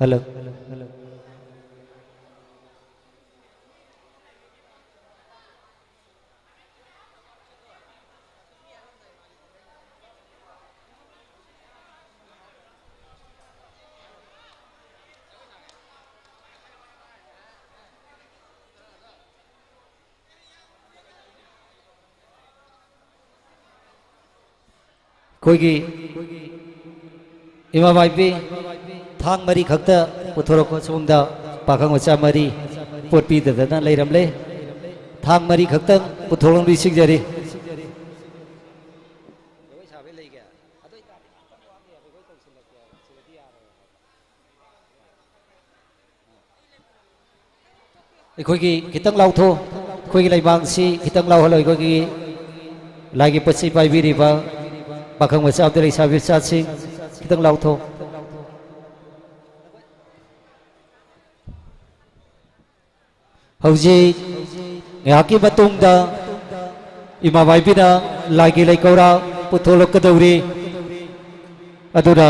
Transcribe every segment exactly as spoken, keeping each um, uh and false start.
Hello. ꯑꯩꯈꯣꯏꯒꯤ ꯏꯃꯥ ꯃꯥꯏꯕꯤ ꯊꯥꯡ ꯃꯔꯤ ꯈꯛꯇ ꯄꯨꯊꯣꯔꯛꯄ ꯁꯣꯝꯗ ꯄꯥꯈꯪ ꯃꯆꯥ ꯃꯔꯤ ꯄꯣꯠ ꯄꯤꯗꯗꯅ ꯂꯩꯔꯝꯂꯦ꯫ ꯊꯥꯡ ꯃꯔꯤ ꯈꯛꯇꯪ ꯄꯨꯊꯣꯛꯂꯝꯕꯤ ꯁꯤꯡꯖꯔꯤ꯫ ꯑꯩꯈꯣꯏꯒꯤ ꯈꯤꯇꯪ ꯂꯥꯎꯊꯣꯛ, ꯑꯩꯈꯣꯏꯒꯤ ꯂꯩꯃꯥꯡꯁꯤ ꯈꯤꯇꯪ ꯂꯥꯎꯍꯜꯂꯣ꯫ ꯑꯩꯈꯣꯏꯒꯤ ꯂꯥꯏꯒꯤ ꯄꯣꯠ ꯆꯩ ꯄꯥꯏꯕꯤꯔꯤꯕ ꯄꯥꯈꯪ ꯃꯆꯥ ꯑꯃꯗꯤ ꯂꯩꯁꯥꯕꯤ ꯃꯆꯥꯁꯤꯡ ꯈꯤꯇꯪ ꯂꯥꯎꯊꯣꯛ꯫ ꯍꯧꯖꯤꯛ ꯉꯥꯏꯍꯥꯛꯀꯤ ꯃꯇꯨꯡꯗ ꯏꯃꯥ ꯃꯥꯏꯕꯤꯅ ꯂꯥꯏꯒꯤ ꯂꯩꯀꯧꯔ ꯄꯨꯊꯣꯛꯂꯛꯀꯗꯧꯔꯤ꯫ ꯑꯗꯨꯅ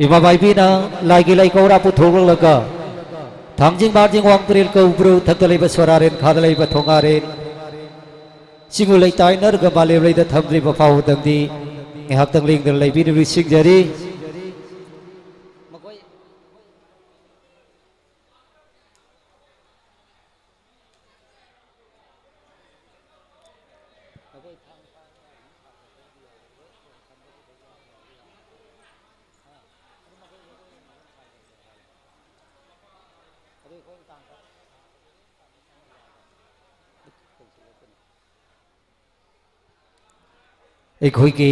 ꯏꯃꯥ ꯃꯥꯏꯕꯤꯅ ꯂꯥꯏꯒꯤ ꯂꯩꯀꯧꯔ ꯄꯨꯊꯣꯛꯂꯛꯂꯒ ꯊꯥꯡꯖꯤꯡ ꯃꯥꯔꯖꯤꯡ ꯋꯥꯡ ꯇꯨꯔꯦꯜ ꯀꯧꯕ꯭ꯔꯨ ꯊꯛꯇ ꯂꯩꯕ ꯁꯣꯔꯥꯔꯦꯟ ꯈꯥꯗ ꯂꯩꯕ ꯊꯣꯉꯥꯔꯦꯟ ꯆꯤꯡꯉꯨ ꯂꯩꯇꯥꯏꯅꯔꯒ ꯃꯥꯂꯦꯝ ꯂꯩꯗ ꯊꯝꯗ꯭ꯔꯤꯕ ꯐꯥꯎꯕꯗꯪꯗꯤ ꯉꯥꯏꯍꯥꯛꯇꯪ ꯂꯦꯡꯗꯅ ꯂꯩꯕꯤꯅꯕ ꯁꯤꯡꯖꯔꯤ꯫ ꯑꯩꯈꯣꯏꯒꯤ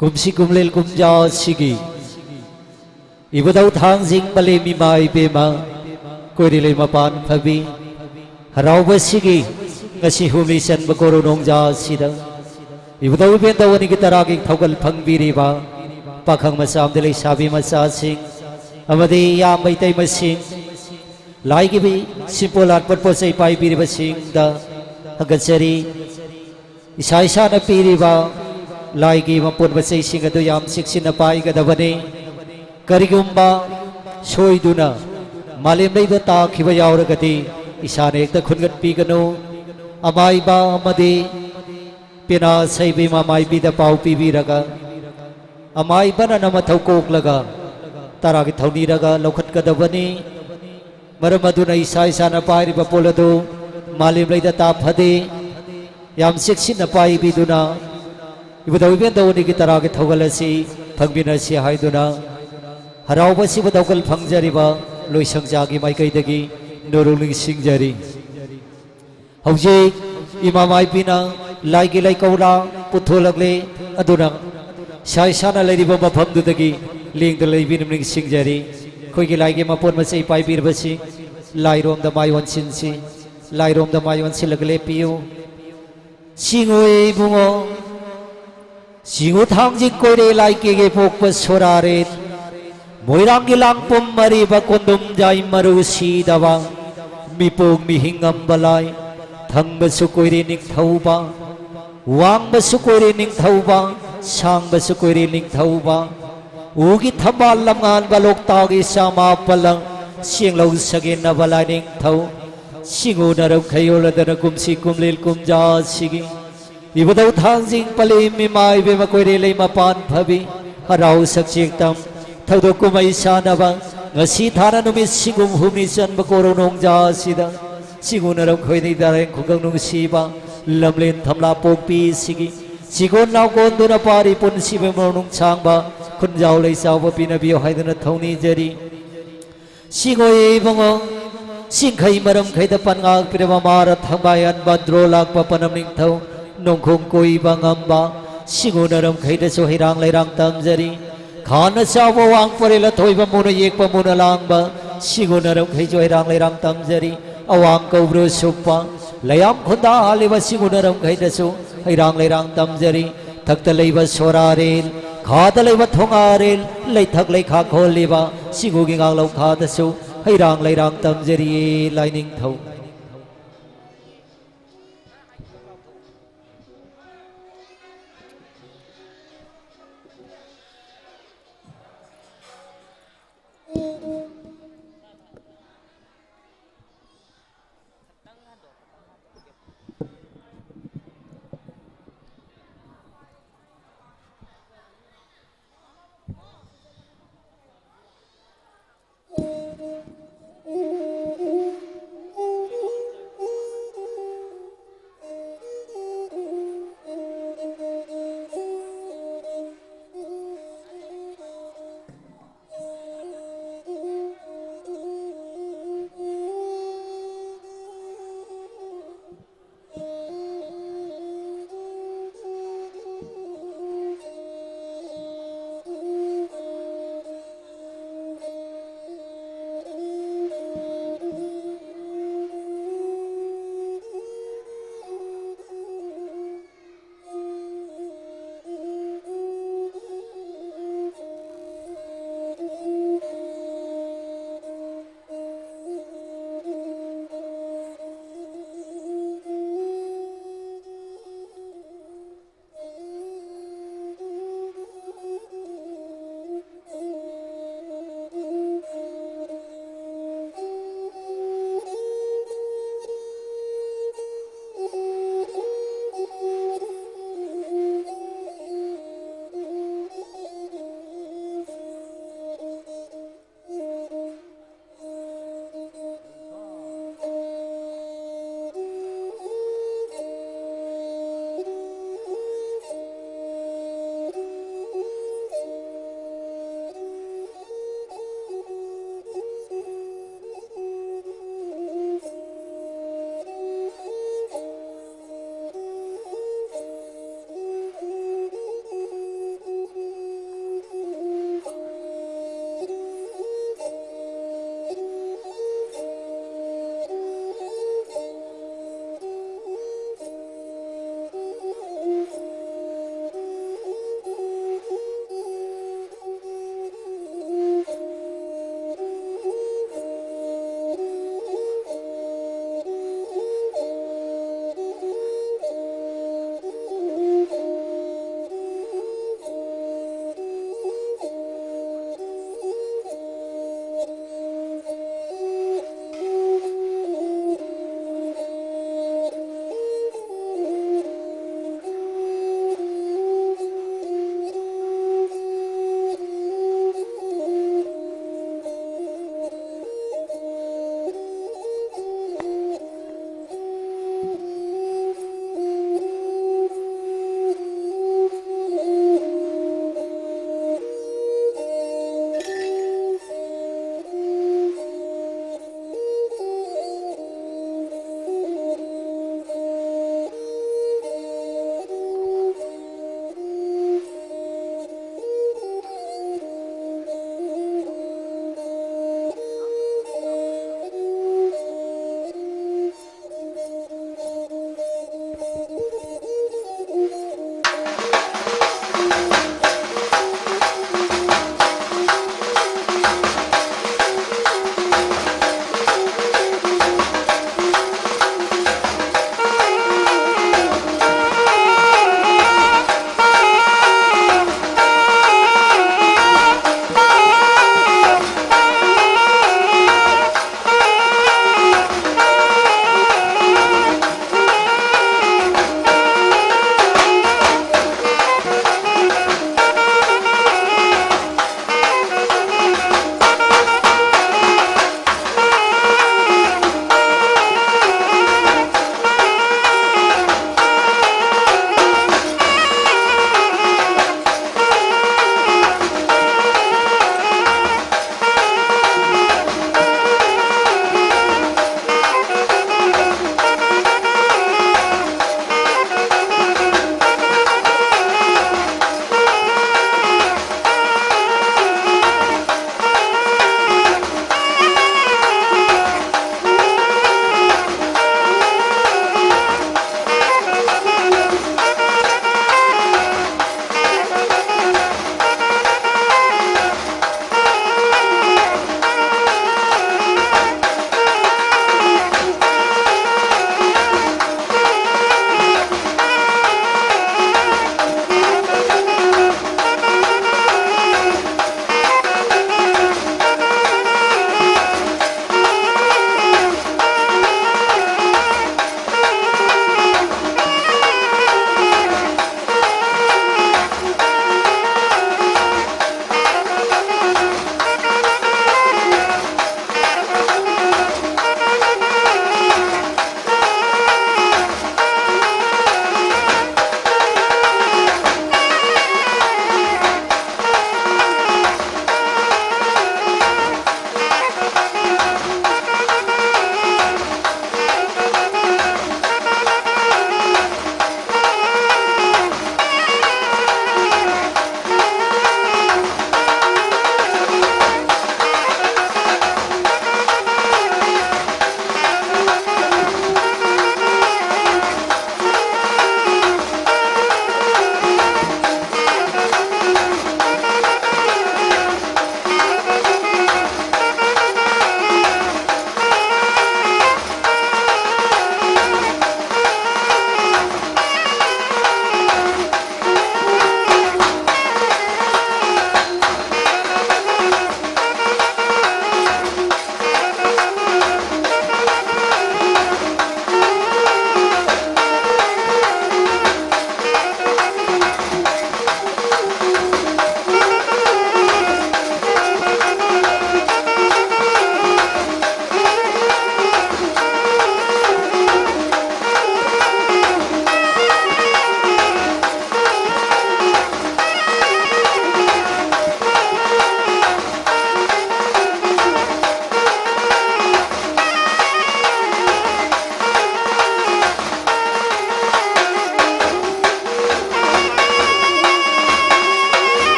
ꯀꯨꯝꯁꯤ ꯀꯨꯝꯂꯦꯜ ꯀꯨꯝꯖꯥ ꯑꯁꯤꯒꯤ ꯏꯕꯨꯙꯧ ꯊꯥꯡꯖꯤꯡ ꯃꯥꯂꯦꯝ ꯏꯃꯥ ꯏꯕꯦꯝꯃ ꯀꯣꯏꯔꯤꯂꯩ ꯃꯄꯥꯟ ꯐꯕꯤ ꯍꯔꯥꯎꯕꯁꯤꯒꯤ ꯉꯁꯤ ꯍꯨꯝꯅꯤ ꯆꯟꯕ ꯀꯣꯔꯧ ꯅꯣꯡꯖꯥ ꯑꯁꯤꯗ ꯏꯕꯨꯙꯧ ꯏꯕꯦꯟꯗꯧ ꯑꯅꯤꯒꯤ ꯇꯔꯥꯒꯤ ꯊꯧꯒꯜ ꯐꯪꯕꯤꯔꯤꯕ ꯄꯥꯈꯪ ꯃꯆꯥ ꯑꯃꯗꯤ ꯂꯩꯁꯥꯕꯤ ꯃꯆꯥꯁꯤꯡ ꯑꯃꯗꯤ ꯏꯌꯥꯝꯕ ꯏꯇꯩꯃꯁꯤꯡ, ꯂꯥꯏꯒꯤ ꯁꯤꯝꯄꯣ ꯂꯥꯠꯄ ꯄꯣꯠ ꯆꯩ ꯄꯥꯏꯕꯤꯔꯤꯕꯁꯤꯡꯗ ꯊꯥꯒꯠꯆꯔꯤ꯫ ꯏꯁꯥ ꯏꯁꯥꯅ ꯄꯤꯔꯤꯕ ꯂꯥꯏꯒꯤ ꯃꯄꯣꯠ ꯃꯆꯩꯁꯤꯡ ꯑꯗꯨ ꯌꯥꯝ ꯆꯦꯛꯁꯤꯟꯅ ꯄꯥꯏꯒꯗꯕꯅꯤ꯫ ꯀꯔꯤꯒꯨꯝꯕ ꯁꯣꯏꯗꯨꯅ ꯃꯥꯂꯦꯝ ꯂꯩꯗ ꯇꯥꯈꯤꯕ ꯌꯥꯎꯔꯒꯗꯤ ꯏꯁꯥꯅ ꯍꯦꯛꯇ ꯈꯨꯟꯒꯠꯄꯤꯒꯅꯨ꯫ ꯑꯃꯥꯏꯕ ꯑꯃꯗꯤ ꯄꯦꯅꯥ ꯁꯩꯕꯤ ꯃꯃꯥꯏꯕꯤꯗ ꯄꯥꯎ ꯄꯤꯕꯤꯔꯒ ꯑꯃꯥꯏꯕꯅ ꯅꯝꯃ ꯊꯧ ꯀꯣꯛꯂꯒ ꯇꯔꯥꯒꯤ ꯊꯧꯅꯤꯔꯒ ꯂꯧꯈꯠꯀꯗꯕꯅꯤ꯫ ꯃꯔꯝ ꯑꯗꯨꯅ ꯏꯁꯥ ꯏꯁꯥꯅ ꯄꯥꯏꯔꯤꯕ ꯄꯣꯠ ꯑꯗꯨ ꯃꯥꯂꯦꯝ ꯂꯩꯗ ꯇꯥ ꯐꯗꯦ꯫ ꯌꯥꯝ ꯆꯦꯛꯁꯤꯟꯅ ꯄꯥꯏꯕꯤꯗꯨꯅ ꯏꯕꯨꯙꯧ ꯏꯕꯦꯟꯗꯧ ꯑꯅꯤꯒꯤ ꯇꯔꯥꯒꯤ ꯊꯧꯒꯜ ꯑꯁꯤ ꯐꯪꯃꯤꯟꯅꯁꯤ ꯍꯥꯏꯗꯨꯅ ꯍꯔꯥꯎꯕ ꯑꯁꯤꯕꯨ ꯊꯧꯒꯜ ꯐꯪꯖꯔꯤꯕ ꯂꯣꯏꯁꯪꯖꯥꯒꯤ ꯃꯥꯏꯀꯩꯗꯒꯤ ꯅꯣꯔꯨ ꯅꯤꯡꯁꯤꯡꯖꯔꯤ꯫ ꯍꯧꯖꯤꯛ ꯏꯃꯥ ꯃꯥꯏꯕꯤꯅ ꯂꯥꯏꯒꯤ ꯂꯩꯀꯧꯂꯥ ꯄꯨꯊꯣꯛꯂꯛꯂꯦ꯫ ꯑꯗꯨꯅ ꯏꯁꯥ ꯏꯁꯥꯅ ꯂꯩꯔꯤꯕ ꯃꯐꯝꯗꯨꯗꯒꯤ ꯂꯦꯡꯗ ꯂꯩꯕꯤꯅ ꯅꯤꯡꯁꯤꯡꯖꯔꯤ꯫ ꯑꯩꯈꯣꯏꯒꯤ ꯂꯥꯏꯒꯤ ꯃꯄꯣꯠ ꯃꯆꯩ ꯄꯥꯏꯕꯤꯔꯕꯁꯤ ꯂꯥꯏꯔꯣꯝꯗ ꯃꯥꯏ ꯑꯣꯟꯁꯤꯟꯁꯤ꯫ ꯂꯥꯏꯔꯣꯝꯗ ꯃꯥꯏ ꯑꯣꯟꯁꯤꯜꯂꯒ ꯂꯦꯞꯄꯤꯌꯨ꯫ ꯁꯤꯡꯉꯨ ꯏꯕꯨꯡꯉꯣ, ꯁꯤꯡꯉꯨ ꯊꯥꯡꯖꯤꯡ ꯀꯣꯏꯔꯦ ꯂꯥꯏꯀꯦꯒꯦ ꯄꯣꯛꯄ ꯁꯣꯔꯥꯔꯦ꯫ ꯃꯣꯏꯔꯥꯡꯒꯤ ꯂꯥꯡꯄꯨꯝ ꯑꯔꯤꯕ ꯀꯣꯟꯗꯨꯝꯖꯥꯏ ꯃꯔꯨ ꯁꯤꯗꯕ ꯃꯤꯄꯣꯛ ꯃꯤꯍꯤꯡ ꯉꯝꯕ ꯂꯥꯏ꯫ ꯊꯪꯕꯁꯨ ꯀꯣꯏꯔꯦ ꯅꯤꯡꯊꯧꯕ, ꯋꯥꯡꯕꯁꯨ ꯀꯣꯏꯔꯦ ꯅꯤꯡꯊꯧꯕ, ꯁꯥꯡꯕꯁꯨ ꯀꯣꯏꯔꯦ ꯅꯤꯡꯊꯧꯕ꯫ ꯎꯒꯤ ꯊꯝꯕꯥꯜ ꯂꯝꯉꯥꯟꯕ ꯂꯣꯛꯇꯥꯛ ꯏꯆꯥ ꯃꯥꯄꯜꯂꯪ ꯆꯦꯡꯂꯧ ꯁꯒꯦꯟꯅꯕ ꯂꯥꯏꯅꯤꯡꯊꯧ꯫ ꯁꯤꯡꯉꯨ ꯅꯔꯝꯈꯩ ꯑꯣꯜꯂꯗꯅ ꯀꯨꯝꯁꯤ ꯀꯨꯝꯂꯦꯜ ꯀꯨꯝꯖꯥꯁꯤꯒꯤ ꯏꯕꯨꯙꯧ ꯊꯥꯡꯖꯤꯡ ꯄꯂꯦꯝ ꯏꯃꯥ ꯏꯕꯦꯝꯃ ꯀꯣꯏꯔꯦꯜ ꯂꯩ ꯃꯄꯥꯟ ꯐꯕꯤ ꯍꯔꯥꯎ ꯁꯛꯆꯦꯛꯇꯝ ꯊꯧꯗꯣꯛ ꯀꯨꯝꯍꯩ ꯁꯥꯟꯅꯕ ꯉꯁꯤ ꯊꯥꯅ ꯅꯨꯃꯤꯠ ꯁꯤꯒꯨꯝ ꯍꯨꯝꯅꯤ ꯆꯟꯕ ꯀꯣꯔꯧ ꯅꯣꯡꯖꯥ ꯑꯁꯤꯗ ꯁꯤꯒꯨꯝꯅ ꯂꯝꯈꯣꯏꯅꯤ ꯗꯥꯔꯦꯡ ꯈꯨꯡꯒꯪ ꯅꯨꯡꯁꯤꯕ ꯂꯝꯂꯦꯟ ꯊꯝꯂꯥ ꯄꯣꯛꯄꯤꯁꯤꯒꯤ ꯁꯤꯒꯣꯟ ꯂꯥꯎꯒꯣꯟꯗꯨꯅ ꯄꯥꯔꯤ ꯄꯨꯟꯁꯤꯕ ꯃꯔꯣꯡ ꯁꯥꯡꯕ ꯈꯨꯟꯖꯥꯎ ꯂꯩꯆꯥꯎꯕ ꯄꯤꯅꯕꯤꯌꯨ ꯍꯥꯏꯗꯨꯅ ꯊꯧꯅꯤꯖꯔꯤ꯫ ꯁꯤꯡꯉꯣꯏ ꯏꯕꯨꯡꯉꯣ, ꯆꯤꯡꯈꯩ ꯃꯔꯝꯈꯩꯗ ꯄꯟꯉꯥꯛꯄꯤꯔꯕ ꯃꯥꯔ ꯊꯪꯕꯥꯌꯥꯟ ꯕꯟꯗ꯭ꯔꯣ ꯂꯥꯛꯄ ꯄꯅꯝ ꯅꯤꯡꯊꯧ ꯅꯣꯡꯈꯣꯡ ꯀꯣꯏꯕ ꯉꯝꯕ ꯁꯤꯡꯉꯨ ꯅꯔꯝꯈꯩꯗꯁꯨ ꯍꯩꯔꯥꯡ ꯂꯩꯔꯥꯡ ꯇꯝꯖꯔꯤ꯫ ꯈꯥꯅ ꯆꯥꯎꯕ ꯋꯥꯡ ꯄꯔꯦꯜ ꯑꯊꯣꯏꯕ ꯃꯨꯅ ꯌꯦꯛꯄ ꯃꯨꯅ ꯂꯥꯡꯕ ꯁꯤꯡꯉꯨ ꯅꯔꯝꯈꯩꯁꯨ ꯍꯩꯔꯥꯡ ꯂꯩꯔꯥꯡ ꯇꯝꯖꯔꯤ꯫ ꯑꯋꯥꯡ ꯀꯧꯕ꯭ꯔꯨ ꯁꯨꯞꯄ ꯂꯩꯌꯥꯝ ꯈꯨꯟꯗꯥ ꯍꯥꯜꯂꯤꯕ ꯁꯤꯡꯉꯨ ꯅꯔꯝꯈꯩꯗꯁꯨ ꯍꯩꯔꯥꯡ ꯂꯩꯔꯥꯡ ꯇꯝꯖꯔꯤ꯫ ꯊꯛꯇ ꯂꯩꯕ ꯁꯣꯔꯥꯔꯦꯜ, ꯈꯥꯗ ꯂꯩꯕ ꯊꯣꯉꯥꯔꯦꯜ, ꯂꯩꯊꯛ ꯂꯩꯈꯥ ꯈꯣꯜꯂꯤꯕ ꯁꯤꯡꯉꯨꯒꯤ ꯉꯥꯡꯂꯧ ꯈꯥꯗꯁꯨ ꯍꯩꯔꯥꯡ ꯂꯩꯔꯥꯡ ꯇꯝꯖꯔꯤꯌꯦ ꯂꯥꯏꯅꯤꯡꯊꯧ꯫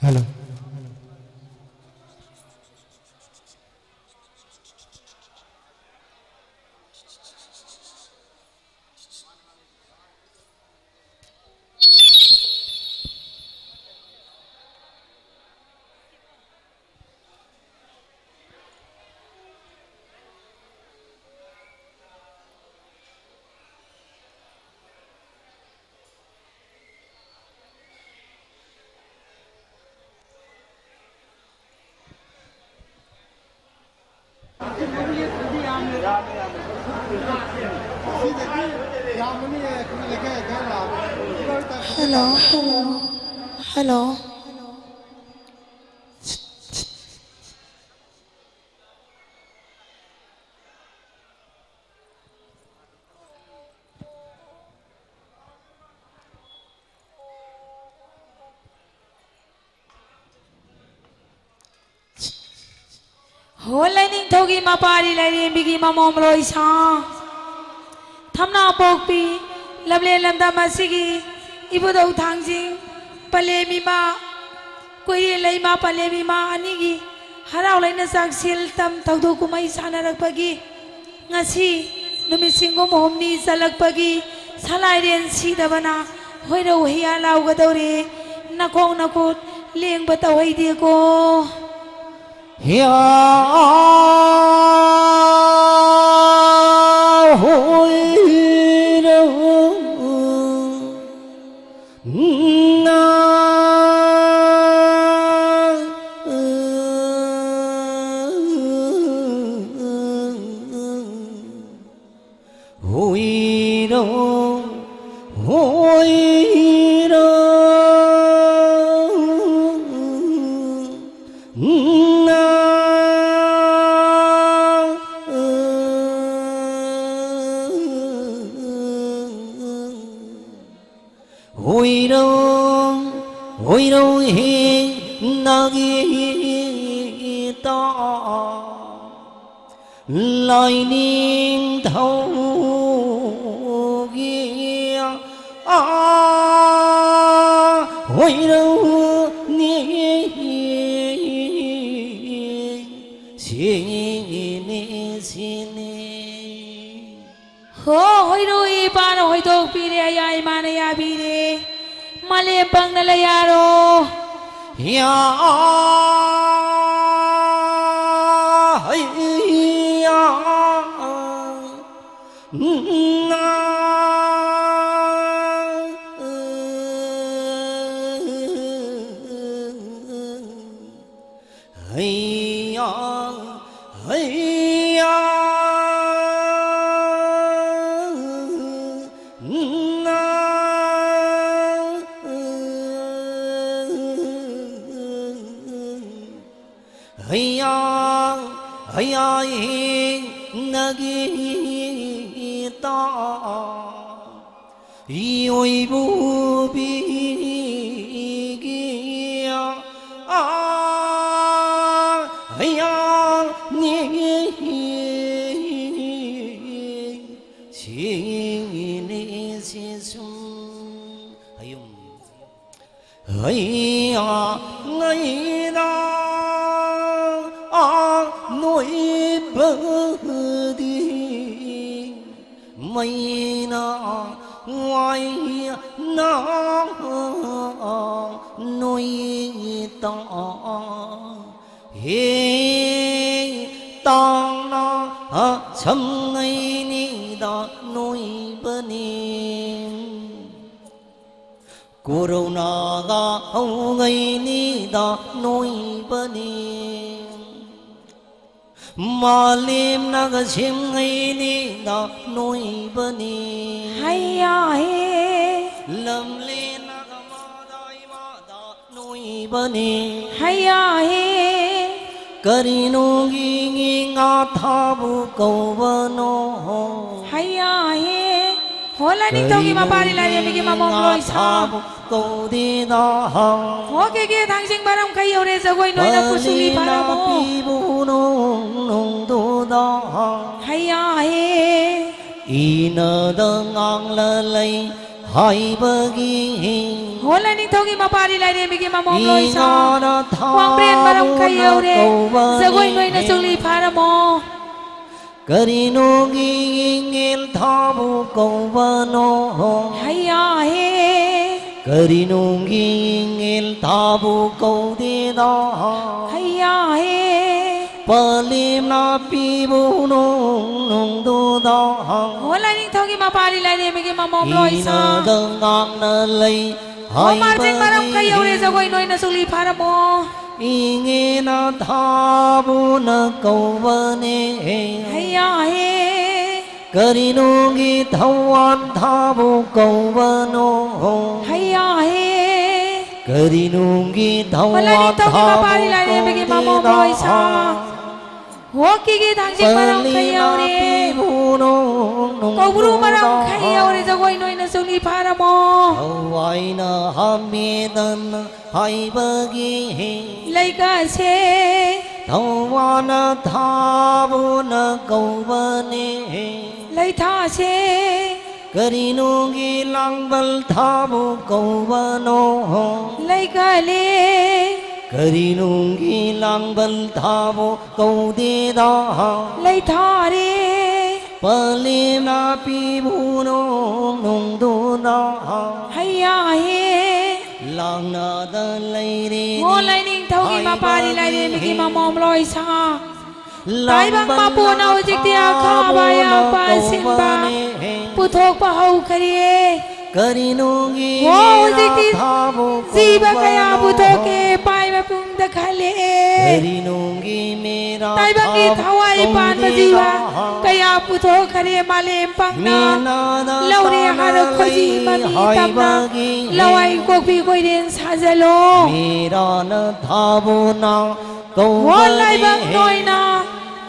Hello. Hello, hello, hello. ꯍꯣ ꯂꯥꯏꯅꯤꯡꯊꯧꯒꯤ ꯃꯄꯥꯔꯤ ꯂꯥꯏꯔꯦꯝꯕꯤꯒꯤ ꯃꯃꯣꯝ ꯂꯣꯏꯁꯥ, ꯊꯝꯅꯥ ꯄꯣꯛꯄꯤ ꯂꯝꯂꯦꯟ ꯂꯝꯗꯝ ꯑꯁꯤꯒꯤ ꯏꯕꯨꯙꯧ ꯊꯥꯡꯖꯤꯡ ꯄꯂꯦꯝ ꯏꯃꯥ, ꯀꯣꯏꯔꯦꯜ ꯂꯩꯃ ꯄꯂꯦꯝ ꯏꯃꯥ ꯑꯅꯤꯒꯤ ꯍꯔꯥꯎ ꯂꯩꯅ ꯆꯥꯛꯁꯦꯜ ꯇꯝ ꯊꯧꯗꯣꯛ ꯀꯨꯝꯍꯩ ꯁꯥꯟꯅꯔꯛꯄꯒꯤ ꯉꯁꯤ ꯅꯨꯃꯤꯠ ꯁꯤꯡꯒꯨꯝ ꯍꯨꯝꯅꯤ ꯆꯠꯂꯛꯄꯒꯤ ꯁꯂꯥꯏꯔꯦꯟ ꯁꯤꯗꯕꯅ ꯍꯣꯏꯔꯧ ꯍꯤꯌꯥ ꯂꯥꯎꯒꯗꯧꯔꯦ꯫ ꯅꯈꯣꯡ ꯅꯈꯨꯠ ꯂꯦꯡꯕ ꯇꯧꯍꯩꯗꯦꯀꯣ꯫ ꯍꯤꯌꯥ ꯍꯣꯏꯔꯧ ꯅ ꯍꯨꯏꯔꯣ, ꯍꯨꯏꯔꯣ, ꯅ ꯍꯣꯏꯔꯣ, ꯍꯣꯏꯔꯣ ꯍꯦ ꯅꯥꯒꯤ ꯇꯥ ꯂꯥꯏꯅꯤꯡꯊꯧꯒꯤ ꯑꯥ ꯍꯣꯏꯔꯣ ꯅꯤ꯫ ꯍꯣ, ꯍꯣꯏꯔꯣꯏ ꯏꯄꯥꯅ ꯍꯣꯏꯗꯣꯛꯄꯤꯔꯦ, ꯑꯌꯥ ꯏꯃꯥꯅ ꯌꯥꯕꯤꯔꯦ꯫ ꯃꯥꯂꯦꯝ ꯄꯪꯅ ꯂꯩ ꯌꯥꯔꯣ꯫ ꯌꯥ, ꯍꯩ, ꯌꯥ, ꯅꯥ꯫ ꯍꯩꯌꯥ, ꯍꯩꯌꯥ, ꯅꯥ꯫ ꯍꯩꯌꯥ, ꯍꯩꯌꯥ, ꯍꯤꯡꯅꯒꯤ ꯇꯥ꯫ ꯏꯑꯣꯏꯕꯨ ꯄꯤꯒꯤ ꯑꯥ ꯍꯩꯌꯥꯡ ꯅꯤꯒꯤ ꯁꯤꯅꯤ ꯁꯤꯁꯨꯝ ꯍꯌꯨꯝ ꯍꯩꯌꯥ ꯉꯩꯗ ꯑꯥ ꯅꯣꯏꯕꯗꯤ ꯃꯩꯅ ꯋꯥꯏꯅ ꯅꯣꯏꯇ ꯍꯦ ꯇꯥꯡꯅ ꯁꯝꯉꯩꯅꯤꯗ ꯅꯣꯏꯕꯅꯤ꯫ ꯀꯣꯔꯧꯅꯥꯒ ꯍꯧꯉꯩꯅꯤꯗ ꯅꯣꯏꯕꯅꯤ꯫ ꯃꯥꯂꯦꯝꯅꯒ ꯁꯦꯝꯉꯩꯅꯤꯗ ꯅꯣꯏꯕꯅꯤ꯫ ꯍꯩꯌꯥ ꯍꯦ꯫ ꯂꯝꯂꯦꯟꯅꯒ ꯃꯥꯗꯥꯏ ꯃꯥꯗ ꯅꯣꯏꯕꯅꯤ꯫ ꯍꯩꯌꯥ ꯍꯦ꯫ ꯀꯔꯤꯅꯣꯒꯤ ꯉꯥ ꯊꯥꯕꯨ ꯀꯧꯕꯅꯣ? ꯍꯩꯌꯥ ꯍꯦ꯫ ꯍꯣꯂꯥ ꯅꯤꯡꯊꯧꯒꯤ ꯃꯄꯥꯔꯤ ꯂꯥꯏꯔꯦꯝꯕꯤꯒꯤ ꯃꯃꯣꯝ ꯂꯣꯏꯁꯥ꯫ ꯀꯧꯗꯦꯗ꯫ ꯍꯣ ꯀꯦ ꯀꯦ ꯊꯥꯡꯖꯤꯡ ꯃꯔꯝ ꯈꯩ ꯌꯧꯔꯦ ꯖꯒꯣꯏ ꯅꯣꯏꯅ ꯀꯨꯁꯨꯂꯤ ꯐꯥꯔꯝꯃꯣ꯫ ꯄꯤꯕꯨ ꯅꯣꯡ ꯅꯣꯡꯗꯨꯗ꯫ ꯍꯩꯌꯥ ꯍꯦ꯫ ꯏꯅꯗ ꯉꯥꯡꯂ ꯂꯩ ꯍꯥꯏꯕꯒꯤ꯫ ꯍꯣꯂꯥ ꯅꯤꯡꯊꯧꯒꯤ ꯃꯄꯥꯔꯤ ꯂꯥꯏꯔꯦꯝꯕꯤꯒꯤ ꯃꯃꯣꯝ ꯂꯣꯏꯁꯥ꯫ ꯏꯉꯥꯅ ꯊꯥꯕꯨ ꯋꯥꯡꯕ꯭ꯔꯦꯟ ꯃꯔꯝ ꯈꯩ ꯌꯧꯔꯦ꯫ ꯀꯧꯕꯅꯤ꯫ ꯖꯒꯣꯏ ꯅꯣꯏꯅ ꯆꯨꯡꯂꯤ ꯐꯥꯔꯝꯃꯣ꯫ ꯀꯔꯤꯅꯨꯡꯒꯤ ꯏꯪꯒꯤꯜ ꯊꯥꯕꯨ ꯀꯧꯕꯅꯣ? ꯍꯩꯌꯥ ꯍꯦ꯫ ꯀꯔꯤꯅꯨꯡꯒꯤ ꯏꯪꯒꯤꯜ ꯊꯥꯕꯨ ꯀꯧꯗꯦꯗ? ꯍꯩꯌꯥ ꯍꯦ꯫ ꯄꯂꯦꯝꯅ ꯄꯤꯕꯨ ꯅꯨꯡ ꯅꯨꯡꯗꯨꯗ꯫ ꯍꯣ ꯂꯥꯏꯅꯤꯡꯊꯧꯒꯤ ꯃꯄꯥꯔꯤ ꯂꯥꯏꯔꯦꯝꯕꯤꯒꯤ ꯃꯃꯣꯝ ꯂꯣꯏꯁꯥ꯫ ꯏꯅꯒ ꯉꯥꯛꯅ ꯂꯩ ꯍꯣ ꯃꯥꯔꯖꯤꯡ ꯃꯔꯝ ꯍꯥꯏꯕꯒꯤ ꯈꯩ ꯌꯧꯔꯦ ꯖꯒꯣꯏ ꯅꯣꯏꯅ ꯆꯨꯛꯂꯤ ꯐꯥꯔꯝꯃꯣ꯫ ꯏꯉꯦꯅ ꯊꯥꯕꯨꯅ ꯀꯧꯕꯅꯦ꯫ ꯍꯩꯌꯥ ꯍꯦ꯫ ꯀꯔꯤꯅꯨꯡꯒꯤ ꯊꯋꯥꯟ ꯊꯥꯕꯨ ꯀꯧꯕꯅꯣ? ꯍꯩꯌꯥ ꯍꯦ꯫ ꯀꯔꯤꯅꯨꯡꯒꯤ ꯊꯋꯥꯟ ꯃꯂꯥꯏꯅꯤꯡꯊꯧꯒꯤ ꯃꯄꯥꯔꯤ ꯊꯥꯕꯨ ꯂꯥꯏꯔꯦꯝꯕꯤꯒꯤ ꯃꯃꯣꯝ ꯀꯧꯗꯦꯗ? ꯂꯣꯏꯁꯥ꯫ ꯍꯣꯀꯤꯒꯤ ꯊꯥꯡꯖꯤꯡ ꯃꯔꯝ ꯈꯩ ꯌꯧꯔꯦ꯫ ꯄꯂꯦꯝꯅ ꯄꯤꯕꯨ ꯅꯨꯡ ꯀꯧꯕ꯭ꯔꯨ ꯃꯔꯝ ꯅꯨꯡꯗꯨꯗ꯫ ꯈꯩ ꯌꯧꯔꯦ꯫ ꯖꯒꯣꯏ ꯅꯣꯏꯅ ꯆꯨꯛꯂꯤ ꯐꯥꯔꯝꯃꯣ꯫ ꯊꯋꯥꯏꯅ ꯍꯥꯃꯦꯗꯅ ꯍꯥꯏꯕꯒꯤ ꯂꯩꯀꯥꯁꯦ꯫ ꯊꯋꯥꯟ ꯊꯥꯕꯨꯅ ꯀꯧꯕꯅꯦ꯫ ꯂꯩꯊꯥꯁꯦ꯫ ꯀꯔꯤꯅꯨꯡꯒꯤ ꯂꯥꯡꯕꯜ ꯊꯥꯕꯨ ꯀꯧꯕꯅꯣ? ꯂꯩꯀꯥꯂꯦ꯫ ꯀꯔꯤꯅꯨꯡꯒꯤ ꯂꯥꯡꯕꯜ ꯊꯥꯕꯨ ꯀꯧꯗꯦꯗ? ꯂꯩꯊꯥꯔꯦ꯫ ꯄꯂꯦꯝꯅ ꯄꯤꯕꯨ ꯅꯨꯡ ꯅꯨꯡꯗꯨꯗ꯫ ꯍꯩꯌꯥ ꯍꯦ꯫ ꯂꯥꯡꯅꯗ ꯂꯩꯔꯦ ꯍꯣ ꯂꯥꯏꯅꯤꯡꯊꯧꯒꯤ ꯃꯄꯥꯔꯤ ꯍꯥꯏꯕꯒꯤ ꯂꯥꯏꯔꯦꯝꯕꯤꯒꯤ ꯃꯃꯣꯝ ꯂꯣꯏꯁꯥ꯫ ꯇꯥꯏꯕꯪ ꯃꯄꯨꯅ ꯍꯧꯖꯤꯛꯇꯤ ꯑꯈꯥꯕ ꯑꯌꯥꯛꯄ ꯑꯁꯤꯟꯕ ꯄꯨꯊꯣꯛꯄ ꯍꯧꯈ꯭ꯔꯦ꯫ ꯀꯔꯤꯅꯨꯡꯒꯤ ꯍꯣ ꯍꯧꯖꯤꯛꯇꯤ ꯖꯤꯕ ꯀꯌꯥ ꯄꯨꯊꯣꯛꯀꯦ ꯄꯥꯏꯕ ꯄꯨꯡꯗ ꯈꯜꯂꯛꯑꯦ꯫ ꯀꯔꯤꯅꯨꯡꯒꯤ ꯃꯦꯔꯥ ꯇꯥꯏꯕꯪꯒꯤ ꯊꯋꯥꯏ ꯄꯥꯟꯕ ꯖꯤꯕ ꯀꯌꯥ ꯄꯨꯊꯣꯛꯈ꯭ꯔꯦ꯫ ꯃꯥꯂꯦꯝ ꯄꯥꯛꯅ ꯂꯧꯔꯦ ꯍꯥꯏꯔ ꯈꯣꯏꯖꯤ ꯃꯃꯤ ꯇꯝꯅ ꯂꯋꯥꯏ ꯀꯣꯛꯄꯤ ꯀꯣꯏꯔꯦꯟ ꯁꯥꯖꯜꯂꯣ꯫ ꯃꯦꯔꯥꯅ ꯊꯥꯕꯨꯅ ꯍꯣ ꯂꯥꯏꯕꯛ ꯀꯧꯕꯅꯦ꯫ ꯅꯣꯏꯅ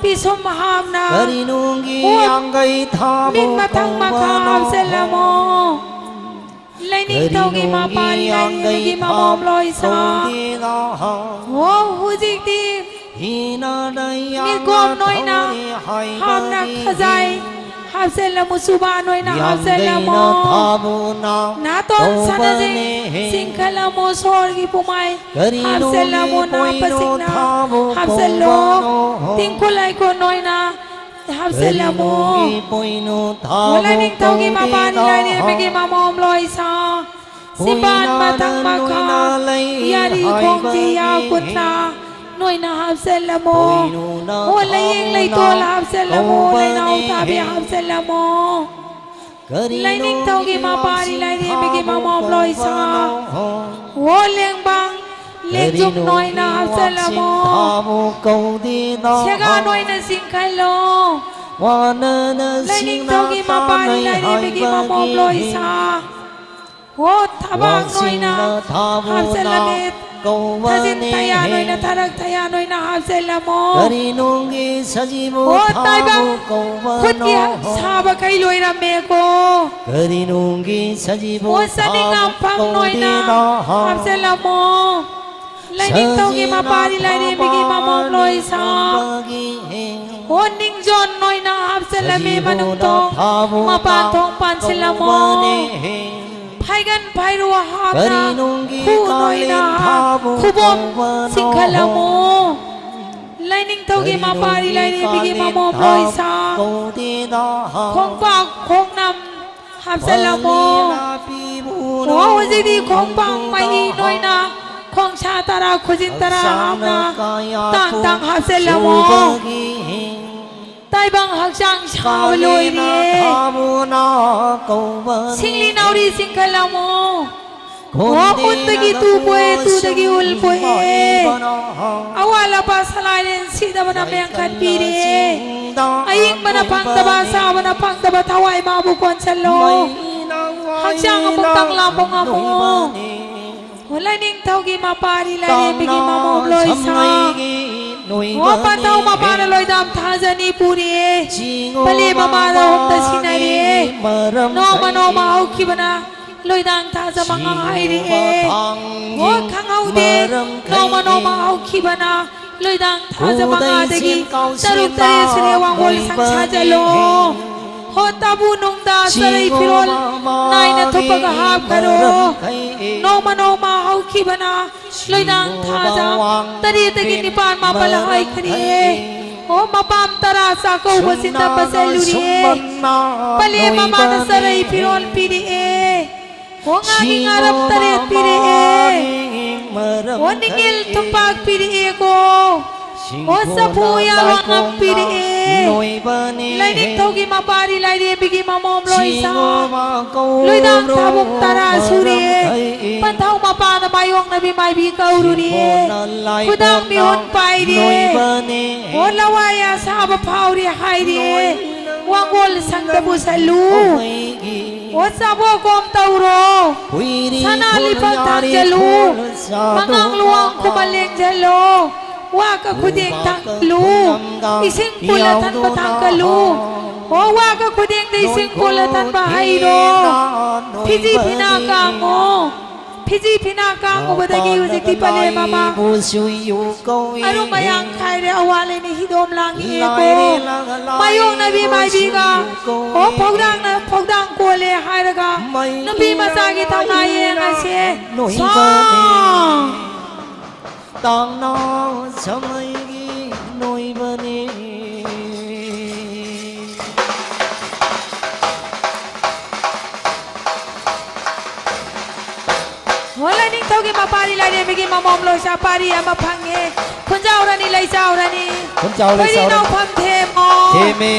ꯄꯤꯁꯨꯝ ꯍꯥꯞꯅ ꯀꯔꯤꯅꯨꯡꯒꯤ ꯍꯣ ꯌꯥꯡꯒꯩ ꯊꯥꯕꯨ ꯃꯤꯠ ꯃꯊꯪ ꯃꯈꯥ ꯀꯧꯕꯅꯣ? ꯍꯥꯞꯆꯜꯂꯝꯃꯣ꯫ ꯂꯥꯏꯅꯤꯡꯊꯧꯒꯤ ꯀꯔꯤꯅꯨꯡꯒꯤ ꯃꯄꯥꯔꯤ ꯌꯥꯡꯒꯩ ꯂꯥꯏꯔꯦꯝꯕꯤꯒꯤ ꯊꯥꯕꯨ ꯃꯃꯣꯝ ꯂꯣꯏꯁꯥ꯫ ꯀꯧꯗꯦꯗ? ꯍꯣ ꯍꯧꯖꯤꯛꯇꯤ ꯍꯤꯅꯗ ꯌꯥꯝꯅ ꯃꯤꯠꯀꯣꯝ ꯅꯣꯏꯅ ꯊꯧꯔꯤ ꯍꯥꯞꯅ ꯍꯥꯏꯕꯒꯤ ꯈꯖꯥꯏ ꯍꯥꯞꯆꯜꯂꯝꯃꯨ, ꯆꯨꯕꯥꯟ ꯑꯣꯏꯅ ꯌꯥꯝ ꯍꯥꯞꯆꯜꯂꯝꯃꯣ꯫ ꯂꯩꯅ ꯊꯥꯕꯨꯅ ꯅꯥꯇꯣꯟ ꯁꯅꯥꯖꯤꯡ ꯀꯧꯕꯅꯦ꯫ ꯆꯤꯡꯈꯠꯂꯝꯃꯣ, ꯁꯣꯔꯒꯤ ꯄꯨꯃꯥꯏ ꯀꯔꯤꯅꯣ ꯍꯥꯞꯆꯜꯂꯝꯃꯣ, ꯃꯤ ꯀꯣꯏꯅꯣ ꯅꯥꯄꯁꯤꯡꯅ ꯊꯥꯕꯨ ꯍꯥꯞꯆꯜꯂꯣ꯫ ꯀꯧꯕꯅꯣ? ꯇꯤꯡꯈꯨꯜ ꯂꯥꯏꯀꯣꯟ ꯑꯣꯏꯅ ꯍꯥꯞꯆꯤꯜꯂꯝꯃꯣ꯫ ꯀꯔꯤꯅꯨꯡꯒꯤ ꯄꯣꯏꯅꯨ ꯊꯥꯕꯨ ꯂꯥꯏꯅꯤꯡꯊꯧꯒꯤ ꯃꯄꯥꯟ ꯀꯧꯗꯦꯅ꯫ ꯂꯥꯏꯔꯦꯝꯕꯤꯒꯤ ꯃꯃꯣꯝ ꯂꯣꯏꯁꯥ꯫ ꯁꯤꯄꯥꯟ ꯀꯨꯏꯅ ꯃꯊꯪ ꯃꯈꯥ ꯅꯣꯏꯅ ꯂꯩ ꯌꯥꯔꯤ ꯍꯥꯏꯕꯒꯤ ꯈꯣꯡꯖꯤ ꯌꯥ ꯀꯨꯟꯊ꯭ꯔꯥ ꯅꯣꯏꯅ ꯍꯥꯞꯆꯤꯜꯂꯝꯃꯣ꯫ ꯄꯣꯏꯅꯨꯅ ꯑꯣ ꯂꯥꯏꯌꯦꯡ ꯊꯥꯕꯨ ꯂꯩꯇꯣꯜ ꯍꯥꯞꯆꯤꯜꯂꯝꯃꯣ꯫ ꯂꯥꯏꯅꯥꯎ ꯀꯧꯕꯅꯦ꯫ ꯊꯥꯕꯤ ꯍꯥꯞꯆꯤꯜꯂꯝꯃꯣ꯫ ꯂꯥꯏꯅꯤꯡꯊꯧꯒꯤ ꯀꯔꯤꯅꯨꯡꯒꯤ ꯃꯄꯥꯔꯤ ꯋꯥꯛꯆꯤꯡ ꯂꯥꯏꯔꯦꯝꯕꯤꯒꯤ ꯊꯥꯕꯨ ꯃꯃꯣꯝ ꯂꯣꯏꯁꯥ꯫ ꯀꯧꯕꯅꯣ꯫ ꯑꯣ ꯂꯦꯡꯕꯥꯡ ꯂꯦꯡꯖꯨꯝ ꯀꯔꯤꯅꯨꯡꯒꯤ ꯅꯣꯏꯅ ꯋꯥꯛꯆꯤꯡ ꯍꯥꯞꯆꯜꯂꯝꯃꯣ꯫ ꯊꯥꯕꯨ ꯀꯧꯗꯦꯅꯣ꯫ ꯁꯦꯒꯥ ꯅꯣꯏꯅ ꯆꯤꯡꯈꯠꯂꯣ꯫ ꯋꯥꯅꯅ ꯂꯥꯏꯅꯤꯡꯊꯧꯒꯤ ꯁꯤꯡꯅ ꯃꯄꯥꯔꯤ ꯇꯥꯟꯅꯩ ꯂꯥꯏꯔꯦꯝꯕꯤꯒꯤ ꯃꯃꯣꯝ ꯍꯥꯏꯕꯒꯤ ꯂꯣꯏꯁꯥ꯫ ꯑꯣ ꯊꯕꯥꯛ ꯅꯣꯏꯅ ꯋꯥꯛꯆꯤꯡꯅ ꯊꯥꯕꯨꯅ ꯍꯥꯞꯆꯜꯂꯝꯃꯦ꯫ ꯊꯥꯖꯤꯟ ꯀꯧꯕꯅꯦ꯫ ꯊꯌꯥ ꯅꯣꯏꯅ ꯊꯔꯛ ꯊꯌꯥ ꯅꯣꯏꯅ ꯍꯥꯞꯆꯜꯂꯝꯃꯣ꯫ ꯀꯔꯤꯅꯨꯡꯒꯤ ꯁꯖꯤꯕꯨ ꯑꯣ ꯊꯥꯕꯨ ꯇꯥꯏꯕꯪ ꯀꯧꯕꯅꯣ꯫ ꯈꯨꯠꯀꯤ ꯁꯥꯕꯈꯩ ꯂꯣꯏꯔꯝꯃꯦꯀꯣ꯫ ꯀꯔꯤꯅꯨꯡꯒꯤ ꯁꯖꯤꯕꯨ ꯑꯣ ꯆꯥꯅꯤꯡ ꯊꯥꯕꯨ ꯉꯥꯐꯝ ꯅꯣꯏꯅ ꯀꯧꯗꯦꯅꯣ꯫ ꯍꯥꯞꯆꯜꯂꯝꯃꯣ꯫ ꯂꯥꯏꯅꯤꯡꯊꯧꯒꯤ ꯁꯖꯤꯅ ꯃꯄꯥꯔꯤ ꯂꯥꯏꯔꯦꯝꯕꯤꯒꯤ ꯊꯥꯕ ꯃꯃꯣꯝ ꯂꯣꯏꯁꯥ꯫ ꯀꯧꯕꯒꯤ ꯑꯣ ꯅꯤꯡꯖꯣꯟ ꯅꯣꯏꯅ ꯍꯥꯞꯆꯜꯂꯝꯃꯤ ꯁꯖꯤꯕꯨꯅ ꯃꯅꯨꯡ ꯊꯣꯡ ꯊꯥꯕꯨ ꯃꯄꯥꯟ ꯊꯣꯡ ꯄꯥꯟꯁꯤꯜꯂꯝꯃꯣ꯫ ꯀꯧꯕꯅꯦ꯫ ꯐꯩꯒꯟ ꯐꯩꯔꯨ ꯍꯥꯞꯅ ꯀꯔꯤꯅꯨꯡꯒꯤ ꯈꯨ ꯅꯣꯏꯅ ꯀꯥꯂꯦꯟ ꯊꯥꯕꯨ ꯈꯨꯕꯣꯝ ꯀꯧꯕꯅꯣ꯫ ꯆꯤꯡꯈꯠꯂꯝꯃꯣ꯫ ꯂꯥꯏꯅꯤꯡꯊꯧꯒꯤ ꯃꯄꯥꯔꯤ ꯀꯔꯤꯅꯨꯡꯒꯤ ꯂꯥꯏꯔꯦꯝꯕꯤꯒꯤ ꯀꯥꯂꯦꯟ ꯃꯃꯣꯝ ꯊꯥꯕꯨ ꯂꯣꯏꯁꯥ꯫ ꯀꯧꯗꯦꯅꯣ꯫ ꯈꯣꯡꯄꯥꯛ ꯈꯣꯡꯅꯝ ꯍꯥꯞꯆꯜꯂꯝꯃꯣ꯫ ꯋꯥ ꯍꯧꯖꯤꯛꯇꯤ ꯈꯣꯡꯄꯥꯛ ꯃꯍꯤ ꯅꯣꯏꯅ ꯈꯣꯡꯁꯥ ꯇꯔꯥ ꯈꯨꯖꯤꯟ ꯇꯔꯥ ꯍꯥꯞꯅ ꯇꯥꯡ ꯇꯥꯡ ꯍꯥꯞꯆꯜꯂꯝꯃꯣ꯫ ꯇꯥꯏꯕꯪ ꯍꯛꯆꯥꯡ ꯁꯥꯕ ꯂꯣꯏꯔꯦ꯫ ꯁꯤꯡꯂꯤ ꯅꯥꯎꯔꯤ ꯆꯤꯡꯈꯠꯂꯝꯃꯣ꯫ ꯋꯥ ꯎꯟꯗꯒꯤ ꯇꯨ ꯄꯣꯛꯑꯦ, ꯇꯨꯗꯒꯤ ꯎꯜ ꯄꯣꯛꯑꯦ꯫ ꯑꯋꯥꯠ ꯑꯄꯥ ꯁꯂꯥꯏꯔꯦꯟ ꯁꯤꯗꯕꯅ ꯃꯦꯟꯈꯠꯄꯤꯔꯦ꯫ ꯑꯏꯪꯕꯅ ꯐꯪꯗꯕ, ꯑꯁꯥꯕꯅ ꯐꯪꯗꯕ ꯊꯋꯥꯏ ꯃꯥꯕꯨ ꯀꯣꯟꯁꯤꯜꯂꯣ꯫ ꯍꯛꯆꯥꯡ ꯑꯃꯨꯛꯇꯪ ꯂꯥꯝꯕ ꯉꯝꯃꯣ꯫ ꯂꯥꯏꯅꯤꯡꯊꯧꯒꯤ ꯃꯄꯥꯔꯤ ꯂꯥꯏꯔꯦꯝꯕꯤꯒꯤ ꯃꯃꯣꯝ ꯂꯣꯏꯁꯥ꯫ ꯋꯥ ꯄꯥꯟꯊꯧ ꯃꯄꯥꯅ ꯂꯣꯏꯗꯥꯝ ꯊꯥꯖꯅꯤ ꯄꯨꯔꯦ꯫ ꯄꯂꯦ ꯃꯃꯥꯗ ꯍꯣꯝꯗ ꯁꯤꯟꯅꯔꯦ꯫ ꯅꯣꯡꯃ ꯅꯣꯡꯃ ꯍꯧꯈꯤꯕꯅ ꯂꯣꯏꯗꯥꯡ ꯊꯥꯖ ꯃꯉꯥ ꯍꯥꯏꯔꯛꯑꯦ꯫ ꯍꯣ ꯈꯪꯍꯧꯗꯦ꯫ ꯅꯣꯡꯃ ꯅꯣꯡꯃ ꯍꯧꯈꯤꯕꯅ ꯂꯣꯏꯗꯥꯡ ꯊꯥꯖ ꯃꯉꯥꯗꯒꯤ ꯇꯔꯨꯛ ꯇꯔꯦꯠ ꯁꯨꯔꯦ꯫ ꯋꯥꯡꯒꯣꯜ ꯁꯪ ꯁꯥꯖꯜꯂꯣ꯫ ꯍꯣ ꯇꯥꯕꯨ ꯅꯨꯡꯗ ꯆꯔꯩ ꯐꯤꯔꯣꯜ ꯅꯥꯏꯅ ꯊꯨꯞꯄꯒ ꯍꯥꯞꯈꯔꯣ꯫ ꯅꯣꯡꯃ ꯅꯣꯡꯃ ꯍꯧꯈꯤꯕꯅ ꯂꯣꯏꯗꯥꯡ ꯊꯥꯖ ꯇꯔꯦꯠꯇꯒꯤ ꯅꯤꯄꯥꯟ ꯃꯥꯄꯜ ꯍꯥꯏꯈ꯭ꯔꯦ꯫ ꯑꯣ, ꯃꯄꯥꯝ ꯇꯔꯥ ꯆꯥꯛꯀꯧꯕ ꯆꯤꯟꯗꯝꯕ ꯆꯠꯂꯨꯔꯤꯌꯦ꯫ ꯄꯂꯦꯝ ꯃꯃꯥꯅ ꯆꯔꯩ ꯐꯤꯔꯣꯜ ꯄꯤꯔꯛꯑꯦ꯫ ꯑꯣ, ꯉꯥꯒꯤ ꯉꯥꯔꯞ ꯇꯔꯦꯠ ꯄꯤꯔꯛꯑꯦ꯫ ꯑꯣ, ꯅꯤꯡꯉꯦꯜ ꯊꯨꯝꯄꯥꯛ ꯄꯤꯔꯛꯑꯦꯀꯣ꯫ ꯑꯣ, ꯆꯐꯨ ꯎꯌꯥꯟ ꯋꯥꯉꯝ ꯄꯤꯔꯛꯑꯦ꯫ ꯂꯥꯏꯅꯤꯡꯊꯧꯒꯤ ꯃꯄꯥꯔꯤ ꯂꯥꯏꯔꯦꯝꯕꯤꯒꯤ ꯃꯃꯣꯝ ꯂꯣꯏꯁꯥ꯫ ꯂꯣꯏꯗꯥꯡ ꯊꯥꯕꯨꯡ ꯇꯔꯥ ꯁꯨꯔꯦ꯫ ꯄꯟꯊꯧ ꯃꯄꯥꯅ ꯃꯥꯌꯣꯛꯅꯕꯤ ꯃꯥꯏꯕꯤ ꯀꯧꯔꯨꯔꯦ꯫ ꯈꯨꯗꯥꯡ ꯃꯤꯍꯨꯟ ꯄꯥꯏꯔꯦ꯫ ꯑꯣ, ꯂꯋꯥꯏ ꯑꯁꯥꯕ ꯐꯥꯎꯔꯦ ꯍꯥꯏꯔꯦ꯫ ꯋꯥꯡꯒꯣꯜ ꯁꯪꯗ ꯄꯨꯁꯜꯂꯨ꯫ ꯑꯣ, ꯆꯥꯕꯣ ꯀꯣꯝ ꯇꯧꯔꯣ꯫ ꯁꯅꯥ ꯂꯤꯛꯐꯝ ꯊꯥꯡꯖꯜꯂꯨ꯫ ꯃꯉꯥꯡ ꯂꯨꯋꯥꯡ ꯈꯨꯃꯟ ꯂꯦꯡꯖꯜꯂꯣ꯫ ꯋꯥꯒ ꯈꯨꯗꯦꯡ ꯊꯥꯡꯀꯠꯂꯨ꯫ ꯏꯁꯤꯡ ꯄꯨꯜꯂ ꯊꯟꯕ ꯊꯥꯡꯀꯠꯂꯨ꯫ ꯑꯣ, ꯋꯥꯒ ꯈꯨꯗꯦꯡꯗ ꯏꯁꯤꯡ ꯄꯨꯜꯂ ꯊꯟꯕ ꯍꯩꯔꯣ꯫ ꯐꯤꯖꯤ ꯐꯤꯅꯥ ꯀꯥꯡꯉꯣ꯫ ꯐꯤꯖꯤ ꯐꯤꯅꯥ ꯀꯥꯡꯉꯨꯕꯗꯒꯤ ꯍꯧꯖꯤꯛꯇꯤ ꯄꯂꯦꯝ ꯃꯃꯥ ꯑꯔꯨꯝ ꯑꯌꯥꯡ ꯈꯥꯏꯔꯦ, ꯑꯋꯥ ꯂꯩꯅꯤ ꯍꯤꯗꯣꯝ ꯂꯥꯡꯉꯛꯑꯦꯀꯣ꯫ ꯃꯥꯌꯣꯛꯅꯕꯤ ꯃꯥꯏꯕꯤꯒ ꯑꯣ ꯐꯧꯗꯥꯡꯅ ꯐꯧꯗꯥꯡ ꯀꯣꯜꯂꯦ ꯍꯥꯏꯔꯒ ꯅꯨꯄꯤ ꯃꯆꯥꯒꯤ ꯊꯧꯅꯥ ꯌꯦꯡꯉꯁꯦ꯫ ꯁꯥ ꯇꯥꯡꯅ ꯁꯃꯩꯒꯤ ꯅꯣꯏꯕꯅꯤ꯫ ꯍꯣ, ꯂꯥꯏꯅꯤꯡꯊꯧꯒꯤ ꯃꯄꯥꯔꯤ ꯂꯥꯏꯔꯦꯝꯕꯤꯒꯤ ꯃꯃꯣꯝ ꯂꯣꯏꯁꯥ ꯄꯥꯔꯤ ꯑꯃ ꯐꯪꯉꯦ꯫ ꯈꯨꯟꯖꯥꯎꯔꯅꯤ, ꯂꯩꯆꯥꯎꯔꯅꯤ꯫ ꯈꯨꯟꯖꯥꯎ ꯈꯣꯏꯔꯤ ꯂꯩꯆꯥꯎꯔꯅꯤ꯫ ꯅꯥꯎꯐꯝ ꯊꯦꯝꯃꯣ꯫ ꯊꯦꯝꯃꯦ꯫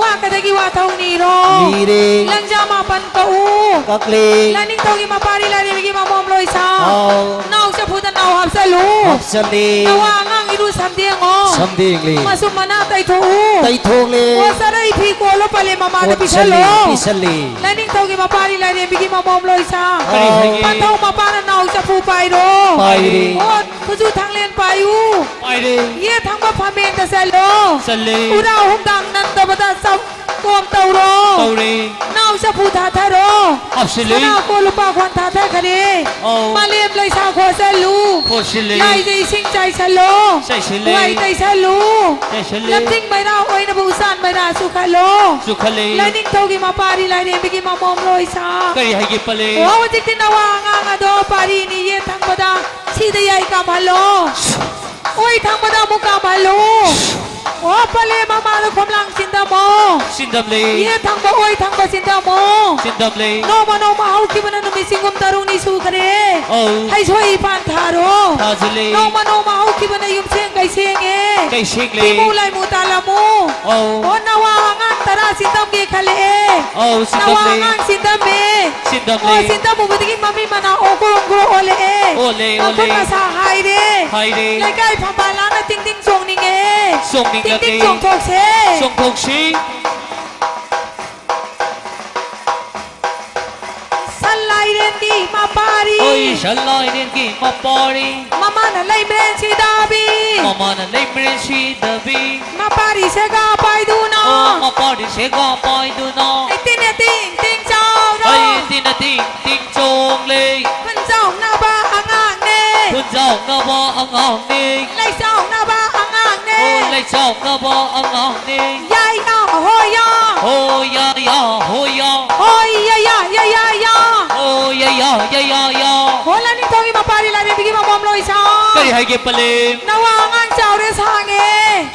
ꯋꯥ ꯀꯗꯒꯤ ꯋꯥꯊꯧ ꯅꯤꯔꯣ꯫ ꯅꯤꯔꯦ꯫ ꯂꯪꯖꯥ ꯃꯥꯄꯟ ꯀꯛꯎ꯫ ꯀꯛꯂꯦ꯫ ꯂꯥꯏꯅꯤꯡꯊꯧꯒꯤ ꯃꯄꯥꯔꯤ ꯂꯥꯏꯔꯦꯝꯕꯤꯒꯤ ꯃꯃꯣꯝ ꯂꯣꯏꯁꯥ꯫ ꯑꯥꯎ꯫ ꯅꯥꯎ ꯆꯐꯨꯗ ꯅꯥꯎ ꯍꯥꯞꯆꯜꯂꯨ꯫ ꯍꯥꯞꯆꯜꯂꯦ꯫ ꯅꯋꯥ ꯑꯉꯥꯡ ꯏꯔꯨ ꯁꯝꯗꯦꯡꯉꯣ꯫ ꯁꯝꯗꯦꯡꯂꯦ꯫ ꯃꯆꯨꯝ ꯃꯅꯥ ꯇꯩꯊꯣꯛꯎ꯫ ꯇꯩꯊꯣꯛꯂꯦ꯫ ꯑꯣ, ꯆꯔꯩ ꯐꯤ ꯀꯣꯜꯂꯣ ꯄꯂꯦꯝ ꯃꯃꯥꯗ ꯀꯣꯠꯁꯜꯂꯦ, ꯄꯤꯁꯜꯂꯣ꯫ ꯄꯤꯁꯜꯂꯦ꯫ ꯂꯥꯏꯅꯤꯡꯊꯧꯒꯤ ꯃꯄꯥꯔꯤ ꯂꯥꯏꯔꯦꯝꯕꯤꯒꯤ ꯃꯃꯣꯝ ꯂꯣꯏꯁꯥ꯫ ꯀꯔꯤ ꯍꯥꯏꯒꯦ? ꯄꯟꯊꯧ ꯃꯄꯥꯅ ꯅꯥꯎ ꯆꯐꯨ ꯄꯥꯏꯔꯣ꯫ ꯄꯥꯏꯔꯦ꯫ ꯑꯣ, ꯈꯨꯖꯨ ꯊꯥꯡꯂꯦꯟ ꯄꯥꯏꯌꯨ꯫ ꯄꯥꯏꯔꯦ꯫ ꯌꯦꯠ ꯊꯪꯕ ꯐꯝꯕꯦꯟꯗ ꯆꯠꯂꯣ꯫ ꯆꯠꯂꯦ꯫ ꯎꯔꯥ ꯍꯨꯝꯗꯥꯡ ꯅꯪꯗꯕꯗ ꯆꯞ ꯀꯣꯝ ꯇꯧꯔꯣ꯫ ꯇꯧꯔꯦ꯫ ꯅꯥꯎ ꯆꯐꯨ ꯊꯥꯊꯔꯣ꯫ ꯍꯥꯞꯆꯤꯜꯂꯦ꯫ ꯁꯅꯥ ꯀꯣꯜ ꯂꯨꯄꯥ ꯀꯣꯟ ꯊꯥꯊꯈꯔꯦ꯫ ꯑꯧ꯫ ꯃꯥꯂꯦꯝ ꯂꯩꯁꯥ ꯈꯣꯠꯆꯜꯂꯨ꯫ ꯈꯣꯠꯆꯜꯂꯦ꯫ ꯂꯥꯏꯗ ꯏꯁꯤꯡ ꯆꯥꯏꯁꯜꯂꯣ꯫ ꯆꯥꯏꯁꯜꯂꯦ꯫ ꯋꯥꯏ ꯇꯩꯁꯜꯂꯨ꯫ ꯇꯩꯁꯜꯂꯦ꯫ ꯂꯝꯖꯤꯡ ꯃꯩꯔꯥ ꯑꯣꯏꯅꯕ ꯎꯆꯥꯟ ꯃꯩꯔꯥ ꯆꯨꯈꯠꯂꯣ꯫ ꯆꯨꯈꯠꯂꯦ꯫ ꯂꯥꯏꯅꯤꯡꯊꯧꯒꯤ ꯃꯄꯥꯔꯤ ꯂꯥꯏꯔꯦꯝꯕꯤꯒꯤ ꯃꯃꯣꯝ ꯂꯣꯏꯁꯥ꯫ ꯀꯔꯤ ꯍꯥꯏꯒꯦ ꯄꯂꯦ? ꯑꯣ, ꯍꯧꯖꯤꯛꯇꯤ ꯅꯋꯥ ꯑꯉꯥꯡ ꯑꯗꯣ ꯄꯥꯔꯤꯅꯤ ꯌꯦꯠ ꯊꯪꯕꯗ ꯁꯤꯗ ꯌꯥꯏ ꯀꯥꯝꯍꯜꯂꯣ꯫ ꯑꯣꯏ ꯊꯪꯕꯗ ꯑꯃꯨꯛ ꯀꯥꯝꯍꯜꯂꯨ꯫ ꯑꯣ, ꯄꯂꯦꯝ ꯃꯃꯥꯗ ꯈꯣꯝꯂꯥꯡ ꯆꯤꯟꯗꯝꯃꯣ꯫ ꯆꯤꯟꯗꯝꯂꯦ꯫ ꯌꯦꯠ ꯊꯪꯕ, ꯑꯣꯏ ꯊꯪꯕ ꯆꯤꯟꯗꯝꯃꯣ꯫ ꯆꯤꯟꯗꯝꯂꯦ꯫ ꯅꯣꯡꯃ ꯅꯣꯡꯃ ꯍꯧꯈꯤꯕꯅ ꯅꯨꯃꯤꯠ ꯆꯤꯡꯒꯨꯝ ꯇꯔꯨꯛꯅꯤ ꯁꯨꯈ꯭ꯔꯦ꯫ ꯑꯧ꯫ ꯍꯩꯁꯣꯏ ꯏꯄꯥꯟ ꯊꯥꯔꯣ꯫ ꯊꯥꯖꯤꯜꯂꯦ꯫ ꯅꯣꯡꯃ ꯅꯣꯡꯃ ꯍꯧꯈꯤꯕꯅ ꯌꯨꯝꯁꯦꯡ ꯀꯩꯁꯦꯡꯉꯦ꯫ ꯀꯩꯁꯦꯡꯂꯦ꯫ ꯏꯃꯨ ꯂꯥꯏꯃꯨ ꯇꯥꯜꯂꯝꯃꯨ꯫ ꯑꯧ꯫ ꯑꯣ, ꯅꯋꯥ ꯑꯉꯥꯡ ꯇꯔꯥ ꯆꯤꯟꯗꯝꯒꯦ ꯈꯜꯂꯛꯑꯦ꯫ ꯑꯧ, ꯅꯋꯥ ꯆꯤꯟꯗꯝꯂꯦ꯫ ꯑꯉꯥꯡ ꯆꯤꯟꯗꯝꯃꯦ꯫ ꯆꯤꯟꯗꯝꯂꯦ꯫ ꯑꯣ, ꯆꯤꯟꯗꯝꯃꯨꯕꯗꯒꯤ ꯃꯃꯤ ꯃꯅꯥ ꯑꯣꯒ꯭ꯔꯣ ꯑꯣꯒ꯭ꯔꯣ ꯑꯣꯜꯂꯛꯑꯦ꯫ ꯑꯣꯜꯂꯦ, ꯃꯈꯨꯠ ꯑꯣꯜꯂꯦ꯫ ꯃꯁꯥ ꯍꯥꯏꯔꯦ꯫ ꯍꯥꯏꯔꯦ꯫ ꯂꯩꯀꯥꯏ ꯐꯝꯕꯥꯜ ꯂꯥꯡꯅ ꯇꯤꯡ ꯇꯤꯡ ꯆꯣꯡꯅꯤꯡꯉꯦ꯫ ꯆꯣꯡꯅꯤꯡꯂꯛꯂꯦ꯫ ꯇꯤꯡ ꯇꯤꯡ ꯆꯣꯡꯊꯣꯛꯁꯦ꯫ ꯆꯣꯡꯊꯣꯛꯁꯤ꯫ ꯁꯟ ꯂꯥꯏꯔꯦꯟꯒꯤ ꯃꯄꯥꯔꯤ꯫ ꯍꯣꯏ, ꯁꯟ ꯂꯥꯏꯔꯦꯟꯒꯤ ꯃꯄꯥꯔꯤ꯫ ꯃꯃꯥꯅ ꯂꯩꯃꯔꯦꯟ ꯁꯤꯗꯥꯕꯤ꯫ ꯃꯃꯥꯅ ꯂꯩꯃꯔꯦꯟ ꯁꯤꯗꯥꯕꯤ꯫ ꯃꯄꯥꯔꯤ ꯁꯦꯒꯥ ꯄꯥꯏꯗꯨꯅ꯫ ꯑꯣ, ꯃꯄꯥꯔꯤ ꯁꯦꯒꯥ ꯄꯥꯏꯗꯨꯅ꯫ ꯏꯇꯤꯟ ꯏꯇꯤꯟ ꯇꯤꯡ ꯆꯥꯎꯔꯣ꯫ ꯍꯩ ꯇꯤꯟ ꯏꯇꯤꯟ ꯇꯤꯡ ꯆꯣꯡꯂꯦ꯫ ꯈꯨꯟꯖꯥꯎꯅꯕ ꯑꯉꯥꯡꯅꯦ꯫ ꯈꯨꯟꯖꯥꯎꯅꯕ ꯑꯉꯥꯡꯅꯦ꯫ ꯂꯩꯆꯥꯎꯅꯕ ꯑꯉꯥꯡꯅꯦ꯫ ꯑꯣ, ꯂꯩꯆꯥꯎꯅꯕ ꯑꯉꯥꯡꯅꯦ꯫ ꯌꯥ ꯌꯥ ꯍꯣ ꯌꯥ꯫ ꯍꯣ ꯌꯥ ꯌꯥ ꯍꯣ ꯌꯥ꯫ ꯍꯣ ꯌꯥ ꯌꯥ ꯌꯥ ꯌꯥ ꯌꯥ꯫ ꯍꯣ ꯌꯥ ꯌꯥ ꯌꯥ ꯌꯥ ꯌꯥ꯫ ꯍꯣ ꯂꯥꯏꯅꯤꯡꯊꯧꯒꯤ ꯃꯄꯥꯔꯤ ꯂꯥꯏꯔꯦꯝꯕꯤꯒꯤ ꯃꯃꯣꯝ ꯂꯣꯏꯁꯥ꯫ ꯀꯔꯤ ꯍꯥꯏꯒꯦ ꯄꯂꯦꯝ? ꯅꯋꯥ ꯑꯉꯥꯡ ꯆꯥꯎꯔꯦ ꯁꯥꯡꯉꯦ꯫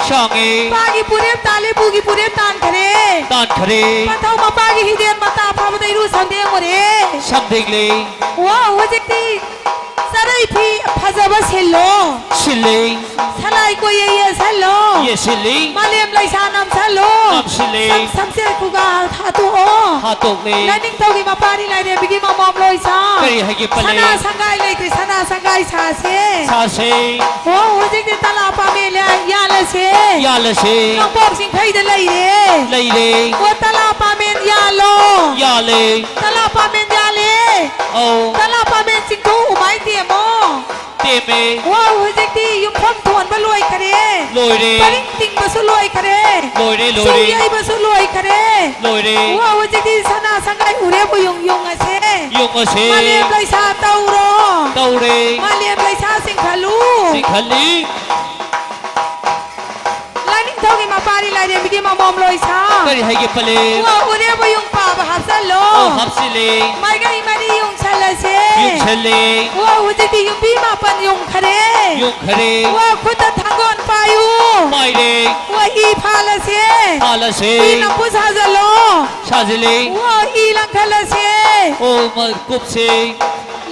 ꯁꯥꯡꯉꯦ꯫ ꯄꯥꯒꯤ ꯄꯨꯔꯦꯞ ꯇꯥꯜꯂꯦ ꯄꯨꯒꯤ ꯄꯨꯔꯦꯞ ꯇꯥꯟꯈꯔꯦ꯫ ꯇꯥꯟꯈꯔꯦ꯫ ꯄꯟꯊꯧ ꯃꯄꯥꯒꯤ ꯍꯤꯗꯦꯟ ꯃꯇꯥ ꯐꯥꯕꯗ ꯏꯔꯨ ꯁꯝꯗꯦꯡꯉꯨꯔꯦ꯫ ꯁꯝꯗꯦꯡꯂꯦ꯫ ꯋꯥ ꯍꯧꯖꯤꯛꯇꯤ ꯆꯔꯩ ꯐꯤ ꯐꯖꯕ ꯁꯤꯜꯂꯣ꯫ ꯁꯤꯜꯂꯤ꯫ ꯁꯂꯥꯏ ꯀꯣꯏꯌꯦ ꯌꯦꯁꯜꯂꯣ꯫ ꯌꯦꯁꯤꯜꯂꯤ꯫ ꯃꯥꯂꯦꯝ ꯂꯩꯁꯥ ꯅꯝꯁꯜꯂꯣ꯫ ꯅꯝꯁꯤꯜꯂꯤ꯫ ꯁꯝ-, ꯁꯝꯁꯦꯠ ꯈꯨꯒꯥ ꯍꯥꯠꯇꯣꯛꯑꯣ꯫ ꯍꯥꯠꯇꯣꯛꯂꯤ꯫ ꯂꯥꯏꯅꯤꯡꯊꯧꯒꯤ ꯃꯄꯥꯔꯤ ꯂꯥꯏꯔꯦꯝꯕꯤꯒꯤ ꯃꯃꯣꯝ ꯂꯣꯏꯁꯥ꯫ ꯀꯔꯤ ꯍꯥꯏꯒꯦ ꯄꯜꯂꯤ? ꯁꯅꯥ ꯁꯪꯒꯥꯏ ꯂꯩꯇ꯭ꯔꯦ, ꯁꯅꯥ ꯁꯪꯒꯥꯏ ꯁꯥꯁꯦ꯫ ꯁꯥꯁꯦ꯫ ꯑꯣ, ꯍꯧꯖꯤꯛꯇꯤ ꯇꯂꯥ ꯄꯥꯃꯦꯟ ꯌꯥ-, ꯌꯥꯜꯂꯁꯦ꯫ ꯌꯥꯜꯂꯁꯦ꯫ ꯅꯣꯡꯄꯣꯛ ꯆꯤꯡꯈꯩꯗ ꯂꯩꯔꯦ꯫ ꯂꯩꯔꯦ꯫ ꯑꯣ, ꯇꯂꯥ ꯄꯥꯃꯦꯟ ꯌꯥꯜꯂꯣ꯫ ꯌꯥꯜꯂꯦ꯫ ꯇꯂꯥ ꯄꯥꯃꯦꯟ ꯌꯥꯜꯂꯦ꯫ ꯑꯧ꯫ ꯇꯂꯥ ꯄꯥꯃꯦꯟ ꯆꯤꯡꯊꯣꯛ ꯎꯃꯥꯏ ꯇꯦꯝꯃꯣ꯫ ꯇꯦꯝꯃꯦ꯫ ꯋꯥ ꯍꯧꯖꯤꯛꯇꯤ ꯌꯨꯝꯐꯝ ꯊꯣꯟꯕ ꯂꯣꯏꯈꯔꯦ꯫ ꯂꯣꯏꯔꯦ꯫ ꯄꯔꯤꯡ ꯇꯤꯡꯕꯁꯨ ꯂꯣꯏꯈꯔꯦ꯫ ꯂꯣꯏꯔꯦ, ꯆꯨ ꯂꯣꯏꯔꯦ꯫ ꯌꯩꯕꯁꯨ ꯂꯣꯏꯈꯔꯦ꯫ ꯂꯣꯏꯔꯦ꯫ ꯋꯥ ꯍꯧꯖꯤꯛꯇꯤ ꯁꯅꯥ ꯁꯪꯒꯥꯏ ꯎꯔꯦꯕꯨ ꯌꯨꯡ ꯌꯨꯡꯉꯁꯦ꯫ ꯌꯨꯡꯉꯁꯦ꯫ ꯃꯥꯂꯦꯝ ꯂꯩꯁꯥ ꯇꯧꯔꯣ꯫ ꯇꯧꯔꯦ꯫ ꯃꯥꯂꯦꯝ ꯂꯩꯁꯥ ꯆꯤꯡꯈꯠꯂꯨ꯫ ꯆꯤꯡꯈꯠꯂꯤ꯫ ꯂꯥꯏꯅꯤꯡꯊꯧꯒꯤ ꯃꯄꯥꯔꯤ ꯂꯥꯏꯔꯦꯝꯕꯤꯒꯤ ꯃꯃꯣꯝ ꯂꯣꯏꯁꯥ꯫ ꯀꯔꯤ ꯍꯥꯏꯒꯦ ꯄꯂꯦꯝ? ꯋꯥ ꯎꯔꯦꯕꯨ ꯌꯨꯡ ꯄꯥꯕ ꯍꯥꯞꯆꯜꯂꯣ꯫ ꯑꯧ, ꯍꯥꯞꯆꯤꯜꯂꯦ꯫ ꯃꯥꯏꯀꯩ ꯃꯔꯤ ꯌꯨꯡꯁꯜꯂꯁꯦ꯫ ꯌꯨꯡꯁꯜꯂꯦ꯫ ꯋꯥ ꯍꯧꯖꯤꯛꯇꯤ ꯌꯨꯝꯕꯤ ꯃꯥꯄꯟ ꯌꯨꯡꯈꯔꯦ꯫ ꯌꯨꯡꯈꯔꯦ꯫ ꯋꯥ ꯈꯨꯠꯇ ꯊꯥꯡꯒꯣꯟ ꯄꯥꯏꯌꯨ꯫ ꯄꯥꯏꯔꯦ꯫ ꯋꯥ ꯏ ꯐꯥꯜꯂꯁꯦ꯫ ꯐꯥꯜꯂꯁꯦ꯫ ꯏ ꯅꯝꯐꯨ ꯁꯥꯖꯜꯂꯣ꯫ ꯁꯥꯖꯜꯂꯤ꯫ ꯑꯣ, ꯏ ꯂꯪꯈꯠꯂꯁꯦ꯫ ꯑꯣ, ꯃ-, ꯀꯨꯞꯁꯤ꯫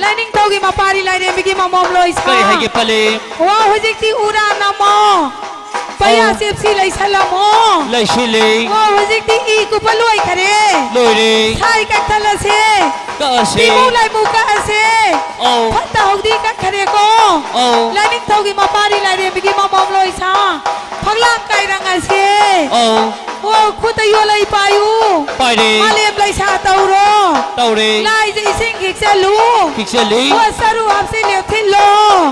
ꯂꯥꯏꯅꯤꯡꯊꯧꯒꯤ ꯃꯄꯥꯔꯤ ꯂꯥꯏꯔꯦꯝꯕꯤꯒꯤ ꯃꯃꯣꯝ ꯂꯣꯏꯁꯥ꯫ ꯀꯔꯤ ꯍꯥꯏꯒꯦ ꯄꯜꯂꯤ? ꯑꯣ, ꯍꯧꯖꯤꯛꯇꯤ ꯎꯔꯥ ꯅꯝꯃꯣ꯫ ꯄꯩꯌꯥ ꯑꯧ꯫ ꯆꯦꯞꯁꯤ ꯂꯩꯁꯜꯂꯝꯃꯣ꯫ ꯂꯩꯁꯤꯜꯂꯤ꯫ ꯑꯣ, ꯍꯧꯖꯤꯛꯇꯤ ꯏ ꯀꯨꯞꯄ ꯂꯣꯏꯈꯔꯦ꯫ ꯂꯣꯏꯔꯦ꯫ ꯁꯥꯏ ꯀꯛꯊꯠꯂꯁꯦ꯫ ꯀꯛꯑꯁꯦ꯫ ꯇꯤꯃꯧ ꯂꯥꯏꯃꯨ ꯀꯛꯑꯁꯦ꯫ ꯑꯧ꯫ ꯐꯠꯇ ꯍꯧꯗꯤ ꯀꯛꯈꯔꯦꯀꯣ꯫ ꯑꯧ꯫ ꯂꯥꯏꯅꯤꯡꯊꯧꯒꯤ ꯃꯄꯥꯔꯤ ꯂꯥꯏꯔꯦꯝꯕꯤꯒꯤ ꯃꯃꯣꯝ ꯂꯣꯏꯁꯥ꯫ ꯐꯛꯂꯥꯡ ꯀꯥꯏꯔꯪꯉꯁꯦ꯫ ꯑꯧ꯫ ꯑꯣ, ꯈꯨꯠꯇ ꯌꯣꯠꯂꯩ ꯄꯥꯏꯌꯨ꯫ ꯄꯥꯏꯔꯦ꯫ ꯃꯥꯂꯦꯝ ꯂꯩꯁꯥ ꯇꯧꯔꯣ꯫ ꯇꯧꯔꯦ꯫ ꯂꯥꯏꯁꯦ ꯏꯁꯤꯡ ꯈꯤꯛꯆꯜꯂꯨ꯫ ꯈꯤꯛꯆꯜꯂꯤ꯫ ꯑꯣ, ꯆꯔꯨ ꯍꯥꯞꯆꯤꯜꯂꯦ ꯊꯤꯠꯂꯣ꯫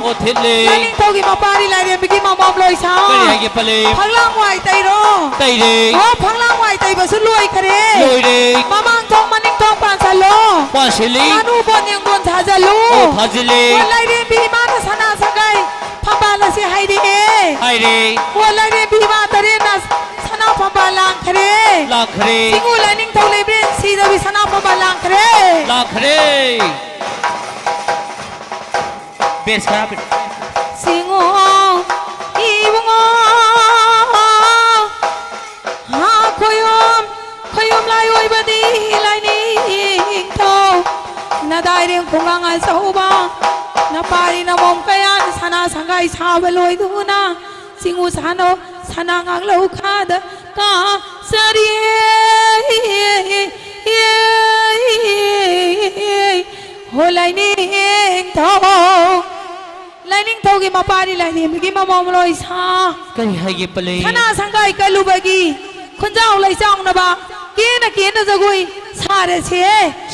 ꯑꯣ, ꯊꯤꯠꯂꯦ꯫ ꯂꯥꯏꯅꯤꯡꯊꯧꯒꯤ ꯃꯄꯥꯔꯤ ꯂꯥꯏꯔꯦꯝꯕꯤꯒꯤ ꯃꯃꯣꯝ ꯂꯣꯏꯁꯥ꯫ ꯀꯔꯤ ꯍꯥꯏꯒꯦ ꯄꯜꯂꯤ? ꯐꯛꯂꯥꯡ ꯋꯥꯏ ꯇꯩꯔꯣ꯫ ꯇꯩꯔꯦ꯫ ꯑꯣ, ꯐꯛꯂꯥꯡ ꯋꯥꯏ ꯇꯩꯕꯁꯨ ꯂꯣꯏꯈꯔꯦ꯫ ꯂꯣꯏꯔꯦ꯫ ꯃꯃꯥꯡ ꯊꯣꯡ ꯃꯅꯤꯡ ꯊꯣꯡ ꯄꯥꯟꯁꯜꯂꯣ꯫ ꯄꯥꯟꯁꯤꯜꯂꯤ꯫ ꯉꯥꯅꯨ ꯕꯣꯟ ꯌꯦꯡꯒꯣꯟ ꯁꯥꯖꯜꯂꯨ꯫ ꯑꯣ, ꯊꯥꯖꯤꯜꯂꯤ꯫ ꯑꯣ, ꯂꯥꯏꯔꯦꯝꯕꯤ ꯏꯃꯥꯅ ꯁꯅꯥ ꯁꯒꯥꯏ ꯐꯝꯕꯥꯜ ꯑꯁꯤ ꯍꯥꯏꯔꯛꯑꯦ꯫ ꯍꯥꯏꯔꯦ꯫ ꯑꯣ, ꯂꯥꯏꯔꯦꯝꯕꯤ ꯏꯃꯥ ꯇꯔꯦꯠꯅ ꯁꯅꯥ ꯐꯝꯕꯥꯜ ꯂꯥꯡꯈ꯭ꯔꯦ꯫ ꯂꯥꯡꯈ꯭ꯔꯦ꯫ ꯆꯤꯡꯉꯨ ꯂꯥꯏꯅꯤꯡꯊꯧ ꯂꯩꯕ꯭ꯔꯦꯟ ꯁꯤꯗꯕꯤ ꯁꯅꯥ ꯐꯝꯕꯥꯜ ꯂꯥꯡꯈ꯭ꯔꯦ꯫ ꯂꯥꯡꯈ꯭ꯔꯦ꯫ ꯕꯦꯁ ꯈꯔ ꯍꯥꯞꯄꯤꯔꯣ꯫ ꯁꯤꯡꯉꯣ ꯏꯕꯨꯡꯉꯣ, ꯍꯥ, ꯈꯣꯌꯨꯝ, ꯈꯣꯌꯨꯝ ꯂꯥꯏ ꯑꯣꯏꯕꯗꯤ ꯂꯥꯏꯅꯤꯡꯊꯧ꯫ ꯅꯗꯥꯏꯔꯦꯝ ꯈꯨꯡꯒꯪ ꯑꯆꯧꯕ, ꯅꯄꯥꯔꯤ ꯅꯃꯣꯝ ꯀꯌꯥ ꯁꯅꯥ ꯁꯪꯒꯥꯏ ꯁꯥꯕ ꯂꯣꯏꯗꯨꯅ, ꯆꯤꯡꯉꯨ ꯁꯥꯅꯧ, ꯁꯅꯥ ꯉꯥꯛꯂꯧ ꯈꯥꯗ ꯀꯥꯆꯔꯤ꯫ ꯍꯣ ꯂꯥꯏꯅꯤꯡꯊꯧ, ꯂꯥꯏꯅꯤꯡꯊꯧꯒꯤ ꯃꯄꯥꯔꯤ ꯂꯥꯏꯔꯦꯝꯕꯤꯒꯤ ꯃꯃꯣꯝ ꯂꯣꯏꯁꯥ꯫ ꯀꯔꯤ ꯍꯥꯏꯒꯦ ꯄꯜꯂꯤ? ꯁꯅꯥ ꯁꯪꯒꯥꯏ ꯀꯜꯂꯨꯕꯒꯤ ꯈꯨꯟꯖꯥꯎ ꯂꯩꯆꯥꯎꯅꯕ ꯀꯦꯅ ꯀꯦꯅ ꯖꯒꯣꯏ ꯁꯥꯔꯁꯦ꯫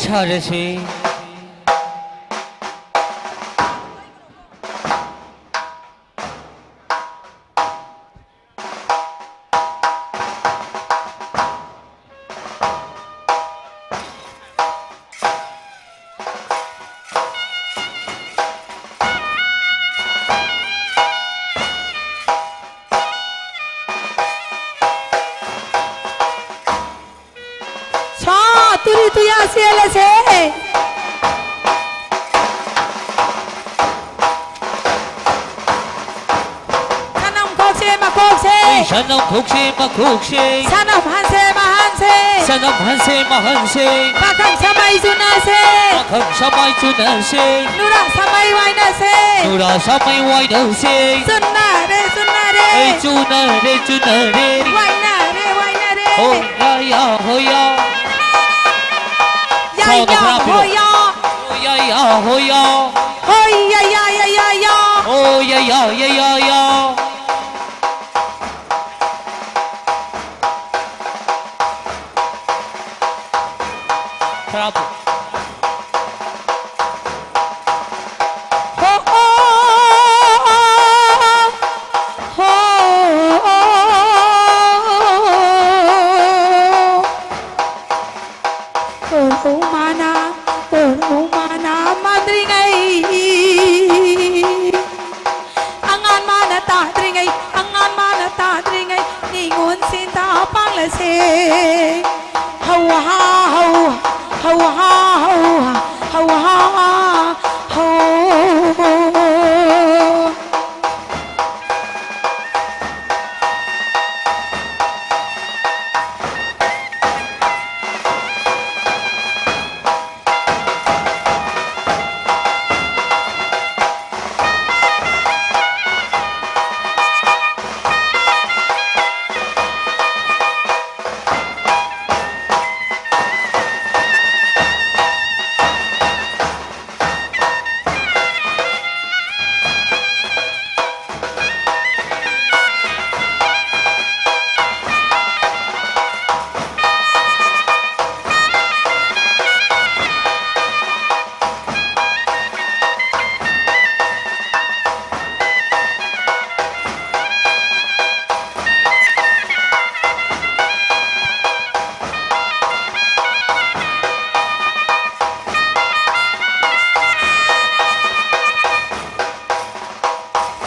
ꯁꯥꯔꯁꯦ꯫ ꯁꯥ, ꯇꯨꯔꯤ ꯇꯨꯌꯥ ꯆꯦꯜꯂꯁꯦ꯫ ꯁꯅꯝ ꯈꯣꯛꯁꯦ, ꯃꯈꯣꯛꯁꯦ꯫ ꯁꯅꯝ ꯈꯣꯛꯁꯦ ꯃꯈꯣꯛꯁꯦ꯫ ꯁꯅꯝ ꯍꯟꯁꯦ ꯃꯍꯟꯁꯦ꯫ ꯁꯅꯝ ꯍꯟꯁꯦ ꯃꯍꯟꯁꯦ꯫ ꯄꯥꯈꯪ ꯁꯃꯥꯏ ꯆꯨꯅꯁꯦ꯫ ꯄꯥꯈꯪ ꯁꯃꯥꯏ ꯆꯨꯅꯁꯦ꯫ ꯅꯨꯔꯥ ꯁꯃꯥꯏ ꯋꯥꯏꯅꯁꯦ꯫ ꯅꯨꯔꯥ ꯁꯃꯥꯏ ꯋꯥꯏꯅꯁꯦ꯫ ꯆꯨꯅꯔꯦ, ꯆꯨꯅꯔꯦ꯫ ꯑꯩ ꯆꯨꯅꯔꯦ, ꯆꯨꯅꯔꯦ꯫ ꯋꯥꯏꯅꯔꯦ, ꯋꯥꯏꯅꯔꯦ꯫ ꯍꯣꯌꯥ, ꯌꯥ, ꯍꯣꯌꯥ꯫ ꯌꯥ, ꯁꯥꯎꯗ ꯌꯥ, ꯈꯔ ꯍꯥꯞꯄꯤꯔꯣ꯫ ꯍꯣꯌꯥ꯫ ꯍꯣꯌꯥ, ꯌꯥ, ꯍꯣꯌꯥ꯫ ꯍꯣꯌꯥ, ꯌꯥ, ꯌꯥ, ꯌꯥ, ꯌꯥ꯫ ꯍꯣꯌꯥ, ꯌꯥ, ꯌꯥ, ꯌꯥ, ꯌꯥ꯫ ꯈꯔ ꯍꯥꯞꯄꯨ꯫ ꯍꯣ, ꯑꯣ, ꯍꯣ, ꯑꯣ꯫ ꯀꯣꯔꯧ ꯃꯥꯅ, ꯀꯣꯔꯧ ꯃꯥꯅ ꯃꯥꯟꯗ꯭ꯔꯤꯉꯩ, ꯑꯉꯥꯟ ꯃꯥꯅ ꯇꯥꯗ꯭ꯔꯤꯉꯩ, ꯑꯉꯥꯟ ꯃꯥꯅ ꯇꯥꯗ꯭ꯔꯤꯉꯩ, ꯅꯤꯉꯣꯜ ꯁꯦꯟꯊꯥ ꯄꯥꯡꯂꯁꯦ꯫ ꯍꯧ ꯍꯥ ꯍꯧ, ꯍꯧ ꯍꯥ ꯍꯧ, ꯍꯧ ꯍꯥ ꯍꯧ꯫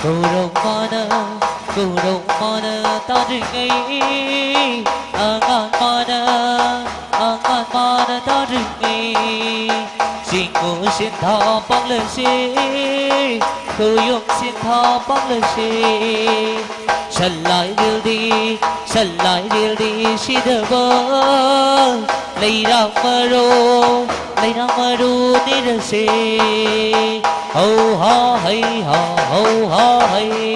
ꯀꯧꯔꯧ ꯃꯥꯅ, ꯀꯧꯔꯧ ꯃꯥꯅ ꯇꯥꯗ꯭ꯔꯤꯉꯩ, ꯑꯉꯥꯡ ꯃꯥꯅ, ꯑꯉꯥꯡ ꯃꯥꯅ ꯇꯥꯗ꯭ꯔꯤꯉꯩ, ꯆꯤꯡꯉꯨ ꯁꯤꯟꯊꯥ ꯄꯥꯡꯂꯁꯤ, ꯈꯨꯌꯨꯝ ꯁꯤꯟꯊꯥ ꯄꯥꯡꯂꯁꯤ꯫ ꯁꯟꯂꯥꯏꯔꯦꯜꯗꯤ, ꯁꯟꯂꯥꯏꯔꯦꯜꯗꯤ ꯁꯤꯗꯕ ꯂꯩꯔꯥꯛ ꯃꯔꯣ, ꯂꯩꯔꯥꯛ ꯃꯔꯣ ꯅꯤꯔꯁꯦ꯫ ꯍꯧ ꯍꯥ ꯍꯩ ꯍꯥ, ꯍꯧ ꯍꯥ ꯍꯩ꯫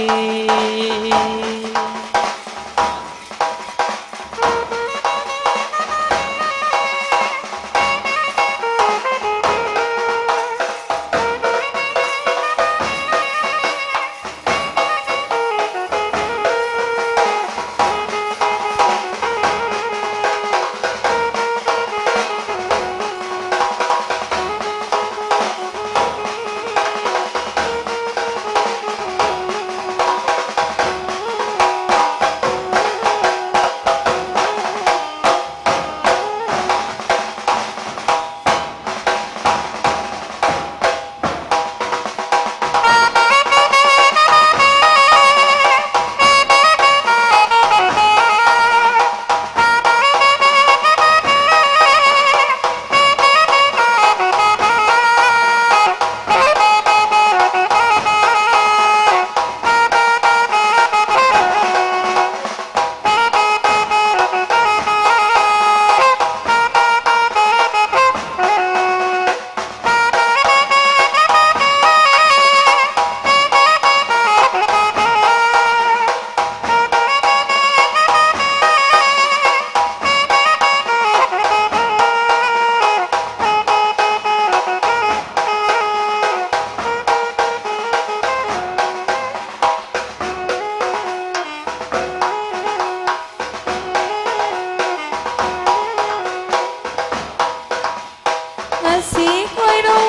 ꯉꯁꯤ ꯀꯣꯏꯔꯧ,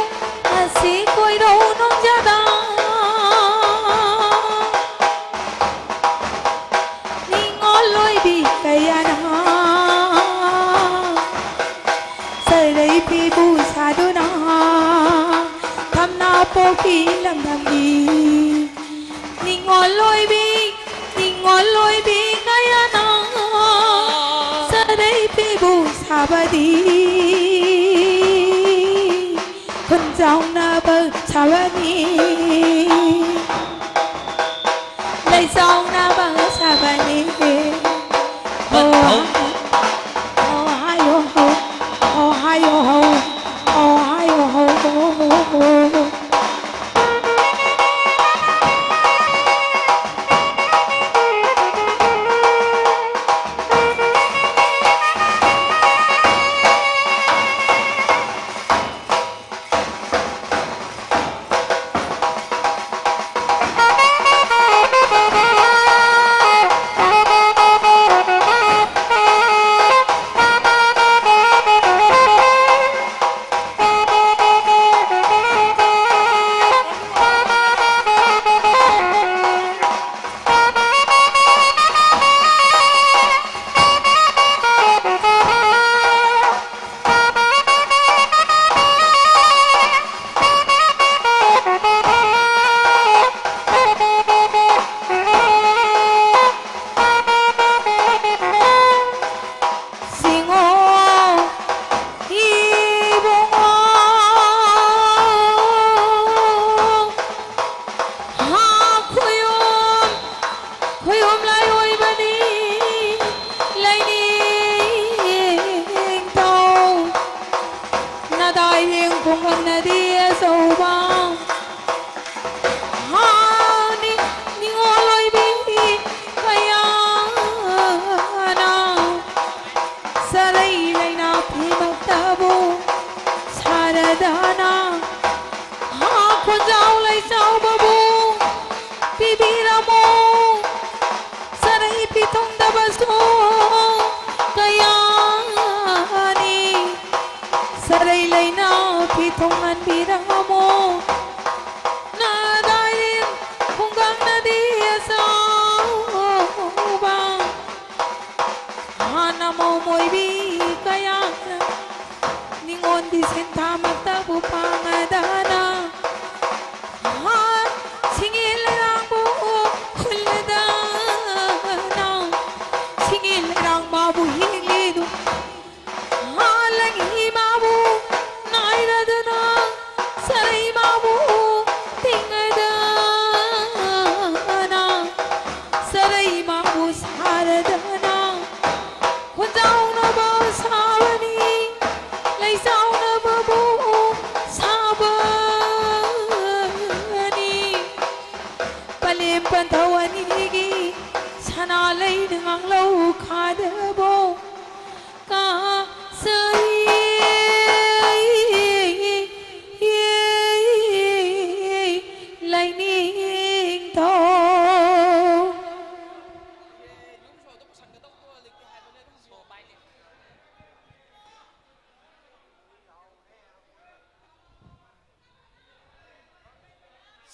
ꯉꯁꯤ ꯀꯣꯏꯔꯧ ꯅꯣꯡꯖꯥꯗ ꯅꯤꯡꯉꯣꯜ ꯑꯣꯏꯕꯤ ꯀꯌꯥꯅ ꯁꯔꯩ ꯐꯤꯕꯨ ꯁꯥꯗꯨꯅ ꯊꯝꯅꯥ ꯄꯣꯛꯄꯤ ꯂꯝꯗꯝꯒꯤ ꯅꯤꯡꯉꯣꯜ ꯑꯣꯏꯕꯤ, ꯅꯤꯡꯉꯣꯜ ꯑꯣꯏꯕꯤ ꯀꯌꯥꯅ ꯁꯔꯩ ꯐꯤꯕꯨ ꯁꯥꯕꯗꯤ ꯈꯨꯟꯖꯥꯎꯅꯕ ꯁꯥꯕꯅꯤ꯫ ꯂꯩꯖꯥꯎꯅꯕ ꯆꯔꯩ ꯐꯤꯊꯨꯡꯗꯕꯁꯨ ꯀꯌꯥꯅꯤ꯫ ꯆꯔꯩ ꯂꯩꯅꯥ ꯐꯤꯊꯨꯡꯍꯟꯕꯤꯔꯝꯃꯣ꯫ ꯅꯥꯗꯥꯏꯔꯦ ꯈꯨꯡꯒꯪꯅꯗꯤ ꯑꯆꯧꯕ ꯍꯥꯟꯅ ꯃꯧ ꯃꯣꯏꯕꯤ ꯀꯌꯥꯅ ꯅꯤꯉꯣꯟꯗꯤ ꯁꯦꯟꯊꯥꯃꯛꯇꯕꯨ ꯄꯥꯡꯉꯗꯅ, ꯍꯥ, ꯁꯤꯡꯒꯤ ꯂꯩꯔꯥꯡꯕꯨ ꯈꯨꯜꯂꯗꯅ, ꯁꯤꯡꯒꯤ ꯂꯩꯔꯥꯡ ꯃꯥꯕꯨ ꯍꯤꯡꯂꯤꯗꯨ, ꯍꯥ, ꯂꯪꯍꯤ ꯃꯥꯕꯨ ꯅꯥꯏꯔꯗꯅ, ꯆꯔꯩ ꯃꯥꯕꯨ ꯇꯤꯡꯉꯗꯅ, ꯆꯔꯩ ꯃꯥꯕꯨ ꯁꯥꯔꯗꯅ, ꯈꯨꯟꯖꯥꯎꯅꯕ ꯁꯥꯕꯅꯤ, ꯂꯩꯆꯥꯎꯅꯕꯕꯨ ꯁꯥꯕꯅꯤ꯫ ꯄꯂꯦꯝ ꯄꯟꯊꯧ ꯑꯅꯤꯒꯤ ꯁꯅꯥ ꯂꯩꯅ ꯉꯥꯡꯂꯧ ꯈꯥꯗꯕꯣ ꯀꯥꯁꯩ ꯂꯥꯏꯅꯤꯡꯊꯧ꯫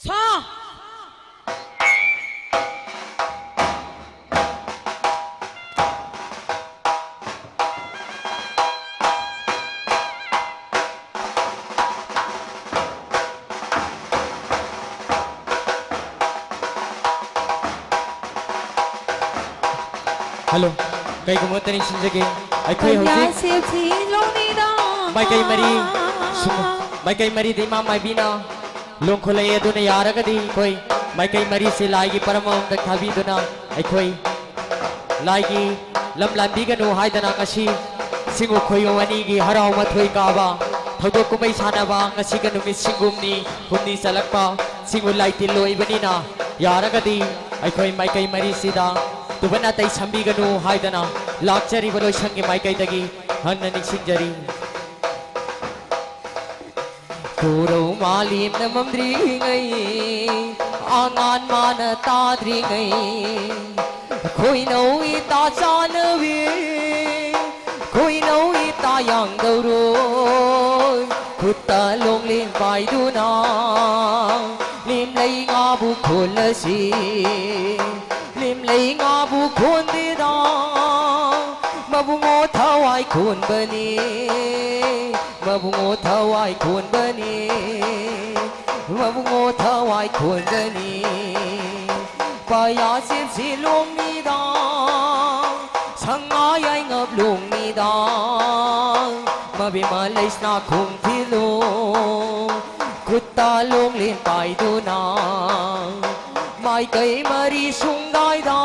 ꯁꯥ꯫ ꯍꯜꯂꯣ, ꯀꯩꯒꯨꯝꯕ ꯑꯝꯇ ꯅꯤꯡꯁꯤꯡꯖꯒꯦ꯫ ꯑꯩꯈꯣꯏ ꯍꯧꯖꯤꯛ ꯀꯟꯌꯥꯁꯦ ꯐꯤ ꯂꯣꯡꯅꯤꯗ꯫ ꯃꯥꯏꯀꯩ ꯃꯔꯤ, ꯁꯨꯝ, ꯃꯥꯏꯀꯩ ꯃꯔꯤꯗ ꯏꯃꯥ ꯃꯥꯏꯕꯤꯅ ꯂꯣꯡꯈꯨꯠꯂꯛꯑꯦ꯫ ꯑꯗꯨꯅ ꯌꯥꯔꯒꯗꯤ ꯑꯩꯈꯣꯏ ꯃꯥꯏꯀꯩ ꯃꯔꯤꯁꯦ ꯂꯥꯏꯒꯤ ꯄꯔꯝ ꯑꯃꯗ ꯊꯥꯕꯤꯗꯨꯅ ꯑꯩꯈꯣꯏ ꯂꯥꯏꯒꯤ ꯂꯝ ꯂꯥꯟꯕꯤꯒꯅꯨ ꯍꯥꯏꯗꯅ ꯉꯁꯤ ꯁꯤꯡꯉꯨ ꯈꯣꯏꯌꯨꯝ ꯑꯅꯤꯒꯤ ꯍꯔꯥꯎ ꯃꯊꯣꯏ ꯀꯥꯕ ꯊꯧꯗꯣꯛ ꯀꯨꯝꯍꯩ ꯁꯥꯟꯅꯕ ꯉꯁꯤꯒ ꯅꯨꯃꯤꯠ ꯁꯤꯡꯒꯨꯝꯅꯤ ꯍꯨꯝꯅꯤ ꯆꯠꯂꯛꯄ ꯁꯤꯡꯉꯨ ꯂꯥꯏꯇꯤꯜ ꯑꯣꯏꯕꯅꯤꯅ, ꯌꯥꯔꯒꯗꯤ ꯑꯩꯈꯣꯏ ꯃꯥꯏꯀꯩ ꯃꯔꯤꯁꯤꯗ ꯇꯨꯕ ꯅꯥꯇꯩ ꯁꯝꯕꯤꯒꯅꯨ ꯍꯥꯏꯗꯅ ꯂꯥꯛꯆꯔꯤꯕ ꯂꯣꯏꯁꯪꯒꯤ ꯃꯥꯏꯀꯩꯗꯒꯤ ꯍꯟꯅ ꯅꯤꯡꯁꯤꯡꯖꯔꯤ꯫ ꯈꯨꯔꯧ ꯃꯥꯂꯦꯝꯅ ꯃꯝꯗ꯭ꯔꯤꯉꯩ ꯑꯉꯥꯟ ꯃꯥꯅ ꯇꯥꯗ꯭ꯔꯤꯉꯩ ꯈꯣꯏꯅꯧ ꯏꯇꯥ ꯆꯥꯅꯕꯤ, ꯈꯣꯏꯅꯧ ꯏꯇꯥ ꯌꯥꯡꯗꯧꯔꯣꯏ꯫ ꯈꯨꯠꯇ ꯂꯣꯡꯂꯦꯟ ꯄꯥꯏꯗꯨꯅ ꯂꯤꯝꯂꯩ ꯉꯥꯕꯨ ꯈꯣꯜꯂꯁꯤ꯫ ꯂꯤꯝꯂꯩ ꯉꯥꯕꯨ ꯈꯣꯟꯗꯦꯗ ꯃꯕꯨꯡꯉꯣ ꯊꯋꯥꯏ ꯈꯣꯟꯕꯅꯤ, ꯃꯕꯨꯡꯉꯣ ꯊꯋꯥꯏ ꯈꯣꯟꯕꯅꯤ, ꯃꯕꯨꯡꯉꯣ ꯊꯋꯥꯏ ꯈꯣꯟꯕꯅꯤ꯫ ꯄꯌꯥ ꯁꯤꯞꯁꯤ ꯂꯣꯡꯅꯤꯗ, ꯁꯉꯥ ꯌꯥꯏꯉꯞ ꯂꯣꯡꯅꯤꯗ, ꯃꯕꯦꯝꯃ ꯂꯩꯁꯅꯥ ꯈꯣꯡ ꯊꯤꯜꯂꯣ꯫ ꯈꯨꯠꯇ ꯂꯣꯡꯂꯦꯟ ꯄꯥꯏꯗꯨꯅ ꯃꯥꯏꯀꯩ ꯃꯔꯤ ꯁꯨꯡꯗꯥꯏꯗ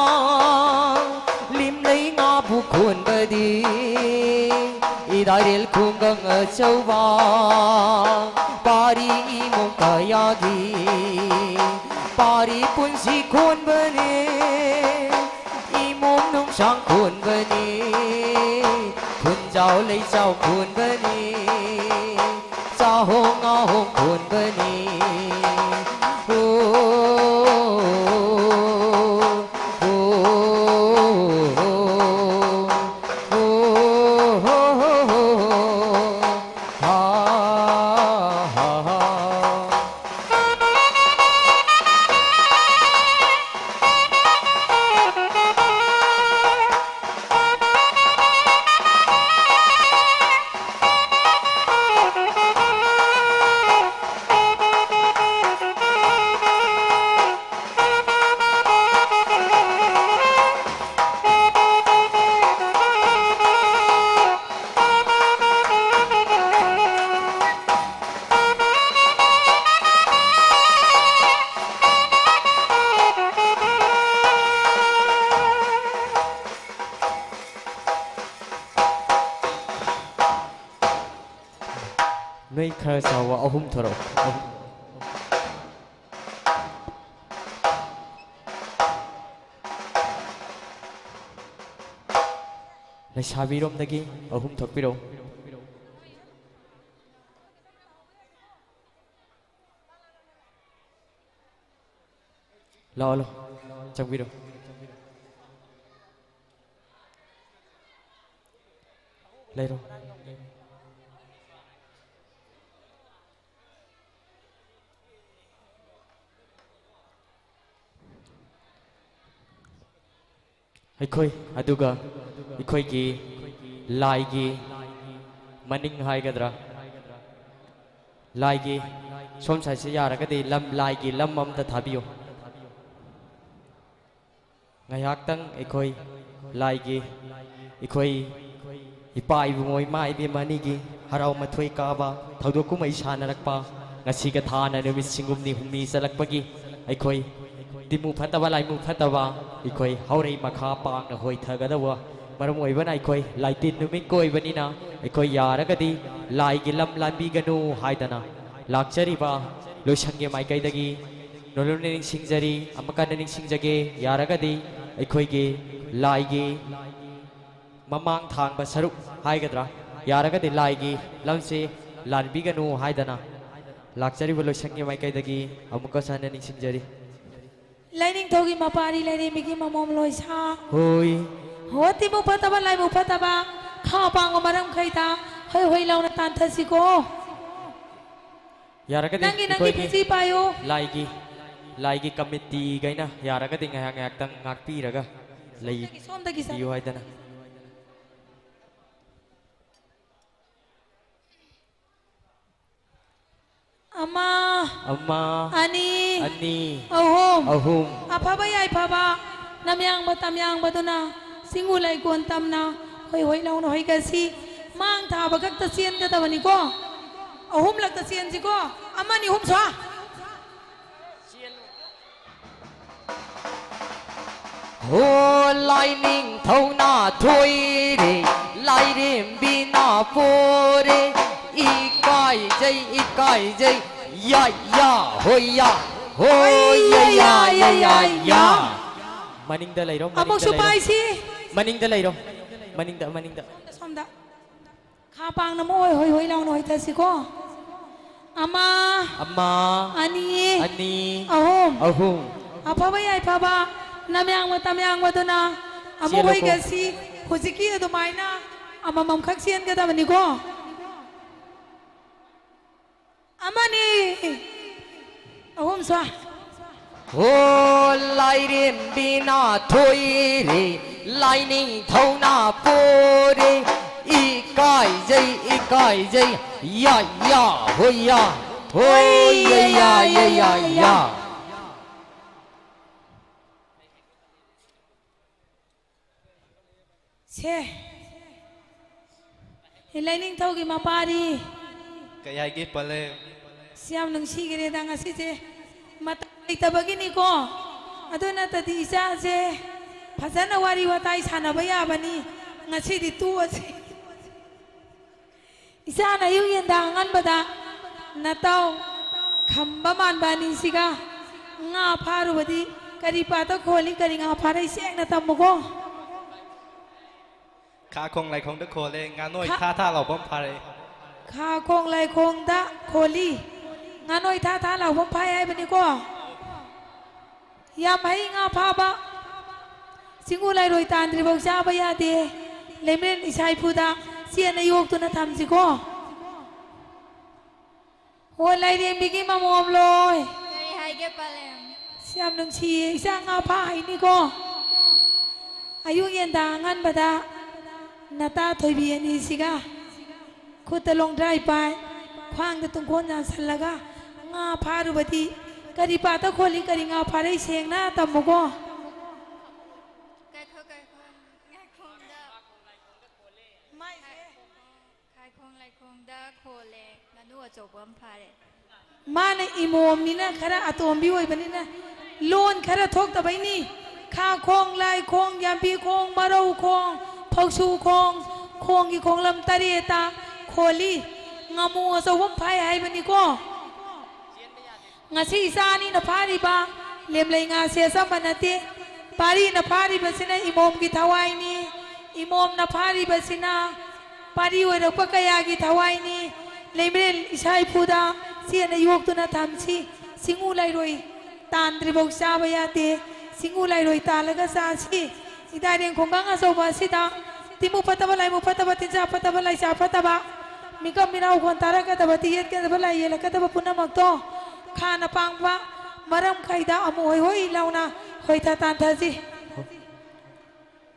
ꯂꯤꯝꯂꯩ ꯉꯥꯕꯨ ꯈꯣꯟꯕꯗꯤ ꯏꯗꯥꯏꯔꯦꯜ ꯈꯨꯡꯒꯪ ꯑꯆꯧꯕ ꯄꯥꯔꯤ ꯏꯃꯨꯡ ꯀꯌꯥꯒꯤ ꯄꯥꯔꯤ ꯄꯨꯟꯁꯤ ꯈꯣꯟꯕꯅꯤ꯫ ꯏꯃꯣꯝ ꯅꯨꯡꯁꯥꯡ ꯈꯣꯟꯕꯅꯤ, ꯈꯨꯟꯖꯥꯎ ꯂꯩꯆꯥꯎ ꯈꯣꯟꯕꯅꯤ, ꯆꯥꯍꯣꯡ ꯉꯥꯍꯣꯡ ꯈꯣꯟꯕꯅꯤ꯫ ꯑꯣ, ꯑꯣ, ꯑꯣ, ꯑꯣ, ꯍꯣ, ꯍꯣ, ꯍꯣ, ꯍꯣ꯫ ꯍꯥ, ꯍꯥ, ꯍꯥ꯫ ꯅꯣꯏ ꯈꯔ ꯆꯥꯎꯕ ꯑꯍꯨꯝ ꯊꯣꯔꯛꯑꯣ꯫ ꯑꯍꯨꯝ꯫ ꯂꯩꯁꯥꯕꯤꯔꯣꯝꯗꯒꯤ ꯑꯍꯨꯝ ꯊꯣꯛꯄꯤꯔꯛꯑꯣ꯫ ꯂꯥꯛꯑꯣ, ꯂꯥꯛꯑꯣ꯫ ꯆꯪꯕꯤꯔꯣ꯫ ꯂꯩꯔꯣ꯫ ꯑꯩꯈꯣꯏ, ꯑꯗꯨꯒ ꯑꯩꯈꯣꯏꯒꯤ ꯂꯥꯏꯒꯤ ꯃꯅꯤꯡ ꯍꯥꯏꯒꯗ꯭ꯔꯥ, ꯂꯥꯏꯒꯤ ꯁꯣꯝ ꯁꯥꯏꯠꯁꯦ ꯌꯥꯔꯒꯗꯤ ꯂꯝ, ꯂꯥꯏꯒꯤ ꯂꯝ ꯑꯝꯇ ꯊꯥꯕꯤꯌꯨ꯫ ꯉꯥꯏꯍꯥꯛꯇꯪ ꯑꯩꯈꯣꯏ ꯂꯥꯏꯒꯤ, ꯑꯩꯈꯣꯏ ꯏꯄꯥ ꯏꯕꯨꯡꯉꯣ ꯏꯃꯥ ꯏꯕꯦꯝꯃ ꯑꯅꯤꯒꯤ ꯍꯔꯥꯎ ꯃꯊꯣꯏ ꯀꯥꯕ ꯊꯧꯗꯣꯛ ꯀꯨꯝꯍꯩ ꯁꯥꯟꯅꯔꯛꯄ, ꯉꯁꯤꯒ ꯊꯥꯅ ꯅꯨꯃꯤꯠ ꯁꯤꯡꯒꯨꯝꯅꯤ ꯍꯨꯝꯅꯤ ꯆꯠꯂꯛꯄꯒꯤ ꯑꯩꯈꯣꯏ ꯇꯤꯃꯨ ꯐꯠꯇꯕ ꯂꯥꯏꯃꯨ ꯐꯠꯇꯕ ꯑꯩꯈꯣꯏ ꯍꯧꯔꯩ ꯃꯈꯥ ꯄꯥꯡꯅ ꯍꯣꯏꯊꯒꯗꯧꯕ ꯃꯔꯝ ꯑꯣꯏꯕꯅ ꯑꯩꯈꯣꯏ ꯂꯥꯏꯇꯤꯟ ꯅꯨꯃꯤꯠꯀ ꯑꯣꯏꯕꯅꯤꯅ ꯑꯩꯈꯣꯏ ꯌꯥꯔꯒꯗꯤ ꯂꯥꯏꯒꯤ ꯂꯝ ꯂꯥꯟꯕꯤꯒꯅꯨ ꯍꯥꯏꯗꯅ ꯂꯥꯛꯆꯔꯤꯕ ꯂꯣꯏꯁꯪꯒꯤ ꯃꯥꯏꯀꯩꯗꯒꯤ ꯅꯣꯂꯨꯛꯅ ꯅꯤꯡꯁꯤꯡꯖꯔꯤ, ꯑꯃꯨꯛ ꯀꯟꯅ ꯅꯤꯡꯁꯤꯡꯖꯒꯦ꯫ ꯌꯥꯔꯒꯗꯤ ꯑꯩꯈꯣꯏꯒꯤ ꯂꯥꯏꯒꯤ ꯃꯃꯥꯡ ꯊꯥꯡꯕ ꯁꯔꯨꯛ ꯍꯥꯏꯒꯗ꯭ꯔꯥ, ꯌꯥꯔꯒꯗꯤ ꯂꯥꯏꯒꯤ ꯂꯝꯁꯦ ꯂꯥꯟꯕꯤꯒꯅꯨ ꯍꯥꯏꯗꯅ ꯂꯥꯛꯆꯔꯤꯕ ꯂꯣꯏꯁꯪꯒꯤ ꯃꯥꯏꯀꯩꯗꯒꯤ ꯑꯃꯨꯛꯀꯁꯨ ꯍꯟꯅ ꯅꯤꯡꯁꯤꯡꯖꯔꯤ꯫ ꯂꯥꯏꯅꯤꯡꯊꯧꯒꯤ ꯃꯄꯥꯔꯤ ꯂꯥꯏꯔꯦꯝꯕꯤꯒꯤ ꯃꯃꯣꯝ ꯂꯣꯏꯁꯥ꯫ ꯍꯣꯏ꯫ ꯍꯣ ꯇꯤꯃꯨ ꯐꯠꯇꯕ ꯂꯥꯏꯃꯨ ꯐꯠꯇꯕ ꯈꯥ ꯄꯥꯡꯕ ꯃꯔꯝꯈꯩꯗ ꯍꯣꯏ ꯍꯣꯏ ꯂꯥꯎꯅ ꯇꯥꯟꯊꯁꯤꯀꯣ꯫ ꯌꯥꯔꯒꯗꯤ ꯅꯪꯒꯤ, ꯅꯪꯒꯤ ꯑꯩꯈꯣꯏꯒꯤ ꯐꯤꯖꯤ ꯄꯥꯏꯌꯨ꯫ ꯂꯥꯏꯒꯤ, ꯂꯥꯏꯒꯤ ꯀꯃꯤꯇꯤꯈꯩꯅ ꯌꯥꯔꯒꯗꯤ ꯉꯥꯏꯍꯥꯛ ꯉꯥꯏꯍꯥꯛꯇꯪ ꯉꯥꯛꯄꯤꯔꯒ ꯁꯣꯝꯗꯒꯤ, ꯁꯣꯝꯗꯒꯤ ꯆꯠ- ꯂꯩꯕꯤꯌꯨ ꯍꯥꯏꯗꯅ꯫ ꯑꯃ, ꯑꯃ, ꯑꯅꯤ, ꯑꯅꯤ, ꯑꯍꯨꯝ꯫ ꯑꯍꯨꯝ꯫ ꯑꯐꯕ ꯌꯥꯏꯐꯕ ꯅꯝꯌꯥꯡꯕ ꯇꯝꯌꯥꯡꯕꯗꯨꯅ ꯆꯤꯡꯉꯨ ꯂꯩꯀꯣꯟ ꯇꯝꯅ ꯍꯣꯏ ꯍꯣꯏ ꯂꯥꯎꯅ ꯍꯣꯏꯒꯁꯤ ꯃꯥꯡ ꯊꯥꯕ ꯈꯛꯇ ꯆꯦꯟꯒꯗꯕꯅꯤꯀꯣ꯫ ꯑꯍꯨꯝꯂꯛꯇ ꯆꯦꯟꯁꯤꯀꯣ꯫ ꯑꯃꯅꯤ ꯑꯍꯨꯝ ꯁ꯭ꯋꯥ꯫ ꯍꯣ ꯂꯥꯏꯅꯤꯡꯊꯧꯅ ꯊꯣꯏꯔꯦ, ꯂꯥꯏꯔꯦꯝꯕꯤꯅ ꯄꯣꯔꯦ, ꯏꯀꯥꯏꯖꯩ, ꯏꯀꯥꯏꯖꯩ, ꯌꯥ, ꯌꯥ, ꯍꯣꯏ, ꯌꯥ, ꯍꯣꯏ, ꯌꯥ, ꯌꯥ, ꯌꯥ, ꯌꯥ, ꯌꯥ꯫ ꯃꯅꯤꯡꯗ ꯂꯩꯔꯣ, ꯃꯅꯤꯡꯗ ꯑꯃꯨꯛꯁꯨ ꯂꯩꯔꯣ꯫ ꯄꯥꯏꯁꯤ꯫ ꯃꯅꯤꯡꯗ ꯂꯩꯔꯣ, ꯃꯅꯤꯡꯗ, ꯃꯅꯤꯡꯗ꯫ ꯁꯣꯝꯗ, ꯁꯣꯝꯗ꯫ ꯈꯥ ꯄꯥꯡꯅ ꯑꯃꯨꯛ ꯍꯣꯏ, ꯍꯣꯏ, ꯍꯣꯏ ꯂꯥꯎꯅ ꯍꯣꯏꯊꯁꯤꯀꯣ꯫ ꯑꯃ, ꯑꯃ, ꯑꯅꯤ, ꯑꯅꯤ, ꯑꯍꯨꯝ꯫ ꯑꯍꯨꯝ꯫ ꯑꯐꯕ ꯌꯥꯏꯐꯕ, ꯅꯝꯌꯥꯡꯕ ꯇꯝꯌꯥꯡꯕꯗꯨꯅ ꯑꯃꯨꯛ ꯆꯦꯜꯂꯨꯀꯣ꯫ ꯑꯣꯏꯒꯁꯤ꯫ ꯍꯧꯖꯤꯛꯀꯤ ꯑꯗꯨꯃꯥꯏꯅ ꯑꯃꯃꯝꯈꯛ ꯆꯦꯟꯒꯗꯕꯅꯤꯀꯣ꯫ ꯑꯃꯅꯤ, ꯑꯍꯨꯝ ꯁ꯭ꯋꯥ꯫ ꯍꯣ, ꯂꯥꯏꯔꯦꯝꯕꯤꯅ ꯊꯣꯏꯔꯦ, ꯂꯥꯏꯅꯤꯡꯊꯧꯅ ꯄꯣꯔꯦ꯫ ꯏꯀꯥꯏꯖꯩ, ꯏꯀꯥꯏꯖꯩ, ꯌꯥ, ꯌꯥ, ꯍꯣꯏ, ꯌꯥ, ꯍꯣꯏ, ꯌꯥ, ꯌꯥ, ꯌꯥ, ꯌꯥ, ꯌꯥ꯫ ꯁꯦ, ꯂꯥꯏꯅꯤꯡꯊꯧꯒꯤ ꯃꯄꯥꯗꯤ꯫ ꯀꯩ ꯍꯥꯏꯒꯦ, ꯄꯂꯦꯝ? ꯁꯤ ꯌꯥꯝ ꯅꯨꯡꯁꯤꯈ꯭ꯔꯦꯗ ꯉꯁꯤꯁꯦ꯫ ꯃꯇꯝ ꯂꯩꯇꯕꯒꯤꯅꯤꯀꯣ꯫ ꯑꯗꯨ ꯅꯠꯇꯗꯤ ꯏꯆꯥꯁꯦ ꯐꯖꯅ ꯋꯥꯔꯤ ꯋꯥꯇꯥꯏ ꯁꯥꯟꯅꯕ ꯌꯥꯕꯅꯤ꯫ ꯉꯁꯤꯗꯤ ꯇꯣꯛꯑꯁꯤ꯫ ꯏꯆꯥꯅ ꯑꯌꯨꯛ ꯌꯦꯟꯗꯥ ꯑꯉꯟꯕꯗ ꯅꯇꯥꯎ ꯈꯝꯕ ꯃꯥꯟꯕ ꯑꯅꯤꯁꯤꯒ ꯉꯥ ꯐꯥꯔꯨꯕꯗꯤ ꯀꯔꯤ ꯄꯥꯠꯇ ꯈꯣꯜꯂꯤ, ꯀꯔꯤ ꯉꯥ ꯐꯥꯔꯛꯏ, ꯁꯦꯡꯅ ꯇꯝꯃꯨꯀꯣ꯫ ꯈꯥ ꯈꯣꯡ ꯂꯥꯏꯈꯣꯡꯗ ꯈꯣꯜꯂꯦ, ꯉꯥꯅꯣꯏ ꯈꯥ-, ꯊꯥ ꯊꯥ ꯂꯥꯎꯕ ꯑꯃ ꯐꯥꯔꯛꯑꯦ꯫ ꯈꯥ ꯈꯣꯡ ꯂꯥꯏꯈꯣꯡꯗ ꯈꯣꯜꯂꯤ, ꯉꯥꯅꯣꯏ ꯊꯥ ꯊꯥ ꯂꯥꯎꯕ ꯑꯃ ꯐꯥꯏ ꯍꯥꯏꯕꯅꯤꯀꯣ꯫ ꯌꯥꯝ ꯍꯩ ꯉꯥ ꯐꯥꯕ꯫ ꯆꯤꯡꯒꯨ ꯂꯥꯏꯔꯣꯏ ꯇꯥꯟꯗ꯭ꯔꯤꯐꯥꯎ ꯆꯥꯕ ꯌꯥꯗꯦ꯫ ꯂꯩꯃꯔꯦꯟ ꯏꯁꯥ ꯏꯐꯨꯗ ꯆꯦꯠꯅ ꯌꯣꯛꯇꯨꯅ ꯊꯝꯁꯤꯀꯣ꯫ ꯍꯣ, ꯂꯥꯏꯔꯦꯝꯕꯤꯒꯤ ꯃꯃꯣꯝ ꯂꯣꯏ꯫ ꯀꯔꯤ ꯍꯥꯏꯒꯦ, ꯄꯂꯦꯝ? ꯁꯤ ꯌꯥꯝ ꯅꯨꯡꯁꯤꯌꯦ, ꯏꯆꯥ ꯉꯥ ꯐꯥ ꯍꯩꯅꯤꯀꯣ꯫ ꯑꯌꯨꯛ ꯌꯦꯟꯗꯥ ꯑꯉꯟꯕꯗ ꯅꯇꯥ ꯊꯣꯏꯕꯤ ꯑꯅꯤꯁꯤꯒ ꯈꯨꯠꯇ ꯂꯣꯡꯗ꯭ꯔꯥꯏ ꯄꯥꯏ, ꯈ꯭ꯋꯥꯡꯗ ꯇꯨꯡꯈꯣꯟ ꯌꯥꯟꯁꯜꯂꯒ ꯉꯥ ꯐꯥꯔꯨꯕꯗꯤ ꯀꯔꯤ ꯄꯥꯠꯇ ꯈꯣꯜꯂꯤ, ꯀꯔꯤ ꯉꯥ ꯐꯥꯔꯛꯏ, ꯁꯦꯡꯅ ꯇꯝꯃꯨꯀꯣ꯫ ꯀꯥꯏꯈꯣ, ꯀꯥꯏꯈꯣ, ꯉꯥꯏꯈꯣꯝꯗ꯫ ꯃꯥꯏꯁꯦ꯫ ꯈꯥꯏꯈꯣꯡ ꯂꯥꯏꯈꯣꯡꯗ ꯈꯣꯜꯂꯦ, ꯉꯥꯅꯨ ꯑꯆꯧꯕ ꯑꯃ ꯐꯥꯔꯦ꯫ ꯃꯥꯅ ꯏꯃꯣꯝꯅꯤꯅ, ꯈꯔ ꯑꯇꯣꯝꯕꯤ ꯑꯣꯏꯕꯅꯤꯅ, ꯂꯣꯟ ꯈꯔ ꯊꯣꯛꯇꯕꯩꯅꯤ꯫ ꯈꯥ ꯈꯣꯡ, ꯂꯥꯏ ꯈꯣꯡ, ꯌꯥꯝꯕꯤ ꯈꯣꯡ, ꯃꯔꯧ ꯈꯣꯡ, ꯐꯧꯁꯨ ꯈꯣꯡ, ꯈꯣꯡꯒꯤ ꯈꯣꯡꯂꯝ ꯇꯔꯦꯠꯇ ꯈꯣꯜꯂꯤ꯫ ꯉꯥꯃꯨ ꯑꯆꯧꯕ ꯑꯃ ꯐꯥꯏ ꯍꯥꯏꯕꯅꯤꯀꯣ꯫ ꯉꯁꯤ ꯏꯆꯥ ꯑꯅꯤꯅ ꯐꯥꯔꯤꯕ ꯂꯦꯝꯂꯩ ꯉꯥꯁꯦ ꯑꯆꯝꯕ ꯅꯠꯇꯦ꯫ ꯄꯥꯔꯤꯅ ꯐꯥꯔꯤꯕꯁꯤꯅ ꯏꯃꯣꯝꯒꯤ ꯊꯋꯥꯏꯅꯤ꯫ ꯏꯃꯣꯝꯅ ꯐꯥꯔꯤꯕꯁꯤꯅ ꯄꯥꯔꯤ ꯑꯣꯏꯔꯛꯄ ꯀꯌꯥꯒꯤ ꯊꯋꯥꯏꯅꯤ꯫ ꯂꯩꯃꯔꯦꯜ ꯏꯁꯥ ꯏꯐꯨꯗ ꯆꯦꯠꯅ ꯌꯣꯛꯇꯨꯅ ꯊꯝꯁꯤ꯫ ꯆꯤꯡꯉꯨ ꯂꯩꯔꯣꯏ꯫ ꯇꯥꯟꯗ꯭ꯔꯤꯐꯥꯎ ꯆꯥꯕ ꯌꯥꯗꯦ꯫ ꯆꯤꯡꯎ ꯂꯥꯏꯔꯣꯏ ꯇꯥꯜꯂꯒ ꯆꯥꯁꯤ꯫ ꯏꯗꯥꯏꯔꯦꯡ ꯈꯨꯡꯒꯪ ꯑꯆꯧꯕ ꯑꯁꯤꯗ ꯇꯤꯟꯃꯨ ꯐꯠꯇꯕ, ꯂꯥꯏꯃꯨ ꯐꯠꯇꯕ, ꯇꯤꯟꯖꯥ ꯐꯠꯇꯕ, ꯂꯥꯏꯆꯥ ꯐꯠꯇꯕ, ꯃꯤꯀꯞ ꯃꯤꯔꯥꯎ ꯈꯣꯟ ꯇꯥꯔꯛꯀꯗꯕ, ꯇꯤ ꯌꯦꯠꯀꯗꯕ, ꯂꯥꯏ ꯌꯦꯜꯂꯛꯀꯗꯕ ꯄꯨꯝꯅꯃꯛꯇꯣ ꯈꯥꯅ ꯄꯥꯡꯕ ꯃꯔꯝ ꯈꯩꯗ ꯑꯃꯨꯛ ꯍꯣꯏ ꯍꯣꯏ ꯂꯥꯎꯅ ꯍꯣꯏꯊ ꯇꯥꯟꯊꯁꯤ꯫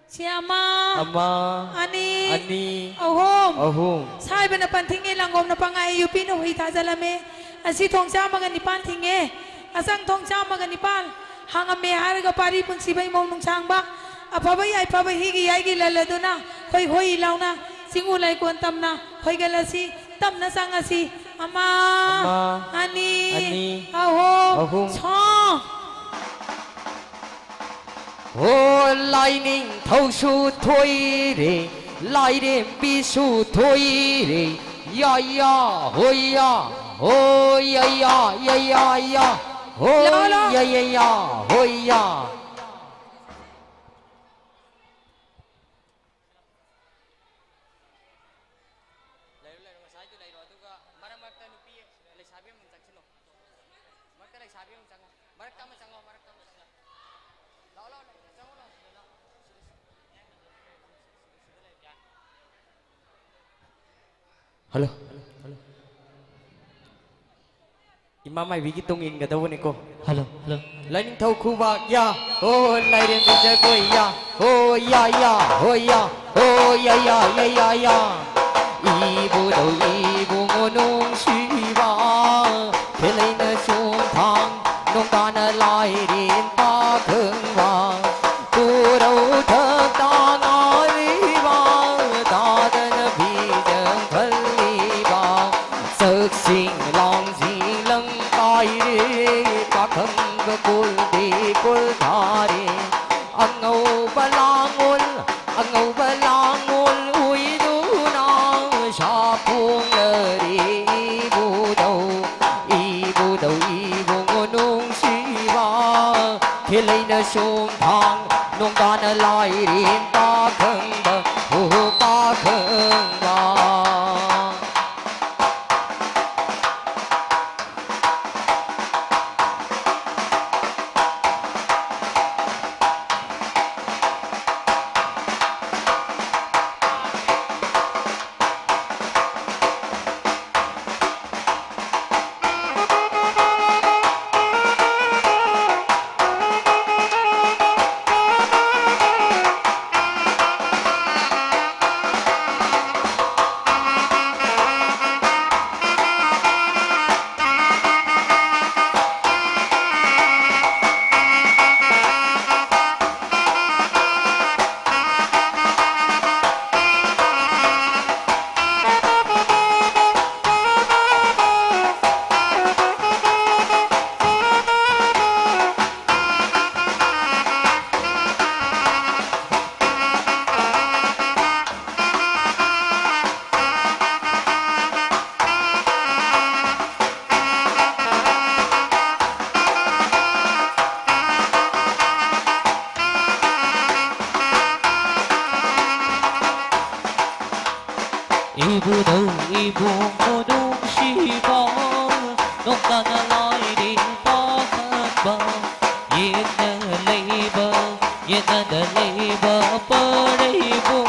ꯁꯤ ꯑꯃ, ꯑꯃ, ꯑꯅꯤ, ꯑꯅꯤ, ꯑꯍꯨꯝ꯫ ꯑꯍꯨꯝ꯫ ꯁꯥꯏꯕꯅ ꯄꯟ ꯊꯤꯡꯉꯦ, ꯂꯥꯡꯒꯣꯝꯅ ꯄꯪꯉꯥꯏ, ꯌꯨꯄꯤꯅ ꯍꯨꯏ ꯊꯥꯖꯜꯂꯝꯃꯦ꯫ ꯑꯁꯤ ꯊꯣꯡ ꯆꯥꯝꯃꯒ ꯅꯤꯄꯥꯟ ꯊꯤꯡꯉꯦ꯫ ꯑꯁꯪ ꯊꯣꯡ ꯆꯥꯝꯃꯒ ꯅꯤꯄꯥꯟ ꯍꯥꯡꯉꯝꯃꯦ ꯍꯥꯏꯔꯒ ꯄꯥꯔꯤ ꯄꯨꯟꯁꯤꯕ ꯏꯃꯧ ꯅꯨꯡꯁꯥꯡꯕ ꯑꯐꯕ ꯌꯥꯏꯐꯕ ꯍꯤꯒꯤ ꯌꯥꯏꯒꯤ ꯂꯜ ꯑꯗꯨꯅ ꯍꯣꯏ ꯍꯣꯏ ꯂꯥꯎꯅ ꯆꯤꯡꯉꯨ ꯂꯩꯀꯣꯟ ꯇꯝꯅ ꯍꯣꯏꯒꯠꯂꯁꯤ, ꯇꯝꯅ ꯆꯪꯉꯁꯤ꯫ ꯑꯃ, ꯑꯃ, ꯑꯅꯤ, ꯑꯅꯤ, ꯑꯍꯨꯝ, ꯑꯍꯨꯝ꯫ ꯁꯣ꯫ ꯍꯣ, ꯂꯥꯏꯅꯤꯡꯊꯧꯁꯨ ꯊꯣꯏꯔꯦ, ꯂꯥꯏꯔꯦꯝꯕꯤꯁꯨ ꯊꯣꯏꯔꯦ, ꯌꯥ ꯌꯥ, ꯍꯣꯏ ꯌꯥ, ꯍꯣꯏ ꯌꯥ ꯌꯥ, ꯌꯥ ꯌꯥ ꯌꯥ, ꯍꯣꯏ ꯂꯥꯎ, ꯂꯥꯎ꯫ ꯌꯥ ꯌꯥ ꯌꯥ, ꯍꯣꯏ ꯌꯥ꯫ ꯂꯩꯔꯣ, ꯂꯩꯔꯣ, ꯉꯁꯥꯏꯗꯨ ꯂꯩꯔꯣ, ꯑꯗꯨꯒ ꯃꯔꯛ ꯃꯔꯛꯇ ꯅꯨꯄꯤ ꯂꯩꯁꯥꯕꯤ ꯑꯃꯨꯛ ꯆꯪꯁꯤꯜꯂꯣ꯫ ꯃꯔꯛꯇ ꯂꯩꯁꯥꯕꯤ ꯑꯃꯨꯛ ꯆꯪꯉꯣ꯫ ꯃꯔꯛꯇ ꯑꯃ ꯆꯪꯉꯣ, ꯃꯔꯛꯇ ꯑꯃ ꯆꯪꯉꯣ꯫ ꯂꯥꯛꯑꯣ, ꯂꯥꯛꯑꯣ, ꯂꯥꯛꯑꯣ, ꯆꯪꯉꯣ, ꯂꯥꯛꯑꯣ, ꯁꯤꯗ, ꯁꯤꯗ꯫ ꯍꯜꯂꯣ꯫ ꯏꯃꯥ ꯃꯥꯏꯕꯤꯒꯤ ꯇꯨꯡ ꯏꯟꯒꯗꯧꯕꯅꯤꯀꯣ꯫ Hello, hello. ꯂꯥꯏꯅꯤꯡꯊꯧ ꯈꯨꯕꯥꯛ ꯌꯥ, ꯍꯣ ꯂꯥꯏꯔꯦꯝꯕꯤ ꯖꯒꯣꯏ ꯌꯥ, ꯍꯣ ꯌꯥ ꯌꯥ, ꯍꯣ ꯌꯥ, ꯍꯣ ꯌꯥ ꯌꯥ, ꯌꯥ ꯌꯥ ꯌꯥ꯫ ꯏꯕꯨꯙꯧ ꯏꯕꯨꯡꯉꯣ ꯅꯨꯡꯁꯤꯕ, ꯈꯦꯂꯩꯅ ꯆꯣꯡꯊꯥꯡ ꯅꯣꯡꯗꯥꯅ ꯂꯥꯏꯔꯦꯟ ꯄꯥꯈꯪꯕ꯫ ꯄꯨꯔꯧ ꯊꯛꯇ ꯉꯥꯏꯔꯤꯕ, ꯇꯥꯗꯅ ꯐꯤꯖꯪ ꯈꯜꯂꯤꯕ꯫ ꯁꯛꯁꯤꯡ ꯂꯥꯡꯁꯤꯡ ꯂꯪ ꯀꯥꯏꯔꯦ, ꯄꯥꯈꯪꯕ ꯀꯨꯜꯗꯤ ꯀꯨꯜ ꯊꯥꯔꯦ꯫ ꯑꯉꯧꯕ ꯂꯥꯡꯑꯣꯜ, ꯑꯉꯧꯕ ꯂꯥꯡꯑꯣꯜ ꯎꯏꯗꯨꯅ ꯁꯥꯐꯣꯡꯂꯔꯦ ꯏꯕꯨꯙꯧ, ꯏꯕꯨꯙꯧ ꯏꯕꯨꯡꯉꯣ ꯅꯨꯡꯁꯤꯕ꯫ ꯈꯦꯂꯩꯅ ꯆꯣꯡꯊꯥꯡ ꯅꯣꯡꯗꯥꯅ ꯂꯥꯏꯔꯦꯟ ꯄꯥꯈꯪꯕ, ꯍꯣ ꯄꯥꯈꯪꯕ꯫ ꯏꯕꯨꯙꯧ ꯏꯕꯨꯡꯉꯣ ꯅꯨꯡꯁꯤꯕ, ꯅꯣꯡꯇꯅ ꯂꯥꯏꯔꯤ ꯄꯥꯈꯪꯕ, ꯌꯦꯠꯅ ꯂꯩꯕ, ꯌꯦꯠꯅꯗ ꯂꯩꯕ ꯄꯔꯩꯕꯨ,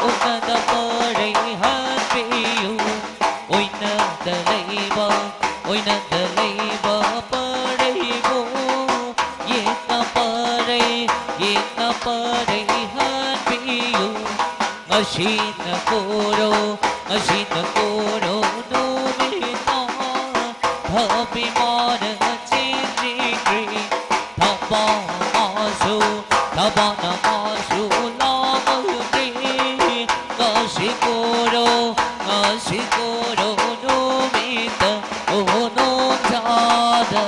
ꯎꯅꯗ ꯄꯔꯩ ꯍꯟꯕꯤꯌꯨ꯫ ꯑꯣꯏꯅꯗ ꯂꯩꯕ, ꯑꯣꯏꯅꯗ ꯂꯩꯕ ꯄꯔꯩꯕꯨ, ꯌꯦꯠꯅ ꯄꯔꯩ, ꯌꯦꯠꯅ ꯄꯔꯩ ꯍꯟꯕꯤꯌꯨ꯫ ꯉꯁꯤꯅ ꯀꯣꯔꯧ, ꯉꯁꯤꯅ ꯀꯣꯔꯧ ꯅꯨꯃꯤꯠꯅ, ꯊꯕꯤ ꯃꯥꯅ ꯆꯦꯟꯕꯤꯈ꯭ꯔꯦ꯫ ꯊꯕꯥ ꯑꯃꯁꯨ, ꯊꯕꯥ ꯑꯃꯁꯨ ꯂꯥꯛꯂꯦ꯫ ꯉꯁꯤ ꯀꯣꯔꯧ, ꯉꯁꯤ ꯀꯣꯔꯧ ꯅꯨꯃꯤꯠꯇ, ꯑꯣ ꯅꯣꯡꯖꯥꯗ꯫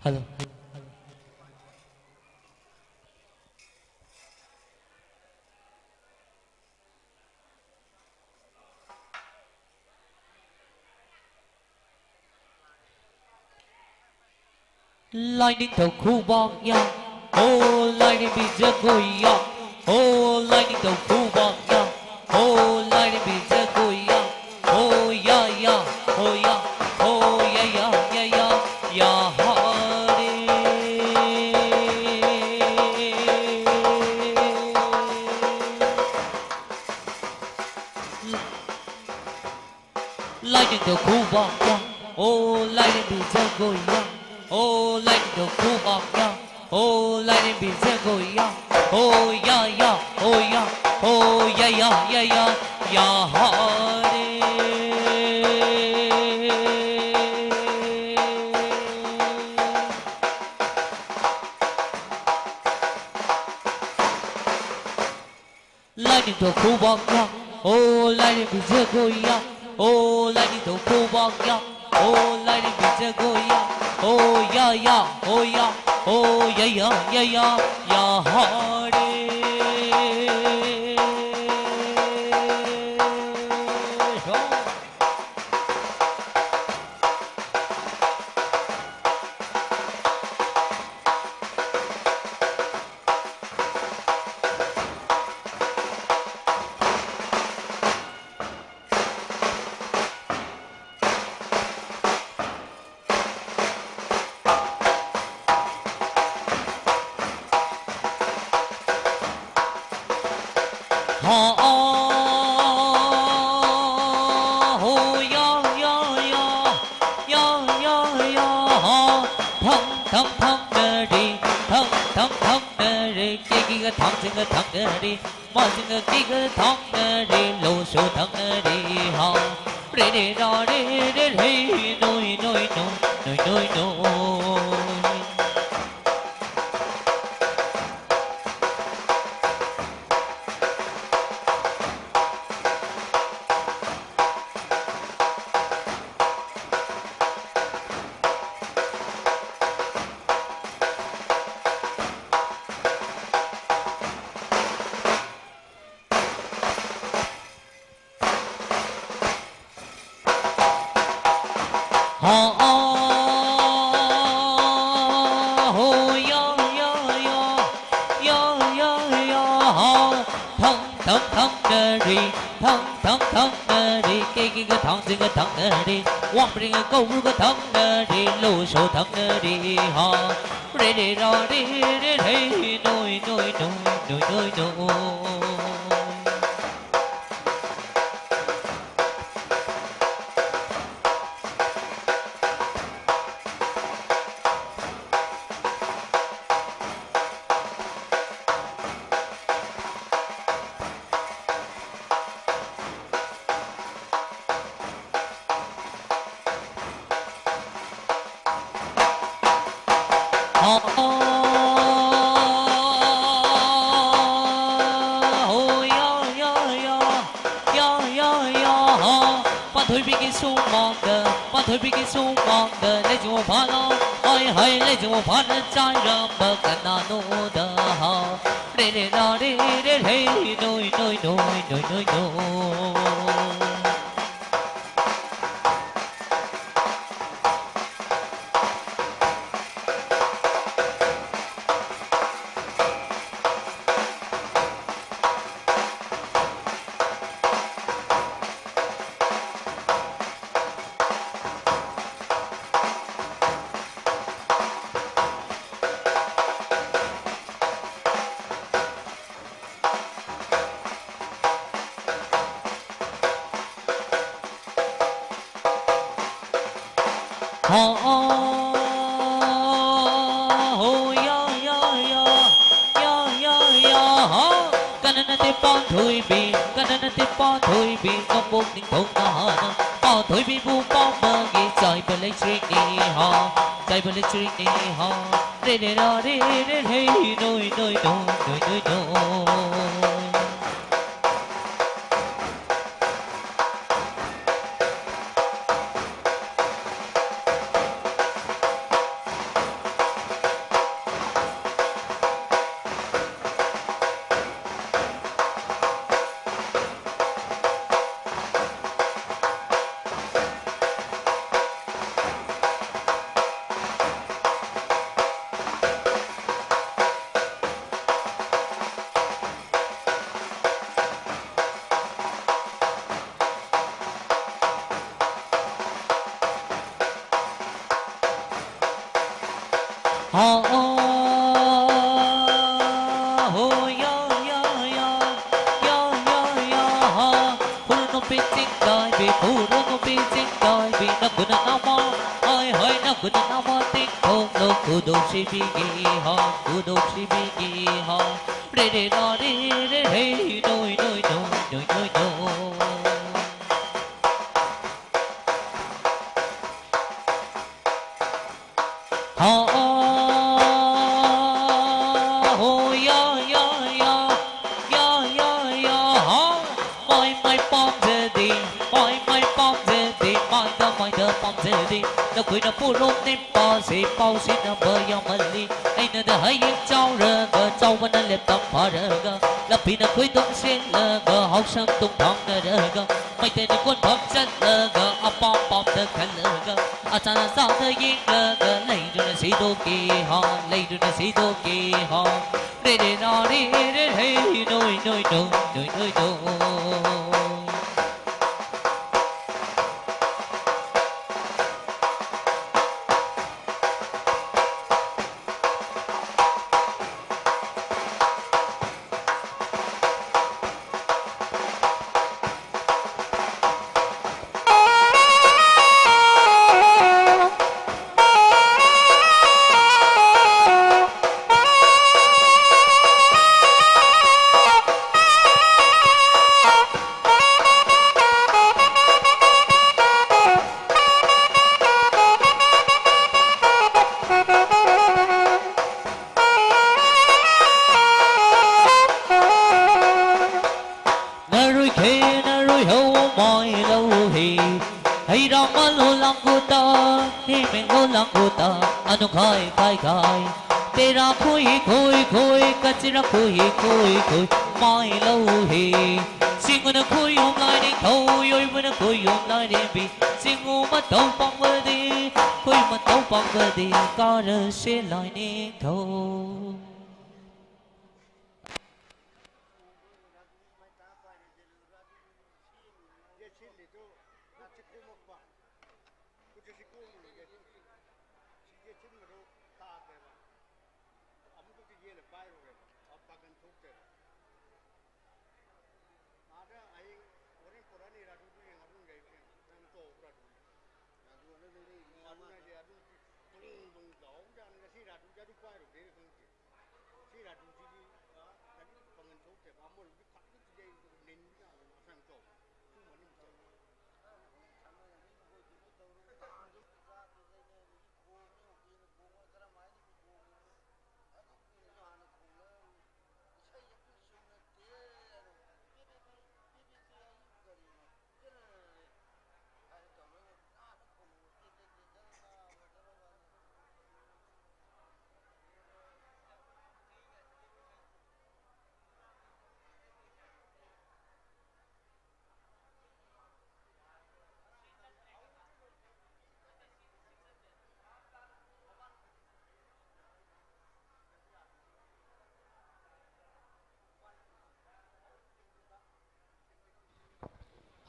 ꯍꯜꯂꯣ꯫ ꯂꯥꯏꯅꯤꯡꯊꯧ ꯈꯨꯕꯥꯛ ꯌꯥ, ꯍꯣ ꯂꯥꯏꯔꯦꯝꯕꯤ ꯖꯒꯣꯏ ꯌꯥ, ꯍꯣ ꯂꯥꯏꯅꯤꯡꯊꯧ ꯈꯨꯕꯥꯛ ꯌꯥ, ꯍꯣ ꯂꯥꯏꯔꯦꯝꯕꯤ ꯖꯒꯣꯏ ꯌꯥ, ꯍꯣ ꯌꯥ ꯌꯥ, ꯍꯣ ꯌꯥ, ꯍꯣ ꯌꯥ ꯌꯥ, ꯌꯥ ꯌꯥ, ꯌꯥ ꯍꯥ ꯔꯦ꯫ ꯂꯥꯏꯅꯤꯡꯊꯧ ꯈꯨꯕꯥꯛ ꯌꯥ, ꯑꯣ ꯂꯥꯏꯔꯦꯝꯕꯤ ꯖꯒꯣꯏ ꯌꯥ, ꯑꯣ ꯂꯥꯏꯅꯤꯡꯊꯧ ꯈꯨꯕꯥꯛ ꯌꯥ, ꯑꯣ ꯂꯥꯏꯔꯦꯝꯕꯤ ꯖꯒꯣꯏ ꯌꯥ, ꯑꯣ ꯌꯥ ꯌꯥ, ꯑꯣ ꯌꯥ, ꯑꯣ ꯌꯥ ꯌꯥ, ꯌꯥ ꯌꯥ, ꯌꯥ ꯍꯥ ꯔꯦ꯫ ꯂꯥꯏꯅꯤꯡꯊꯧ ꯈꯨꯕꯥꯛ ꯌꯥ, ꯑꯣ ꯂꯥꯏꯔꯦꯝꯕꯤ ꯖꯒꯣꯏ ꯌꯥ, ꯑꯣ ꯂꯥꯏꯅꯤꯡꯊꯧ ꯈꯨꯕꯥꯛ ꯌꯥ, ꯑꯣ ꯂꯥꯏꯔꯦꯝꯕꯤ ꯖꯒꯣꯏ ꯌꯥ, ꯑꯣ ꯌꯥ ꯌꯥ, ꯑꯣ ꯌꯥ, ꯑꯣ ꯌꯥ ꯌꯥ, ꯌꯥ ꯌꯥ, ꯌꯥ ꯍꯥ ꯔꯦ꯫ ꯍꯥ, ꯑꯥ, ꯍꯣ, ꯌꯥ, ꯌꯥ, ꯌꯥ, ꯌꯥ, ꯌꯥ, ꯌꯥ, ꯍꯥ꯫ ꯊꯪ, ꯊꯪ, ꯊꯪꯅꯔꯤ, ꯊꯪ, ꯊꯪ, ꯊꯪꯅꯔꯤ, ꯀꯦꯒꯤꯒ ꯊꯥꯡꯖꯤꯡꯒ ꯊꯪꯅꯔꯤ, ꯃꯥꯁꯤꯡꯒ ꯀꯤꯒ ꯊꯪꯅꯔꯤ, ꯂꯧꯁꯨ ꯊꯪꯅꯔꯤ, ꯍꯥ꯫ ꯔꯦ, ꯔꯦ, ꯔꯥ, ꯔꯦ, ꯔꯦ, ꯔꯦ, ꯅꯣꯏ, ꯅꯣꯏ, ꯅꯣꯏ, ꯅꯣꯏ, ꯅꯣꯏ, ꯅꯣꯏ꯫ ꯍꯥ, ꯑꯥ, ꯍꯣ, ꯌꯥ, ꯌꯥ, ꯌꯥ, ꯌꯥ, ꯌꯥ, ꯌꯥ, ꯍꯥ꯫ ꯊꯪ, ꯊꯪ, ꯊꯪꯅꯔꯤ, ꯊꯪ, ꯊꯪ, ꯊꯪꯅꯔꯤ, ꯀꯦꯒꯤꯒ ꯊꯥꯡꯖꯤꯡꯒ ꯊꯪꯅꯔꯤ, ꯋꯥꯡꯕ꯭ꯔꯤꯒ ꯀꯧꯕ꯭ꯔꯨꯒ ꯊꯪꯅꯔꯤ, ꯂꯣꯁꯨ ꯊꯪꯅꯔꯤ, ꯍꯥ꯫ ꯔꯦ, ꯔꯦ, ꯔꯥ, ꯔꯦ, ꯔꯦ, ꯔꯦ, ꯅꯣꯏ, ꯅꯣꯏ, ꯅꯣꯏ꯫ ꯄꯥꯟꯊꯣꯏꯕꯤꯒꯤ ꯁꯨꯃꯥꯡꯗ, ꯄꯥꯟꯊꯣꯏꯕꯤꯒꯤ ꯁꯨꯃꯥꯡꯗ, ꯂꯩꯖꯤꯡ ꯐꯥꯅ, ꯍꯥꯏ ꯍꯥꯏ, ꯂꯩꯖꯤꯡ ꯐꯥꯅ ꯆꯥꯏꯔꯝꯕ ꯀꯅꯥꯅꯣꯗ ꯍꯥ꯫ ꯔꯦ ꯔꯦ ꯔꯥ ꯔꯦ ꯔꯦ ꯔꯦ, ꯅꯣꯏ ꯅꯣꯏ ꯅꯣꯏ, ꯅꯣꯏ ꯅꯣꯏ ꯅꯣꯏ꯫ ꯍꯥ, ꯑꯥ, ꯍꯣ, ꯌꯥ, ꯌꯥ, ꯌꯥ, ꯌꯥ, ꯌꯥ, ꯌꯥ, ꯍꯥ꯫ ꯀꯅꯥ ꯅꯠꯇꯦ ꯄꯥꯟꯊꯣꯏꯕꯤ, ꯀꯅꯥ ꯅꯠꯇꯦ ꯄꯥꯟꯊꯣꯏꯕꯤ, ꯅꯣꯡꯄꯣꯛ ꯅꯤꯡꯊꯧ ꯅꯍꯥꯅ ꯄꯥꯟꯊꯣꯏꯕꯤꯕꯨ ꯄꯥꯝꯕꯒꯤ ꯆꯥꯏꯕ ꯂꯩꯆꯤꯜꯅꯤ, ꯍꯥ, ꯆꯥꯏꯕ ꯂꯩꯆꯤꯜꯅꯤ, ꯍꯥ꯫ ꯔꯦ ꯔꯦ ꯔꯥ ꯔꯦ ꯔꯦ ꯔꯦ, ꯅꯣꯏ ꯅꯣꯏ ꯅꯣꯏ, ꯅꯣꯏ ꯅꯣꯏ ꯅꯣꯏ꯫ Ha, ha, ho, ya, ya, ya, ya, ya, ya, ha. Puro nupi ting kai bi, puro nupi ting kai bi, na kuna nama, hai, hai, na kuna nama ting tong lo, kudo shi bi gi ha, kudo shi bi gi ha. Re, re, ra, re, re, hey, noi, noi, noi, noi, noi, noi. Ha, ah, ho, ya, ya, ya, ya, ya, ya, ha. Mai, mai, pom, ze, di, mai, mai, pom, ze, di, mai, da, mai, da, pom, ze, di. Na kui na pu rum nim pa, si, pau, si, na, ba, ya, ma, li. Ai, na, da, hai, yin, chao, ra, ga, chao, ba, na, lep, tam, pa, ra, ga. La, pi, na, kui, tung, si, la, ga, hao, shang, tung, pang, na, ra, ga. Mai, te, na, kun, pam, chat, la, ga, a, pam, pam, da, khan, la, ga. Achana chana yinglaga leiduna sidoki ha, leiduna sidoki ha. Re re ra re re hey, noi noi noi noi noi noi. Narui khe, narui ho, mai lo he. Hei rama lo lang kuta, he meng lo lang kuta, anu khai khai khai. Tera khui khui khui, kachira khui khui khui, mai lo he. Singuna khui um lai ding tho, yoibuna khui um lai ding bi. Singu ma tau pang ba di, khui ma tau pang ba di, kara se lai ding tho. ꯄꯥꯏꯔꯨꯗꯦꯅ ꯈꯪꯗꯦ꯫ ꯁꯤ ꯔꯥꯗꯨꯁꯤꯗꯤ, ꯑ, ꯀꯔꯤ ꯄꯥꯡꯒꯟ ꯊꯣꯛꯇꯦꯕ꯫ ꯑꯃꯔꯣꯝꯗꯤ ꯈ꯭ꯋꯥꯏꯗꯒꯤ ꯐꯤꯗꯩ ꯅꯤꯟꯕ ꯌꯥꯕ ꯃꯁꯥꯅ ꯇꯧꯕ꯫ ꯁꯨꯝꯕ ꯑꯅꯤꯃꯛ ꯇꯧꯕ꯫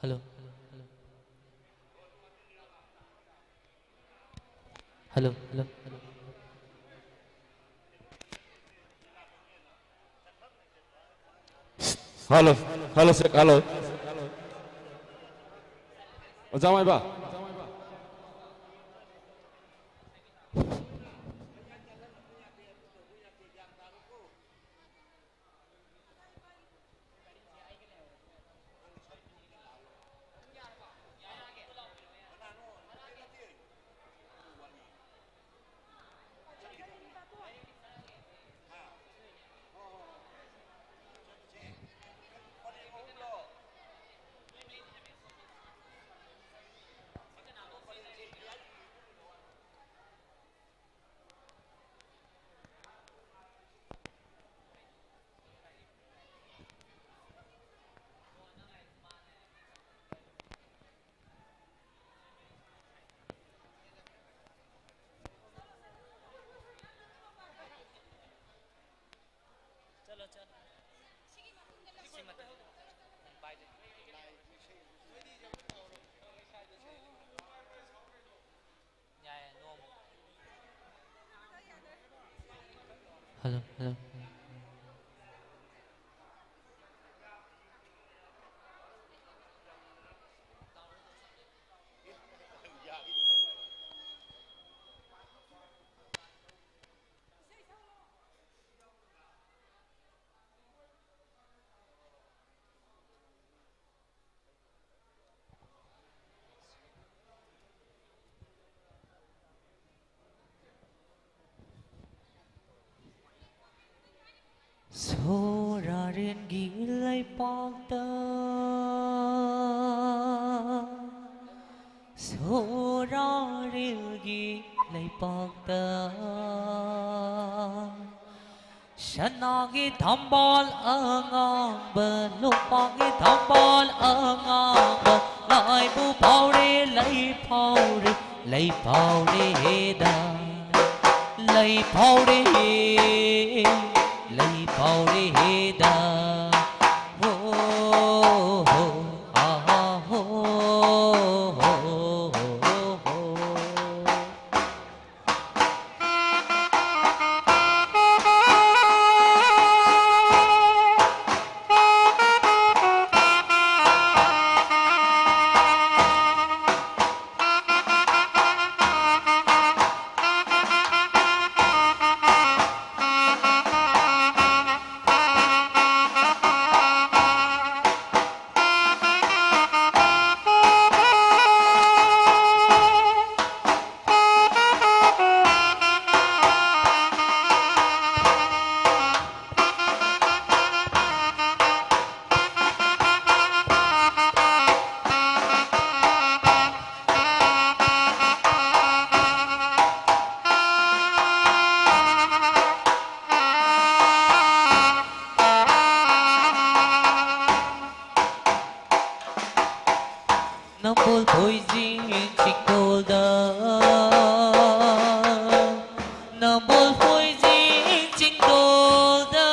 Hello. Hello. Hello. Hello. Hello, sir. Hello. ꯑꯣꯖꯥ ꯃꯥꯏꯕ꯫ ꯆꯠꯂꯣ, ꯆꯠꯂꯣ꯫ ꯁꯤ ꯃꯇꯨꯡꯗ ꯄꯥꯏꯗꯣꯏꯅꯤ꯫ ꯌꯥꯏ, ꯅꯣꯡꯃ꯫ Hello, hello. ꯒꯤ ꯂꯩꯄꯥꯛꯇ, ꯁꯣꯔꯥꯔꯤꯜꯒꯤ ꯂꯩꯄꯥꯛꯇ, ꯁꯅꯥꯒꯤ ꯊꯝꯕꯥꯜ ꯑꯉꯥꯡꯕ, ꯂꯨꯄꯥꯒꯤ ꯊꯝꯕꯥꯜ ꯑꯉꯥꯡꯕ, ꯂꯥꯏꯕꯨ ꯐꯥꯎꯔꯦ, ꯂꯩ ꯐꯥꯎꯔꯦ, ꯂꯩ ꯐꯥꯎꯔꯦ ꯍꯦꯗ, ꯂꯩ ꯐꯥꯎꯔꯦ ꯍꯦ, ꯂꯩ ꯐꯥꯎꯔꯦ ꯍꯦꯗ꯫ ꯍꯣ, ꯍꯣ, ꯑꯥ, ꯍꯣ, ꯍꯣ, ꯍꯣ, ꯍꯣ꯫ ꯅꯝꯕꯣꯜ ꯊꯣꯏꯖꯤꯡ ꯆꯤꯡꯗꯣꯜꯗ, ꯅꯝꯕꯣꯜ ꯊꯣꯏꯖꯤꯡ ꯆꯤꯡꯗꯣꯜꯗ,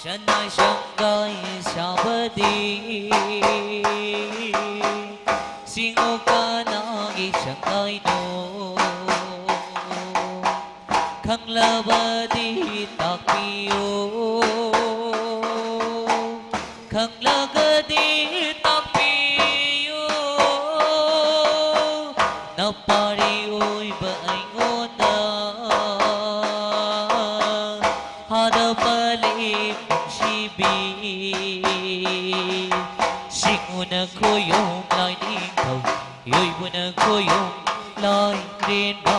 ꯁꯅꯥꯏ ꯁꯪꯒꯥꯏ ꯁꯥꯕꯗꯤ, ꯁꯤꯡꯉꯨ ꯀꯅꯥꯒꯤ ꯁꯪꯒꯥꯏꯅꯣ? ꯈꯪꯂꯕꯗꯤ ꯇꯥꯛꯄꯤꯌꯨ, ꯈꯪꯂꯒꯗꯤ ꯇꯥꯛꯄꯤꯌꯨ꯫ ꯅꯄꯥꯔꯤ ꯑꯣꯏꯕ ꯑꯩꯉꯣꯟꯗ ꯍꯥꯗ ꯄꯂꯦ ꯅꯨꯡꯁꯤꯕꯤ꯫ ꯁꯤꯡꯎꯅ ꯈꯣꯌꯣꯝ ꯂꯥꯏꯅꯤꯡꯊꯧ, ꯌꯣꯏꯕꯨꯅ ꯈꯣꯌꯣꯝ ꯂꯥꯏꯔꯦꯟꯕ꯫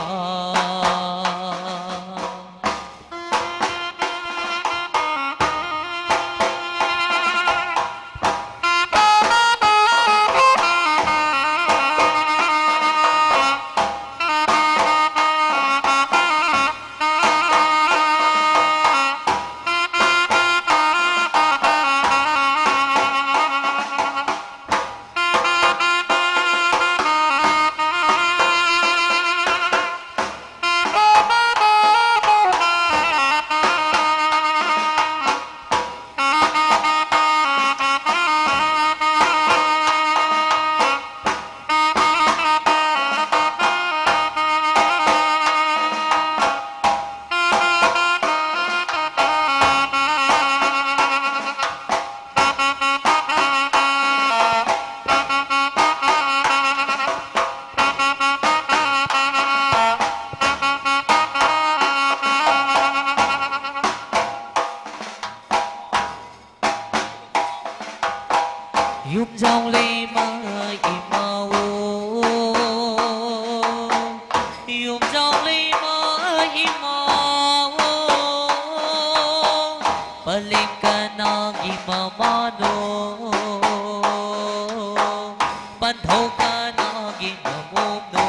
ꯅꯥꯒꯤ ꯃꯃꯣꯝꯅꯣ꯫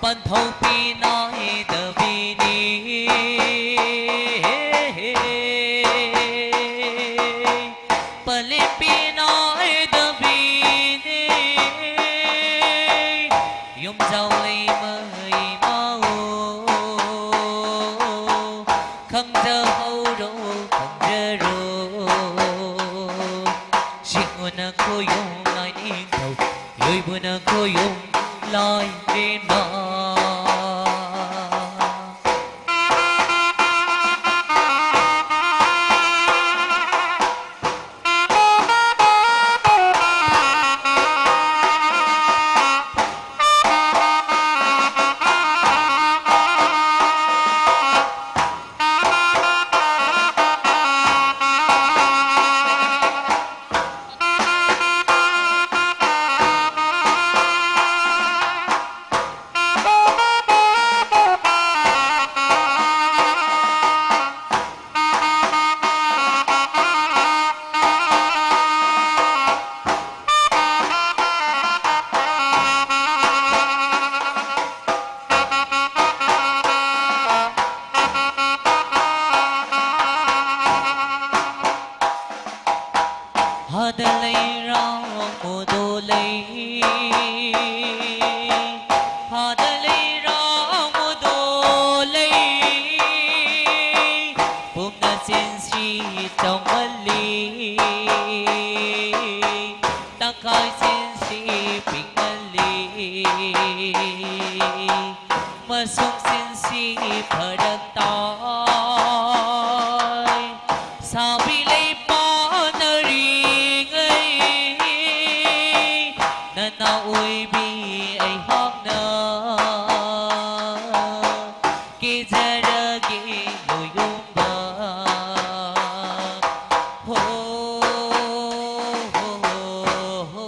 ꯄꯟꯊꯧꯄꯤ ꯅꯥꯏꯗꯕꯤꯅꯤ꯫ ꯄꯂꯦꯝꯄꯤ ꯅꯥꯏꯗꯕꯤꯅꯤ꯫ ꯌꯨꯝꯖꯥꯎ ꯂꯩꯃ ꯏꯃꯥꯑꯣ꯫ ꯈꯪꯖꯍꯧꯔꯣ, ꯈꯪꯖꯔꯣ꯫ ꯁꯤꯡꯉꯨꯅ ꯈꯣꯌꯨꯝ ꯂꯥꯏꯅꯤꯡꯊꯧ, ꯌꯣꯏꯕꯨꯅ ꯈꯣꯌꯨꯝ ꯂꯥꯏꯔꯦꯝꯃ꯫ ꯍꯥꯗ ꯂꯩꯔꯥꯡ ꯃꯨꯗꯣ ꯂꯩ, ꯍꯥꯗ ꯂꯩꯔꯥꯡ ꯃꯨꯗꯣ ꯂꯩ, ꯄꯨꯝꯅ ꯆꯤꯟꯁꯤ ꯆꯥꯎꯃꯜꯂꯤ, ꯇꯪꯈꯥꯏ ꯆꯤꯟꯁꯤ ꯄꯤꯛꯃꯜꯂꯤ꯫ ꯃꯁꯨꯡ ꯆꯤꯟꯁꯤ ꯐꯔꯛ ꯇꯥꯏ꯫ ꯁꯥꯕꯤ ꯂꯩ ꯄꯥꯟꯅꯔꯤꯉꯩ ꯅꯅꯥꯎ ꯑꯣꯏꯕꯤ ꯑꯩꯍꯥꯛꯅ ꯀꯦꯖꯔꯒꯦ ꯂꯣꯌꯨꯝꯕ꯫ ꯍꯣ, ꯍꯣ, ꯍꯣ, ꯍꯣ꯫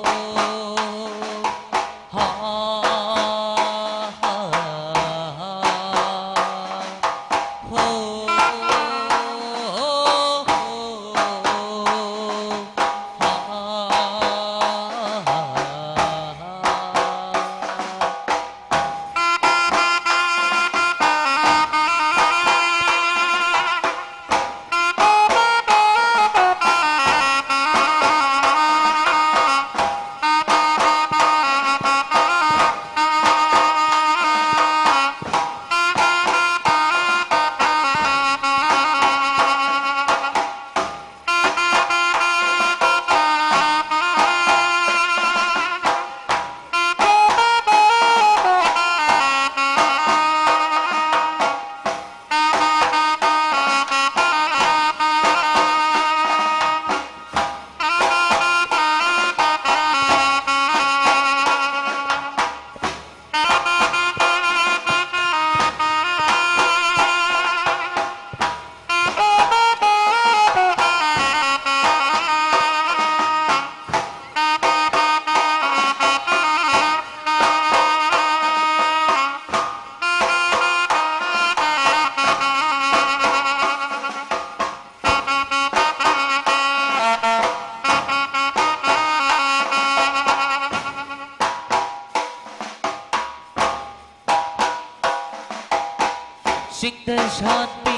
ꯆꯤꯡꯗ ꯁꯥꯠꯄꯤ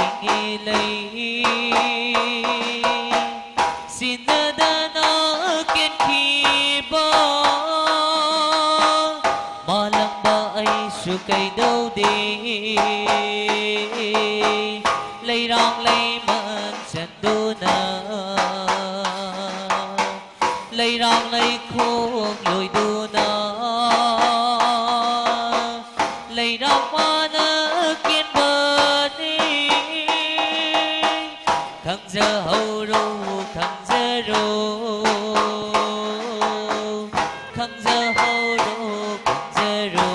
ꯏꯪꯉꯦ ꯂꯩ, ꯁꯤꯟꯅꯗꯅ ꯀꯦꯟꯈꯤꯕ꯫ ꯃꯥꯂꯪꯕ ꯑꯩꯁꯨ ꯀꯩꯗꯧꯗꯦ, ꯂꯩꯔꯥꯡ ꯂꯩꯃꯟ ꯆꯟꯗꯨꯅ, ꯂꯩꯔꯥꯡ ꯂꯩꯈꯣꯡ ꯂꯣꯏꯗꯨꯅ, ꯂꯩꯔꯥꯡ ꯃꯥꯅ ꯀꯦꯟꯕꯅꯤ꯫ ꯈꯪꯖꯍꯧꯔꯣ, ꯈꯪꯖꯔꯣ, ꯈꯪꯖꯍꯧꯔꯣ, ꯈꯪꯖꯔꯣ꯫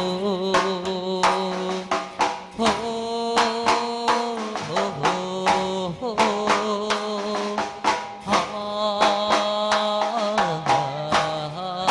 ꯍꯣ, ꯍꯣ, ꯍꯣ, ꯍꯣ꯫ ꯍꯥ, ꯍꯥ, ꯍꯥ꯫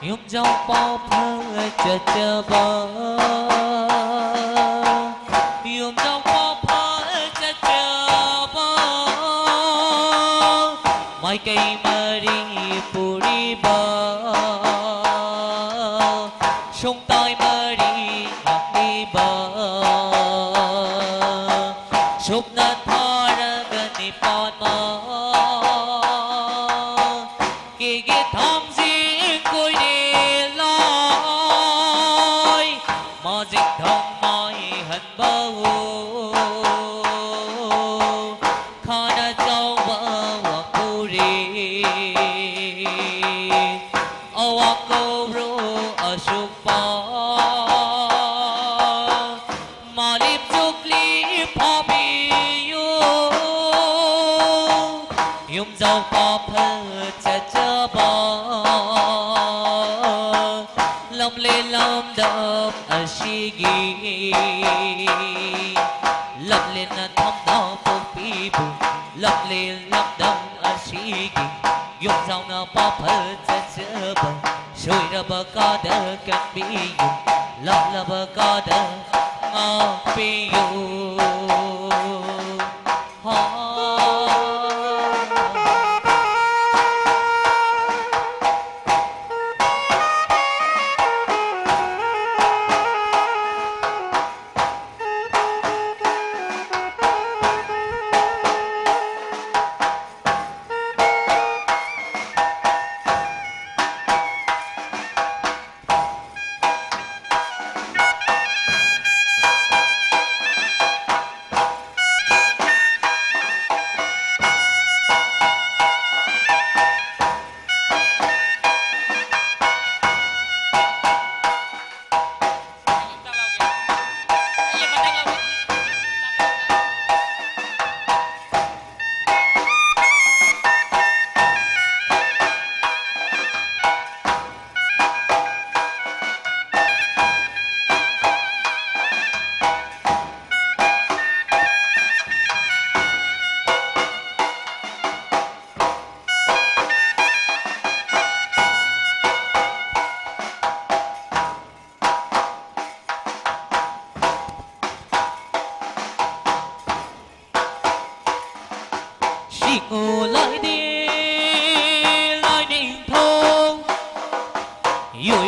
ꯌꯨꯝꯖꯥꯎ ꯄꯥꯎ ꯐꯖꯗꯕ ꯃꯔꯤ ꯄꯨꯔꯤꯕ, ꯁꯨꯡꯇꯥꯏ ꯃꯔꯤ ꯉꯥꯛꯂꯤꯕ, ꯁꯨꯞꯅ ꯊꯥꯔꯒ ꯅꯤꯄꯥꯟꯃ, ꯀꯦꯒꯦ ꯊꯥꯡꯖꯤꯡ ꯀꯣꯏꯔꯦ ꯂꯥꯏ, ꯃꯥꯖꯤꯡ ꯊꯪ ꯃꯥꯏ ꯍꯟꯕ ꯎ꯫ ꯈꯥꯅ ꯆꯥꯎꯕ ꯋꯥꯡꯈꯨꯔꯦ, ꯑꯋꯥꯡ ꯀꯧꯕ꯭ꯔꯨ ꯑꯁꯨꯛꯄ, ꯃꯥꯂꯤꯞ ꯆꯨꯛꯂꯤ ꯐꯥꯕꯤꯌꯨ, ꯌꯨꯝꯖꯥꯎ ꯄꯥꯐꯜ ꯆꯠꯆꯕ꯫ ꯂꯝꯂꯦꯟ ꯂꯝꯗꯝ ꯑꯁꯤꯒꯤ ꯂꯝꯂꯦꯟꯅ ꯊꯧꯅꯥ ꯄꯣꯛꯄꯤꯕꯨ, ꯂꯝꯂꯦꯟ ꯂꯝꯗꯝ ꯑꯁꯤꯒꯤ ꯌꯨꯝꯖꯥꯎꯅ ꯄꯥꯐꯜ ꯆꯠꯆꯕ꯫ ꯁꯣꯏꯔꯕ ꯀꯥꯗ ꯀꯟꯕꯤꯌꯨ, ꯂꯥꯜꯂꯕ ꯀꯥꯗ ꯉꯥꯛꯄꯤꯌꯨ꯫ ꯍꯥ꯫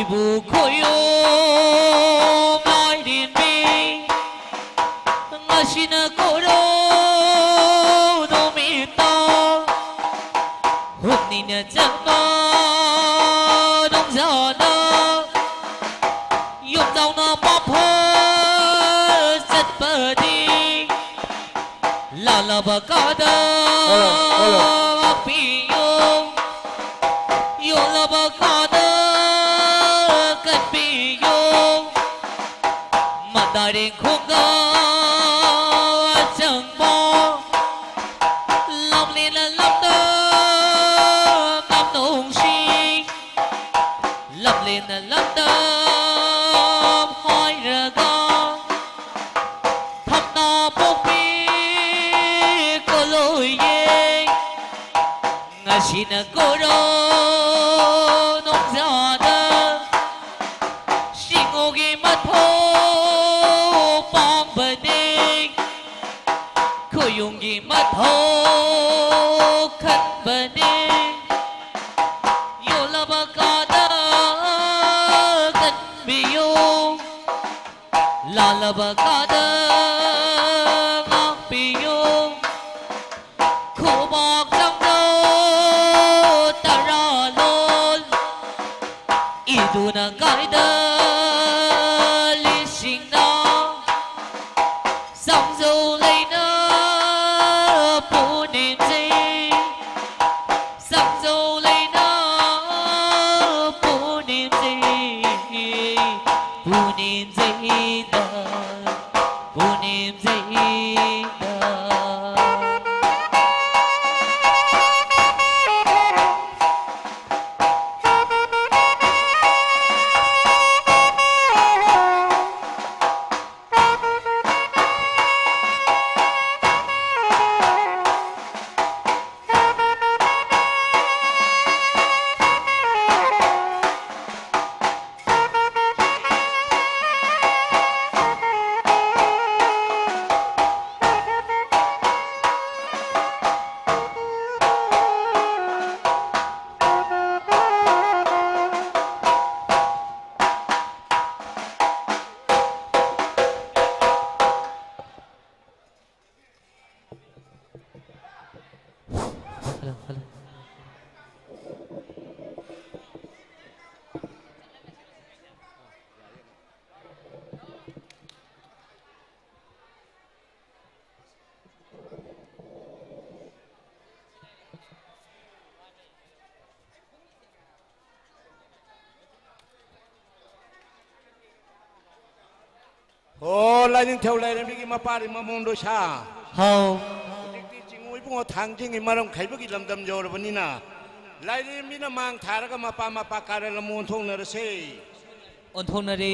ꯕꯨ ꯈꯣꯏꯌꯣ ꯃꯥꯏꯔꯦꯟꯕꯤ, ꯉꯁꯤꯅ ꯀꯣꯔꯣ ꯅꯨꯃꯤꯠꯇ, ꯍꯨꯝꯅꯤꯅ ꯆꯪꯕ ꯅꯣꯡꯖꯥꯅ, ꯌꯨꯝꯖꯥꯎꯅ ꯃꯐ ꯆꯠꯄꯗꯤ, ꯂꯥꯂꯕ ꯀꯥꯗ ꯍꯜꯂꯣ, ꯍꯜꯂꯣ꯫ ꯉꯥꯛꯄꯤꯌꯨ, ꯌꯣꯜꯂꯕ ꯀꯥꯗ ꯀꯟꯕꯤꯌꯨ꯫ ꯃꯟꯗꯥꯔꯦꯡ ꯈꯣꯡꯒ ꯑꯆꯪꯕ, ꯂꯝꯂꯦꯟꯅ ꯂꯝꯗꯝ ꯅꯝꯅꯨꯡꯁꯤ, ꯂꯝꯂꯦꯟꯅ ꯂꯝꯗꯝ ꯍꯥꯏꯔꯒ ꯊꯝꯅꯥ ꯄꯣꯛꯄꯤ ꯀꯣꯂꯣꯏꯌꯦ꯫ ꯉꯁꯤꯅ ꯀꯣꯔꯣ ꯅꯣꯡꯖꯥꯗ ꯁꯤꯡꯉꯨꯒꯤ ꯃꯊꯧ ꯄꯥꯡꯕꯅꯦ꯫ ꯈꯣꯌꯨꯝꯒꯤ ꯃꯊꯧ ꯈꯟꯕꯅꯦ꯫ ꯌꯣꯜꯂꯕ ꯀꯥꯗ ꯀꯟꯕꯤꯌꯨ, ꯂꯥꯜꯂꯕ ꯀꯥꯗ ꯉꯥꯛꯄꯤꯌꯨ꯫ ꯈꯨꯕꯥꯛ ꯆꯪꯂꯣ ꯇꯔꯥꯂꯣꯟ, ꯏꯗꯨꯅ ꯀꯥꯏꯗ ꯂꯤꯁꯤꯡꯅ ꯁꯪꯖꯧ ꯂꯩꯅ ꯄꯨꯅꯤꯡꯁꯤ, ꯁꯪꯖꯧ ꯂꯩꯅ ꯄꯨꯅꯤꯡꯁꯤ, ꯄꯨꯅꯤꯡꯁꯤꯗ꯫ ꯑꯣ, ꯂꯥꯏꯅꯤꯡꯊꯧ ꯂꯥꯏꯔꯦꯝꯕꯤꯒꯤ ꯃꯄꯥꯔꯤ ꯃꯃꯣꯟ ꯂꯣꯏꯁꯥ꯫ ꯍꯥꯎ꯫ ꯍꯧꯖꯤꯛꯇꯤ ꯆꯤꯡꯉꯨ ꯏꯕꯨꯡꯉꯣ ꯊꯥꯡꯖꯤꯡꯒꯤ ꯃꯔꯝ ꯈꯩꯕꯒꯤ ꯂꯝꯗꯝ ꯌꯧꯔꯕꯅꯤꯅ, ꯂꯥꯏꯔꯦꯝꯕꯤꯅ ꯃꯥꯡ ꯊꯥꯔꯒ ꯃꯄꯥ ꯃꯄꯥ ꯀꯥꯔꯟ ꯑꯃ ꯑꯣꯟꯊꯣꯛꯅꯔꯁꯦ꯫ ꯑꯣꯟꯊꯣꯛꯅꯔꯦ꯫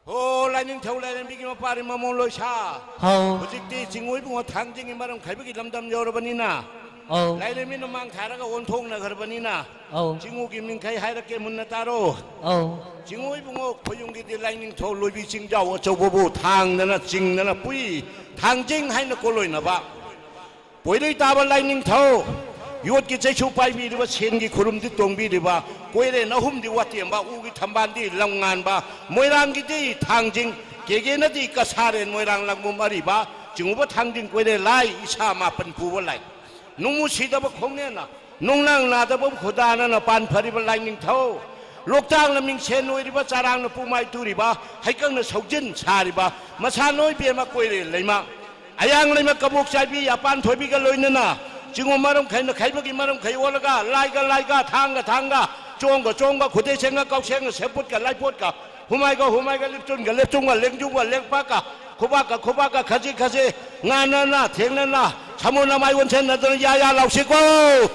ꯍꯣ, ꯂꯥꯏꯅꯤꯡꯊꯧ ꯂꯥꯏꯔꯦꯝꯕꯤꯒꯤ ꯃꯄꯥꯔꯤ ꯃꯃꯣꯟ ꯂꯣꯏꯁꯥ꯫ ꯍꯥꯎ꯫ ꯍꯧꯖꯤꯛꯇꯤ ꯆꯤꯡꯉꯨ ꯏꯕꯨꯡꯉꯣ ꯊꯥꯡꯖꯤꯡꯒꯤ ꯃꯔꯝ ꯈꯩꯕꯒꯤ ꯂꯝꯗꯝ ꯌꯧꯔꯕꯅꯤꯅ, ꯑꯧ꯫ ꯂꯥꯏꯔꯦꯝꯕꯤꯅ ꯃꯥꯡ ꯊꯥꯔꯒ ꯑꯣꯟꯊꯣꯛꯅꯈ꯭ꯔꯕꯅꯤꯅ, ꯑꯧ꯫ ꯆꯤꯡꯉꯨꯒꯤ ꯃꯤꯡꯈꯩ ꯍꯥꯏꯔꯛꯀꯦ ꯃꯨꯟꯅ ꯇꯥꯔꯣ꯫ ꯑꯧ꯫ ꯆꯤꯡꯉꯨ ꯏꯕꯨꯡꯉꯣ ꯈꯣꯏꯌꯨꯝꯒꯤꯗꯤ ꯂꯥꯏꯅꯤꯡꯊꯧ ꯂꯣꯏꯕꯤ ꯆꯤꯡꯖꯥꯎ ꯑꯆꯧꯕꯕꯨ ꯊꯥꯡꯗꯅ ꯆꯤꯡꯗꯅ ꯄꯨꯏ ꯊꯥꯡꯖꯤꯡ ꯍꯥꯏꯅ ꯀꯣꯂꯣꯏꯅꯕ꯫ ꯄꯣꯏꯔꯩ ꯇꯥꯕ ꯂꯥꯏꯅꯤꯡꯊꯧ, ꯌꯣꯠꯀꯤ ꯆꯩꯁꯨ ꯄꯥꯏꯕꯤꯔꯤꯕ, ꯁꯦꯟꯒꯤ ꯈꯨꯔꯨꯝꯗꯤ ꯇꯣꯡꯕꯤꯔꯤꯕ, ꯀꯣꯏꯔꯦꯟ ꯑꯍꯨꯝꯗꯤ ꯋꯥꯇꯦꯝꯕ, ꯎꯒꯤ ꯊꯝꯕꯥꯜꯗꯤ ꯂꯝ ꯉꯥꯟꯕ, ꯃꯣꯏꯔꯥꯡꯒꯤꯗꯤ ꯊꯥꯡꯖꯤꯡ, ꯀꯦꯒꯦꯅꯗꯤ ꯀꯁꯥꯔꯦꯟ, ꯃꯣꯏꯔꯥꯡ ꯂꯥꯡꯕꯝ ꯑꯔꯤꯕ, ꯆꯤꯡꯉꯨꯕ ꯊꯥꯡꯖꯤꯡ ꯀꯣꯏꯔꯦ ꯂꯥꯏ, ꯏꯁꯥ ꯃꯥꯄꯟ ꯄꯨꯕ ꯂꯥꯏ꯫ ꯅꯨꯡꯕꯨ ꯁꯤꯗꯕ ꯈꯣꯡꯅꯦꯅ, ꯅꯨꯡꯅꯥꯡ ꯅꯥꯗꯕ ꯈꯨꯗꯥꯅꯅ ꯄꯥꯟ ꯐꯔꯤꯕ ꯂꯥꯏꯅꯤꯡꯊꯧ, ꯂꯣꯛꯇꯥꯛꯅ ꯃꯤꯡꯁꯦꯟ ꯑꯣꯏꯔꯤꯕ, ꯆꯔꯥꯡꯅ ꯄꯨꯃꯥꯏ ꯇꯨꯔꯤꯕ, ꯍꯩꯀꯪꯅ ꯁꯧꯖꯤꯟ ꯁꯥꯔꯤꯕ, ꯃꯁꯥ ꯅꯣꯏ ꯕꯦꯝꯃ ꯀꯣꯏꯔꯦ ꯂꯩꯃ, ꯑꯌꯥꯡ ꯂꯩꯃ ꯀꯕꯣꯛ ꯆꯥꯏꯕꯤ ꯑꯄꯥꯟ ꯊꯣꯏꯕꯤꯒ ꯂꯣꯏꯅꯅ ꯆꯤꯡꯉꯨ ꯃꯔꯝ ꯈꯩꯅ ꯈꯩꯕꯒꯤ ꯃꯔꯝ ꯈꯩ ꯑꯣꯜꯂꯒ ꯂꯥꯏꯒ ꯂꯥꯏꯒ ꯊꯥꯡꯒ ꯊꯥꯡꯒ ꯆꯣꯡꯒ ꯆꯣꯡꯒ ꯈꯨꯗꯩ ꯁꯦꯡꯒ ꯀꯥꯎꯁꯦꯡꯒ ꯁꯦꯞꯄꯨꯠꯀ ꯂꯥꯏꯄꯣꯠꯀ ꯍꯨꯃꯥꯏꯒ ꯍꯨꯃꯥꯏꯒ ꯂꯤꯞꯆꯨꯟꯒ ꯂꯦꯞꯆꯨꯝꯒ ꯂꯦꯡꯖꯨꯝꯒ ꯂꯦꯡꯄꯥꯛꯀ ꯈꯨꯕꯥꯛꯀ ꯈꯨꯕꯥꯛꯀ ꯈꯖꯤꯛ ꯈꯖꯤꯛ ꯉꯥꯟꯅꯅ ꯊꯦꯡꯅꯅ ꯁꯃꯨ ꯅꯃꯥꯏ ꯑꯣꯟꯁꯟꯅꯗꯅ ꯌꯥ ꯌꯥ ꯂꯥꯎꯁꯤꯀꯣ꯫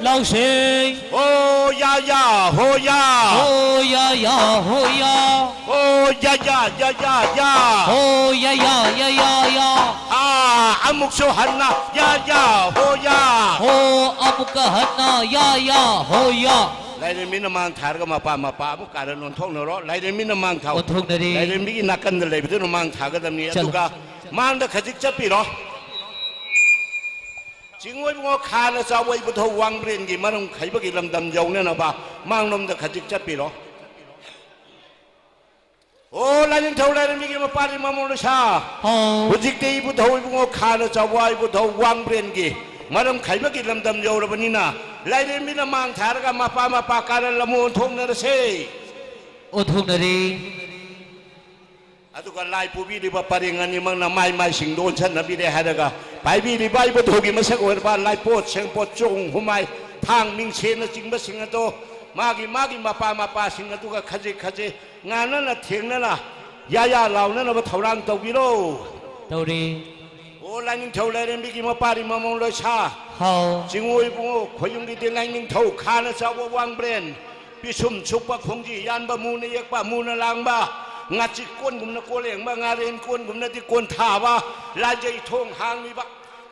ꯂꯥꯎꯁꯦ꯫ ꯍꯣ ꯌꯥ ꯌꯥ ꯍꯣ ꯌꯥ꯫ ꯍꯣ ꯌꯥ ꯌꯥ ꯍꯣ ꯌꯥ꯫ ꯍꯣ ꯌꯥ ꯌꯥ ꯌꯥ ꯌꯥ ꯌꯥ꯫ ꯍꯣ ꯌꯥ ꯌꯥ ꯌꯥ ꯌꯥ ꯌꯥ꯫ ꯑꯥ ꯑꯃꯨꯛꯁꯨ ꯍꯟꯅ ꯌꯥ ꯌꯥ ꯍꯣ ꯌꯥ꯫ ꯍꯣ ꯑꯃꯨꯛꯀ ꯍꯟꯅ ꯌꯥ ꯌꯥ ꯍꯣ ꯌꯥ꯫ ꯂꯥꯏꯔꯦꯝꯕꯤꯅ ꯃꯥꯡ ꯊꯥꯔꯒ ꯃꯄꯥ ꯃꯄꯥ ꯑꯃꯨꯛ ꯀꯥꯔꯟ ꯑꯣꯟꯊꯣꯛꯅꯔꯣ꯫ ꯂꯥꯏꯔꯦꯝꯕꯤꯅ ꯃꯥꯡ ꯊꯥꯎ꯫ ꯑꯣꯟꯊꯣꯛꯅꯔꯦ꯫ ꯂꯥꯏꯔꯦꯝꯕꯤꯒꯤ ꯅꯥꯀꯟꯗ ꯂꯩꯕꯗꯨꯅ ꯃꯥꯡ ꯊꯥꯒꯗꯕꯅꯤ꯫ ꯆꯠꯂꯣ꯫ ꯑꯗꯨꯒ ꯃꯥꯡꯗ ꯈꯖꯤꯛ ꯆꯠꯄꯤꯔꯣ꯫ ꯆꯤꯡꯉꯣꯏꯕꯨꯡꯉꯣ ꯈꯥꯅ ꯆꯥꯎꯕ ꯏꯕꯨꯙꯧ ꯋꯥꯡꯕ꯭ꯔꯦꯟꯒꯤ ꯃꯔꯝ ꯈꯩꯕꯒꯤ ꯂꯝꯗꯝ ꯌꯧꯅꯅꯕ ꯃꯥꯡꯂꯣꯝꯗ ꯈꯖꯤꯛ ꯆꯠꯄꯤꯔꯣ꯫ ꯑꯣ ꯂꯥꯏꯅꯤꯡꯊꯧ ꯂꯥꯏꯔꯦꯝꯕꯤꯒꯤ ꯃꯄꯥꯅꯤ ꯃꯃꯣꯟ ꯂꯣꯏꯁꯥ꯫ ꯍꯥꯎ꯫ ꯍꯧꯖꯤꯛꯇꯤ ꯏꯕꯨꯙꯧ ꯏꯕꯨꯡꯉꯣ ꯈꯥꯅ ꯆꯥꯎꯕ ꯏꯕꯨꯙꯧ ꯋꯥꯡꯕ꯭ꯔꯦꯟꯒꯤ ꯃꯔꯝ ꯈꯩꯕꯒꯤ ꯂꯝꯗꯝ ꯌꯧꯔꯕꯅꯤꯅ ꯂꯥꯏꯔꯦꯝꯕꯤꯅ ꯃꯥꯡ ꯊꯥꯔꯒ ꯃꯄꯥ ꯃꯄꯥ ꯀꯥꯔꯟ ꯑꯃ ꯑꯣꯟꯊꯣꯛꯅꯔꯁꯦ꯫ ꯑꯣꯟꯊꯣꯛꯅꯔꯦ꯫ ꯑꯗꯨꯒ ꯂꯥꯏ ꯄꯨꯕꯤꯔꯤꯕ ꯄꯔꯦꯡ ꯑꯅꯤꯃꯛꯅ ꯃꯥꯏ ꯃꯥꯏꯁꯤꯡꯗ ꯑꯣꯟꯁꯤꯟꯅꯕꯤꯔꯦ ꯍꯥꯏꯔꯒ ꯄꯥꯏꯕꯤꯔꯤꯕ ꯏꯕꯨꯙꯧꯒꯤ ꯃꯁꯛ ꯑꯣꯏꯔꯕ ꯂꯥꯏꯄꯣꯠ ꯁꯦꯡꯄꯣꯠ ꯆꯣꯡ ꯍꯨꯃꯥꯏ ꯊꯥꯡ ꯃꯤꯡꯁꯦꯟꯅꯆꯤꯡꯕꯁꯤꯡ ꯑꯗꯣ ꯃꯥꯒꯤ ꯃꯥꯒꯤ ꯃꯄꯥ ꯃꯄꯥꯁꯤꯡ ꯑꯗꯨꯒ ꯈꯖꯤꯛ ꯈꯖꯤꯛ ꯉꯥꯟꯅꯅ ꯊꯦꯡꯅꯅ ꯌꯥ ꯌꯥ ꯂꯥꯎꯅꯅꯕ ꯊꯧꯔꯥꯡ ꯇꯧꯕꯤꯔꯣ꯫ ꯇꯧꯔꯤ꯫ ꯑꯣ ꯂꯥꯏꯅꯤꯡꯊꯧ ꯂꯥꯏꯔꯦꯝꯕꯤꯒꯤ ꯃꯄꯥꯔꯤ ꯃꯃꯣꯟ ꯂꯣꯏꯁꯥ꯫ ꯍꯥꯎ꯫ ꯆꯤꯡꯉꯨ ꯏꯕꯨꯡꯉꯣ ꯈꯣꯏꯌꯨꯝꯒꯤꯗꯤ ꯂꯥꯏꯅꯤꯡꯊꯧ ꯈꯥꯅ ꯆꯥꯎꯕ ꯋꯥꯡꯕ꯭ꯔꯦꯟ꯫ ꯄꯤꯁꯨꯝ ꯁꯨꯛꯄ ꯈꯣꯡꯖꯤ ꯌꯥꯟꯕ ꯃꯨꯅ ꯌꯦꯛꯄ ꯃꯨꯅ ꯂꯥꯡꯕ꯫ ꯉꯥꯆꯤꯛ ꯀꯣꯟꯒꯨꯝꯅ ꯀꯣꯜꯂꯦꯡꯕ ꯉꯥꯔꯦꯟ ꯀꯣꯟꯒꯨꯝꯅꯗꯤ ꯀꯣꯟꯊꯥꯕ꯫ ꯂꯥꯏꯖꯩ ꯊꯣꯡ ꯍꯥꯡꯂꯤꯕ꯫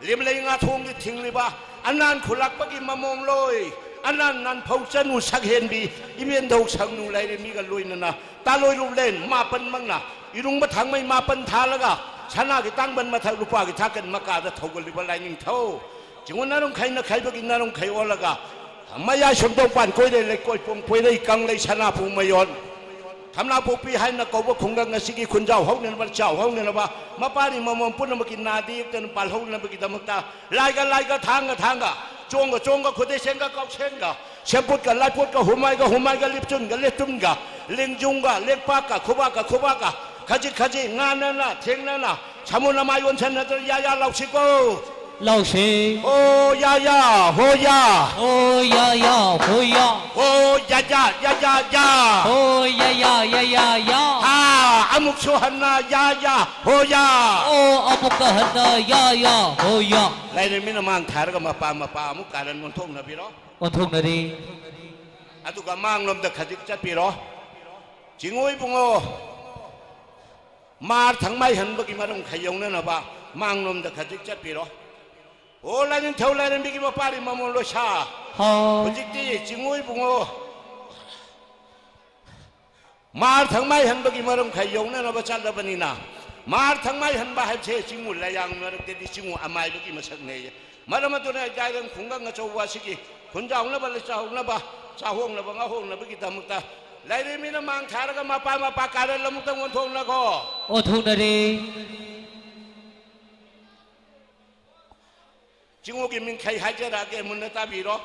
ꯂꯦꯝꯂꯩ ꯉꯥꯊꯣꯡꯒꯤ ꯊꯤꯡꯂꯤꯕ ꯑꯅꯥꯟ ꯈꯨꯂꯥꯛꯄꯒꯤ ꯃꯃꯣꯝ ꯂꯣꯏ꯫ ꯑꯅꯥꯟ ꯅꯥꯟꯐꯧ ꯆꯅꯨ ꯁꯛꯍꯦꯟꯕꯤ ꯏꯕꯦꯟꯙꯧ ꯁꯪꯅꯨ ꯂꯩꯔꯦ ꯃꯤꯒ ꯂꯣꯏꯅꯅ ꯇꯥꯂꯣꯏꯔꯨꯞꯂꯦꯟ ꯃꯥꯄꯟꯃꯛꯅ ꯏꯔꯨꯡꯕ ꯊꯥꯡꯃꯩ ꯃꯥꯄꯟ ꯊꯥꯜꯂꯒ ꯁꯅꯥꯒꯤ ꯇꯥꯡꯕꯟ ꯃꯊꯛ ꯂꯨꯄꯥꯒꯤ ꯊꯥꯀꯟ ꯃꯀꯥꯗ ꯊꯧꯒꯜꯂꯤꯕ ꯂꯥꯏꯅꯤꯡꯊꯧ꯫ ꯆꯤꯡꯉꯨ ꯅꯔꯨꯡꯈꯩꯅ ꯈꯩꯕꯒꯤ ꯅꯔꯨꯡꯈꯩ ꯑꯣꯜꯂꯒ ꯃꯌꯥꯏ ꯁꯣꯝꯗꯣꯡꯄꯥꯟ ꯀꯣꯏꯔꯩ ꯂꯩꯀꯣꯏ ꯄꯣꯡ ꯄꯣꯏꯔꯩ ꯀꯪꯂꯩ ꯁꯅꯥꯄꯨ ꯃꯌꯣꯟ ꯊꯝꯅꯥꯄꯣꯛꯄꯤ ꯍꯥꯏꯅ ꯀꯧꯕ ꯈꯨꯡꯒꯪ ꯑꯁꯤꯒꯤ ꯈꯨꯟꯖꯥꯎ ꯍꯧꯅꯅꯕ ꯆꯥꯎ ꯍꯧꯅꯅꯕ ꯃꯄꯥꯔꯤ ꯃꯃꯣꯟ ꯄꯨꯝꯅꯃꯛꯀꯤ ꯅꯥꯗ ꯌꯦꯛꯇꯅ ꯄꯥꯜꯍꯧꯅꯕꯒꯤꯗꯃꯛꯇ ꯂꯥꯏꯒ ꯂꯥꯏꯒ ꯊꯥꯡꯒ ꯊꯥꯡꯒ ꯆꯣꯡꯒ ꯆꯣꯡꯒ ꯈꯨꯗꯩꯁꯦꯡꯒ ꯀꯥꯎꯁꯦꯡꯒ ꯁꯦꯝꯄꯣꯠꯀ ꯂꯥꯏꯄꯣꯠꯀ ꯍꯨꯃꯥꯏꯒ ꯍꯨꯃꯥꯏꯒ ꯂꯤꯞꯆꯨꯟꯒ ꯂꯦꯠꯇꯨꯝꯒ ꯂꯦꯡꯖꯨꯝꯒ ꯂꯦꯛꯄꯥꯛꯀ ꯈꯨꯕꯥꯛꯀ ꯈꯨꯕꯥꯛꯀ ꯈꯖꯤꯛ ꯈꯖꯤꯛ ꯉꯥꯟꯅꯅ ꯊꯦꯡꯅꯅ ꯁꯃꯨ ꯅꯃꯥꯏ ꯑꯣꯟꯁꯟꯅꯗꯅ ꯌꯥ ꯌꯥ ꯂꯥꯎꯁꯤꯀꯣ꯫ ꯂꯥꯎꯁꯤ꯫ ꯍꯣ ꯌꯥ ꯌꯥ ꯍꯣ ꯌꯥ꯫ ꯍꯣ ꯌꯥ ꯌꯥ ꯍꯣ ꯌꯥ꯫ ꯍꯣ ꯌꯥ ꯌꯥ ꯌꯥ ꯌꯥ ꯌꯥ꯫ ꯍꯣ ꯌꯥ ꯌꯥ ꯌꯥ ꯌꯥ ꯌꯥ꯫ ꯍꯥ ꯑꯃꯨꯛꯁꯨ ꯍꯟꯅ ꯌꯥ ꯌꯥ ꯍꯣ ꯌꯥ꯫ ꯑꯣ ꯑꯃꯨꯛꯀ ꯍꯟꯅ ꯌꯥ ꯌꯥ ꯍꯣ ꯌꯥ꯫ ꯂꯥꯏꯔꯦꯝꯕꯤꯅ ꯃꯥꯡ ꯊꯥꯔꯒ ꯃꯄꯥ ꯃꯄꯥ ꯑꯃꯨꯛ ꯀꯥꯔꯟ ꯑꯣꯟꯊꯣꯛꯅꯕꯤꯔꯣ꯫ ꯑꯣꯟꯊꯣꯛꯅꯔꯤ꯫ ꯑꯗꯨꯒ ꯃꯥꯡꯂꯣꯝꯗ ꯈꯖꯤꯛ ꯆꯠꯄꯤꯔꯣ꯫ ꯆꯤꯡꯉꯨ ꯏꯕꯨꯡꯉꯣ꯫ ꯃꯥꯔ ꯊꯪꯃꯥꯏ ꯍꯟꯕꯒꯤ ꯃꯔꯝ ꯈꯥꯏꯌꯧꯅꯅꯕ ꯃꯥꯡꯂꯣꯝꯗ ꯈꯖꯤꯛ ꯆꯠꯄꯤꯔꯣ꯫ ꯑꯣ ꯂꯥꯏꯅꯤꯡꯊꯧ ꯂꯥꯏꯔꯦꯝꯕꯤꯒꯤ ꯃꯄꯥꯔꯤ ꯃꯃꯣꯟ ꯂꯣꯏꯁꯥ꯫ ꯍꯥꯎ꯫ ꯍꯧꯖꯤꯛꯇꯤ ꯆꯤꯡꯉꯨ ꯏꯕꯨꯡꯉꯣ꯫ ꯃꯥꯔ ꯊꯪꯃꯥꯏ ꯍꯟꯕꯒꯤ ꯃꯔꯝ ꯈꯥꯏꯌꯧꯅꯅꯕ ꯆꯠꯂꯕꯅꯤꯅ ꯃꯥꯔ ꯊꯪꯃꯥꯏ ꯍꯟꯕ ꯍꯥꯏꯕꯁꯦ ꯆꯤꯡꯉꯨ ꯂꯥꯏꯌꯥꯡ ꯃꯔꯛꯇꯗꯤ ꯆꯤꯡꯉꯨ ꯑꯃꯥꯏꯕꯒꯤ ꯃꯁꯛꯅꯦꯌꯦ꯫ ꯃꯔꯝ ꯑꯗꯨꯅ ꯖꯥꯏꯔꯪ ꯈꯨꯡꯒꯪ ꯑꯆꯧꯕ ꯑꯁꯤꯒꯤ ꯈꯨꯟꯖꯥꯎꯅꯕ ꯂꯩꯆꯥꯎꯅꯕ ꯆꯥꯍꯣꯡꯅꯕ ꯉꯥꯍꯣꯡꯅꯕꯒꯤꯗꯃꯛꯇ ꯂꯥꯏꯔꯦꯝꯕꯤꯅ ꯃꯥꯡ ꯊꯥꯔꯒ ꯃꯄꯥ ꯃꯄꯥ ꯀꯥꯔꯦꯜ ꯑꯃꯨꯛꯇꯪ ꯑꯣꯟꯊꯣꯛꯅꯈꯣ꯫ ꯑꯣꯟꯊꯣꯛꯅꯔꯦ꯫ ꯆꯤꯡꯉꯨꯒꯤ ꯃꯤꯡꯈꯩ ꯍꯥꯏꯖꯔꯛꯑꯒꯦ ꯃꯨꯟꯅ ꯇꯥꯕꯤꯔꯣ꯫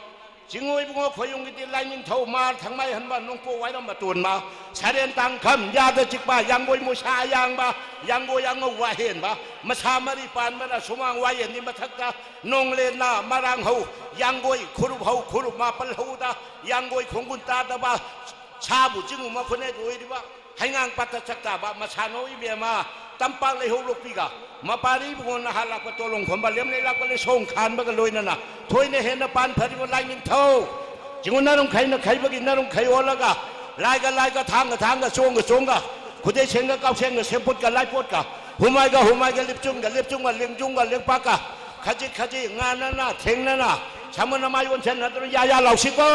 ꯆꯤꯡꯉꯨ ꯏꯕꯨꯡꯉꯣ ꯈꯣꯏꯌꯨꯝꯒꯤꯗꯤ ꯂꯥꯏꯅꯤꯡꯊꯧ, ꯃꯥꯔ, ꯊꯥꯡꯃꯥꯏ ꯍꯟꯕ, ꯅꯣꯡꯄꯣꯛ ꯋꯥꯏꯔꯝ ꯑꯇꯣꯟꯕ, ꯁꯔꯦꯟ ꯇꯥꯡꯈꯝ, ꯌꯥꯗ ꯆꯤꯛꯄ, ꯌꯥꯡꯒꯣꯏ ꯃꯨꯁꯥ ꯑꯌꯥꯡꯕ, ꯌꯥꯡꯒꯣꯏ ꯑꯉꯧꯕ ꯑꯍꯦꯟꯕ, ꯃꯁꯥ ꯃꯔꯤ ꯄꯥꯟꯕꯅ ꯁꯨꯃꯥꯡ ꯋꯥꯌꯦꯟꯒꯤ ꯃꯊꯛꯇ, ꯅꯣꯡꯂꯦꯟꯅ ꯃꯔꯥꯡ ꯍꯧ, ꯌꯥꯡꯒꯣꯏ ꯈꯨꯔꯨꯞ ꯍꯧ, ꯈꯨꯔꯨꯞ ꯃꯥꯄꯜ ꯍꯧꯗ, ꯌꯥꯡꯒꯣꯏ ꯈꯣꯡꯒꯨꯟ ꯇꯥꯗꯕ, ꯁꯥꯕꯨ ꯆꯤꯡꯉꯨ ꯃꯈꯨꯅꯦꯠ ꯑꯣꯏꯔꯤꯕ, ꯍꯩꯉꯥꯡ ꯄꯥꯠꯇ ꯆꯥꯛꯇꯥꯕ ꯃꯁꯥꯅꯧ ꯏꯕꯦꯝꯃ, ꯇꯝꯄꯥꯛ ꯂꯩꯍꯧ ꯂꯣꯛꯄꯤꯒ, ꯃꯄꯥꯔꯤ ꯏꯕꯨꯡꯉꯣ ꯅꯍꯥ ꯂꯥꯛꯄ ꯇꯣꯂꯣꯡ ꯈꯣꯝꯕ ꯂꯦꯝꯂꯩ ꯂꯥꯛꯄ ꯂꯩꯁꯣꯡ ꯈꯥꯟꯕꯒ ꯂꯣꯏꯅꯅ ꯊꯣꯏꯅ ꯍꯦꯟꯅ ꯄꯥꯟ ꯐꯔꯤꯕ ꯂꯥꯏꯅꯤꯡꯊꯧ꯫ ꯆꯤꯡꯉꯨ ꯅꯔꯨꯝꯈꯩꯅ ꯈꯩꯕꯒꯤ ꯅꯔꯨꯝꯈꯩ ꯑꯣꯜꯂꯒ, ꯂꯥꯏꯒ ꯂꯥꯏꯒ, ꯊꯥꯡꯒ ꯊꯥꯡꯒ, ꯆꯣꯡꯒ ꯆꯣꯡꯒ, ꯈꯨꯗꯩ ꯁꯦꯡꯒ ꯀꯥꯎꯁꯦꯡꯒ, ꯁꯦꯝꯄꯨꯠꯀ ꯂꯥꯏꯄꯣꯠꯀ, ꯍꯨꯃꯥꯏꯒ ꯍꯨꯃꯥꯏꯒ, ꯂꯤꯞꯆꯨꯝꯒ ꯂꯤꯞꯆꯨꯝꯒ, ꯂꯦꯡꯖꯨꯝꯒ ꯂꯦꯡꯄꯥꯛꯀ, ꯈꯖꯤꯛ ꯈꯖꯤꯛ ꯉꯥꯟꯅꯅ ꯊꯦꯡꯅꯅ, ꯁꯃꯨꯅ ꯃꯥꯏ ꯑꯣꯟꯁꯟꯅꯗꯨꯅ ꯌꯥ ꯌꯥ ꯂꯥꯎꯁꯤꯀꯣ꯫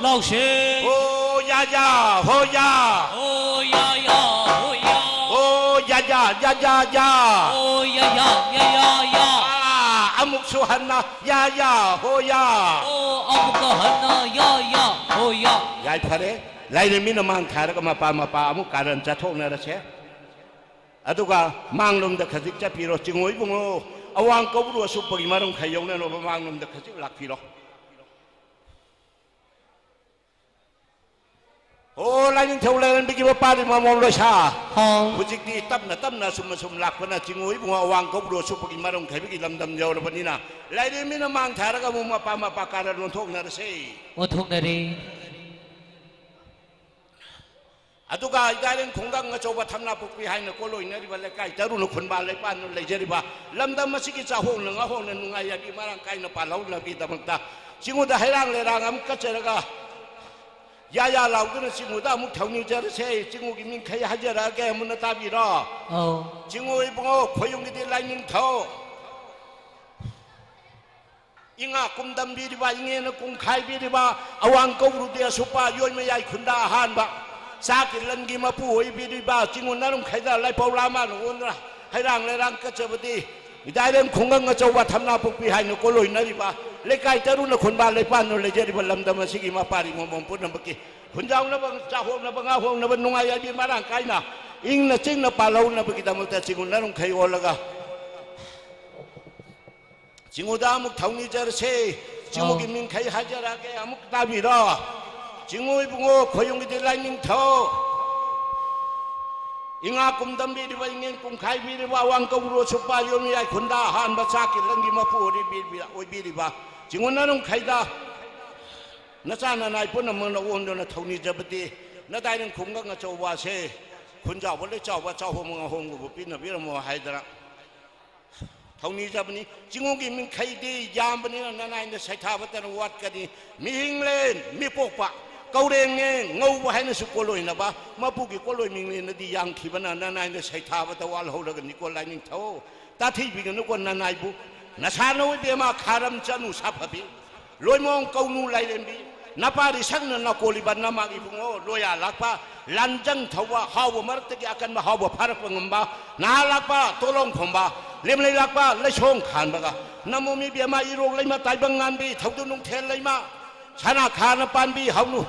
ꯂꯥꯎꯁꯤ꯫ ꯍꯣ ꯌꯥ ꯌꯥ, ꯍꯣ ꯌꯥ꯫ ꯍꯣ ꯌꯥ ꯌꯥ, ꯍꯣ ꯌꯥ꯫ ꯍꯣ ꯌꯥ ꯌꯥ, ꯌꯥ ꯌꯥ, ꯌꯥ꯫ ꯍꯣ ꯌꯥ ꯌꯥ, ꯌꯥ ꯌꯥ, ꯌꯥ꯫ ꯑꯥ, ꯑꯃꯨꯛꯁꯨ ꯍꯟꯅ ꯌꯥ ꯌꯥ, ꯍꯣ ꯌꯥ꯫ ꯍꯣ, ꯑꯃꯨꯛꯀ ꯍꯟꯅ ꯌꯥ ꯌꯥ, ꯍꯣ ꯌꯥ꯫ ꯌꯥꯏꯐꯔꯦ꯫ ꯂꯥꯏꯔꯦꯝꯕꯤꯅ ꯃꯥꯡ ꯊꯥꯔꯒ ꯃꯄꯥ ꯃꯄꯥ ꯑꯃꯨꯛ ꯀꯥꯔꯟ ꯆꯠꯊꯣꯛꯅꯔꯁꯦ꯫ ꯑꯗꯨꯒ ꯃꯥꯡꯂꯣꯝꯗ ꯈꯖꯤꯛ ꯆꯠꯄꯤꯔꯣ, ꯆꯤꯡꯉꯨ ꯏꯕꯨꯡꯉꯣ꯫ ꯑꯋꯥꯡ ꯀꯧꯕ꯭ꯔꯨ ꯑꯁꯨꯞꯄꯒꯤ ꯃꯔꯝ ꯈꯔ ꯌꯧꯅꯅꯕ ꯃꯥꯡꯂꯣꯝꯗ ꯈꯖꯤꯛ ꯂꯥꯛꯄꯤꯔꯣ꯫ ꯑꯣ, ꯂꯥꯏꯅꯤꯡꯊꯧ ꯂꯥꯏꯔꯦꯝꯕꯤꯒꯤ ꯃꯄꯥꯗꯤ ꯃꯃꯣꯝ ꯂꯣꯏꯁꯥ꯫ ꯍꯥꯎ꯫ ꯍꯧꯖꯤꯛꯇꯤ ꯇꯞꯅ ꯇꯞꯅ ꯑꯁꯨꯝ ꯑꯁꯨꯝ ꯂꯥꯛꯄꯅ ꯆꯤꯡꯉꯨ ꯏꯕꯨꯡꯉꯣ ꯑꯋꯥꯡ ꯀꯧꯕ꯭ꯔꯨ ꯑꯁꯨꯞꯄꯒꯤ ꯃꯔꯝ ꯈꯥꯏꯕꯒꯤ ꯂꯝꯗꯝ ꯌꯧꯔꯕꯅꯤꯅ, ꯂꯥꯏꯔꯦꯝꯕꯤꯅ ꯃꯥꯡ ꯊꯥꯔꯒ ꯑꯃꯨꯛ ꯃꯄꯥ ꯃꯄꯥ ꯀꯥꯔꯟ ꯑꯣꯟꯊꯣꯛꯅꯔꯁꯦ꯫ ꯑꯣꯟꯊꯣꯛꯅꯔꯦ꯫ ꯑꯗꯨꯒ ꯏꯗꯥꯏꯔꯦꯡ ꯈꯨꯡꯒꯪ ꯑꯆꯧꯕ ꯊꯝꯅꯥ ꯄꯨꯈ꯭ꯔꯤ ꯍꯥꯏꯅ ꯀꯣꯂꯣꯏꯅꯔꯤꯕ ꯂꯩꯀꯥꯏ ꯇꯔꯨꯅ ꯈꯨꯟꯕ ꯂꯩꯄꯥꯛꯅ ꯂꯩꯖꯔꯤꯕ ꯂꯝꯗꯝ ꯑꯁꯤꯒꯤ ꯆꯥꯍꯣꯡꯅ ꯉꯥꯍꯣꯡꯅ ꯅꯨꯡꯉꯥꯏ ꯌꯥꯏꯕꯤ ꯃꯔꯥꯡ ꯀꯥꯏꯅ ꯄꯥꯜꯍꯧꯅꯕꯒꯤꯗꯃꯛꯇ ꯆꯤꯡꯉꯨꯗ ꯍꯩꯔꯥꯡ ꯂꯩꯔꯥꯡ ꯑꯃ ꯀꯠꯆꯔꯒ, ꯌꯥ ꯌꯥ ꯂꯥꯎꯗꯨꯅ ꯆꯤꯡꯉꯨꯗ ꯑꯃꯨꯛ ꯊꯧꯅꯤꯖꯔꯁꯦ꯫ ꯆꯤꯡꯉꯨꯒꯤ ꯃꯤꯡꯈꯩ ꯍꯥꯏꯖꯔꯛꯑꯒꯦ, ꯃꯨꯟꯅ ꯇꯥꯕꯤꯔꯣ꯫ ꯑꯧ꯫ ꯆꯤꯡꯉꯨ ꯏꯕꯨꯡꯉꯣ ꯈꯣꯏꯌꯨꯝꯒꯤꯗꯤ ꯂꯥꯏꯅꯤꯡꯊꯧ, ꯏꯉꯥ ꯀꯨꯝꯗꯝꯕꯤꯔꯤꯕ, ꯏꯉꯦꯅ ꯀꯨꯝꯈꯥꯏꯕꯤꯔꯤꯕ, ꯑꯋꯥꯡ ꯀꯧꯕ꯭ꯔꯨꯗꯤ ꯑꯁꯨꯞꯄ, ꯌꯣꯏ ꯃꯌꯥꯏ ꯈꯨꯟꯗ ꯑꯍꯥꯟꯕ, ꯆꯥꯛꯀꯤ ꯂꯟꯒꯤ ꯃꯄꯨ ꯑꯣꯏꯕꯤꯔꯤꯕ, ꯆꯤꯡꯉꯨ ꯅꯔꯨꯝꯈꯩꯗ ꯂꯥꯏꯄꯧ ꯂꯥꯃꯥꯅ ꯑꯣꯟꯗꯨꯅ ꯍꯩꯔꯥꯡ ꯂꯩꯔꯥꯡ ꯀꯠꯆꯕꯗꯤ, ꯏꯗꯥꯏꯔꯦꯝ ꯈꯨꯡꯒꯪ ꯑꯆꯧꯕ ꯊꯝꯅꯥ ꯄꯨꯈ꯭ꯔꯤ ꯍꯥꯏꯅ ꯀꯣꯂꯣꯏꯅꯔꯤꯕ, ꯂꯩꯀꯥꯏ ꯇꯔꯨꯅ ꯈꯨꯟꯕ ꯂꯩꯄꯥꯛꯅ ꯂꯩꯖꯔꯤꯕ ꯂꯝꯗꯝ ꯑꯁꯤꯒꯤ ꯃꯄꯥꯔꯤ ꯃꯣꯃꯣꯟ ꯄꯨꯝꯅꯃꯛꯀꯤ ꯍꯨꯟꯖꯥꯎꯅꯕ, ꯆꯥꯍꯣꯡꯅꯕ, ꯉꯥꯍꯣꯡꯅꯕ, ꯅꯨꯡꯉꯥꯏ ꯌꯥꯏꯕꯤ ꯃꯔꯥꯡ ꯀꯥꯏꯅ ꯏꯪꯅ ꯆꯤꯡꯅ ꯄꯥꯜꯍꯧꯅꯕꯒꯤꯗꯃꯛꯇ ꯆꯤꯡꯉꯨ ꯅꯔꯨꯝꯈꯩ ꯑꯣꯜꯂꯒ ꯆꯤꯡꯉꯨꯗ ꯑꯃꯨꯛ ꯊꯧꯅꯤꯖꯔꯁꯦ꯫ ꯆꯤꯡꯉꯨꯒꯤ ꯃꯤꯡꯈꯩ ꯍꯥꯏꯖꯔꯛꯑꯒꯦ, ꯑꯃꯨꯛ ꯇꯥꯕꯤꯔꯣ꯫ ꯆꯤꯡꯉꯨ ꯏꯕꯨꯡꯉꯣ, ꯈꯣꯌꯨꯝꯒꯤꯗꯤ ꯂꯥꯏꯅꯤꯡꯊꯧ꯫ ꯏꯉꯥ ꯀꯨꯝ ꯇꯝꯕꯤꯔꯤꯕ, ꯏꯉꯦꯟ ꯀꯨꯝ ꯈꯥꯏꯕꯤꯔꯤꯕ, ꯑꯋꯥꯡ ꯀꯧꯕ꯭ꯔꯨ ꯁꯨꯞꯄ ꯌꯣꯝ ꯌꯥꯏ ꯈꯨꯟꯗ ꯑꯍꯥꯟꯕ ꯆꯥꯛꯀꯤ ꯂꯪꯒꯤ ꯃꯄꯨ ꯑꯣꯏꯕꯤꯔꯤꯕ, ꯑꯣꯏꯕꯤꯔꯤꯕ ꯆꯤꯡꯉꯨ ꯅꯔꯨꯡꯈꯩꯗ ꯅꯆꯥ ꯅꯅꯥꯏ ꯄꯨꯝꯅꯃꯛꯅ ꯑꯣꯟꯗꯨꯅ ꯊꯧꯅꯤꯖꯕꯗꯤ, ꯅꯗꯥꯏꯔꯪ ꯈꯨꯡꯒꯪ ꯑꯆꯧꯕ ꯑꯁꯦ ꯈꯨꯟꯖꯥꯎꯕ ꯂꯩꯆꯥꯎꯕ ꯆꯥꯎꯍꯣꯡꯕ ꯉꯥꯍꯣꯡꯕꯕꯨ ꯄꯤꯅꯕꯤꯔꯝꯃꯣ ꯍꯥꯏꯗꯅ ꯊꯧꯅꯤꯖꯕꯅꯤ꯫ ꯆꯤꯡꯉꯨꯒꯤ ꯃꯤꯡꯈꯩꯗꯤ ꯌꯥꯝꯕꯅꯤꯅ ꯅꯅꯥꯏꯅ ꯁꯩꯊꯥꯕꯇꯅ ꯋꯥꯠꯀꯅꯤ꯫ ꯃꯤꯍꯤꯡꯂꯦꯟ ꯃꯤꯄꯣꯛꯄ, ꯀꯧꯔꯦꯡꯉꯦ ꯉꯧꯕ ꯍꯥꯏꯅꯁꯨ ꯀꯣꯜꯂꯣꯏꯅꯕ, ꯃꯄꯨꯒꯤ ꯀꯣꯜꯂꯣꯏ ꯃꯤꯡꯂꯦꯟꯅꯗꯤ ꯌꯥꯡꯈꯤꯕꯅ ꯅꯅꯥꯏꯅ ꯁꯩꯊꯥꯕꯗ ꯋꯥꯜꯍꯧꯔꯒꯅꯤꯀꯣ ꯂꯥꯏꯅꯤꯡꯊꯧ꯫ ꯇꯥꯊꯤꯕꯤꯒꯅꯨꯀꯣ ꯅꯅꯥꯏꯕꯨ꯫ ꯅꯁꯥꯅꯧ ꯏꯕꯦꯝꯃ ꯈꯥꯔꯝ ꯆꯅꯨ ꯁꯥꯐꯕꯤ꯫ ꯂꯣꯏꯃꯣꯡ ꯀꯧꯅꯨ ꯂꯥꯏꯔꯦꯝꯕꯤ, ꯅꯄꯥꯔꯤ ꯁꯛꯅ ꯅꯥꯀꯣꯜꯂꯤꯕ ꯅꯃꯥ ꯏꯕꯨꯡꯉꯣ, ꯂꯣꯌꯥ ꯂꯥꯛꯄ, ꯂꯥꯟꯖꯪ ꯊꯧꯕ, ꯍꯥꯎꯕ ꯃꯔꯛꯇꯒꯤ ꯑꯀꯟꯕ ꯍꯥꯎꯕ ꯐꯥꯔꯛꯄ ꯉꯝꯕ, ꯅꯍꯥ ꯂꯥꯛꯄ, ꯇꯣꯂꯣꯡ ꯈꯣꯝꯕ, ꯂꯦꯝꯂꯩ ꯂꯥꯛꯄ, ꯂꯩꯁꯣꯡ ꯈꯥꯟꯕꯒ, ꯅꯃꯣꯝ ꯏꯕꯦꯝꯃ ꯏꯔꯣꯛ ꯂꯩꯃ ꯇꯥꯏꯕꯪ ꯉꯥꯟꯕꯤ, ꯊꯧꯗꯨ ꯅꯨꯡꯊꯦꯜ ꯂꯩꯃ, ꯁꯅꯥ ꯈꯥꯅ ꯄꯥꯟꯕꯤ, ꯍꯧꯅꯨ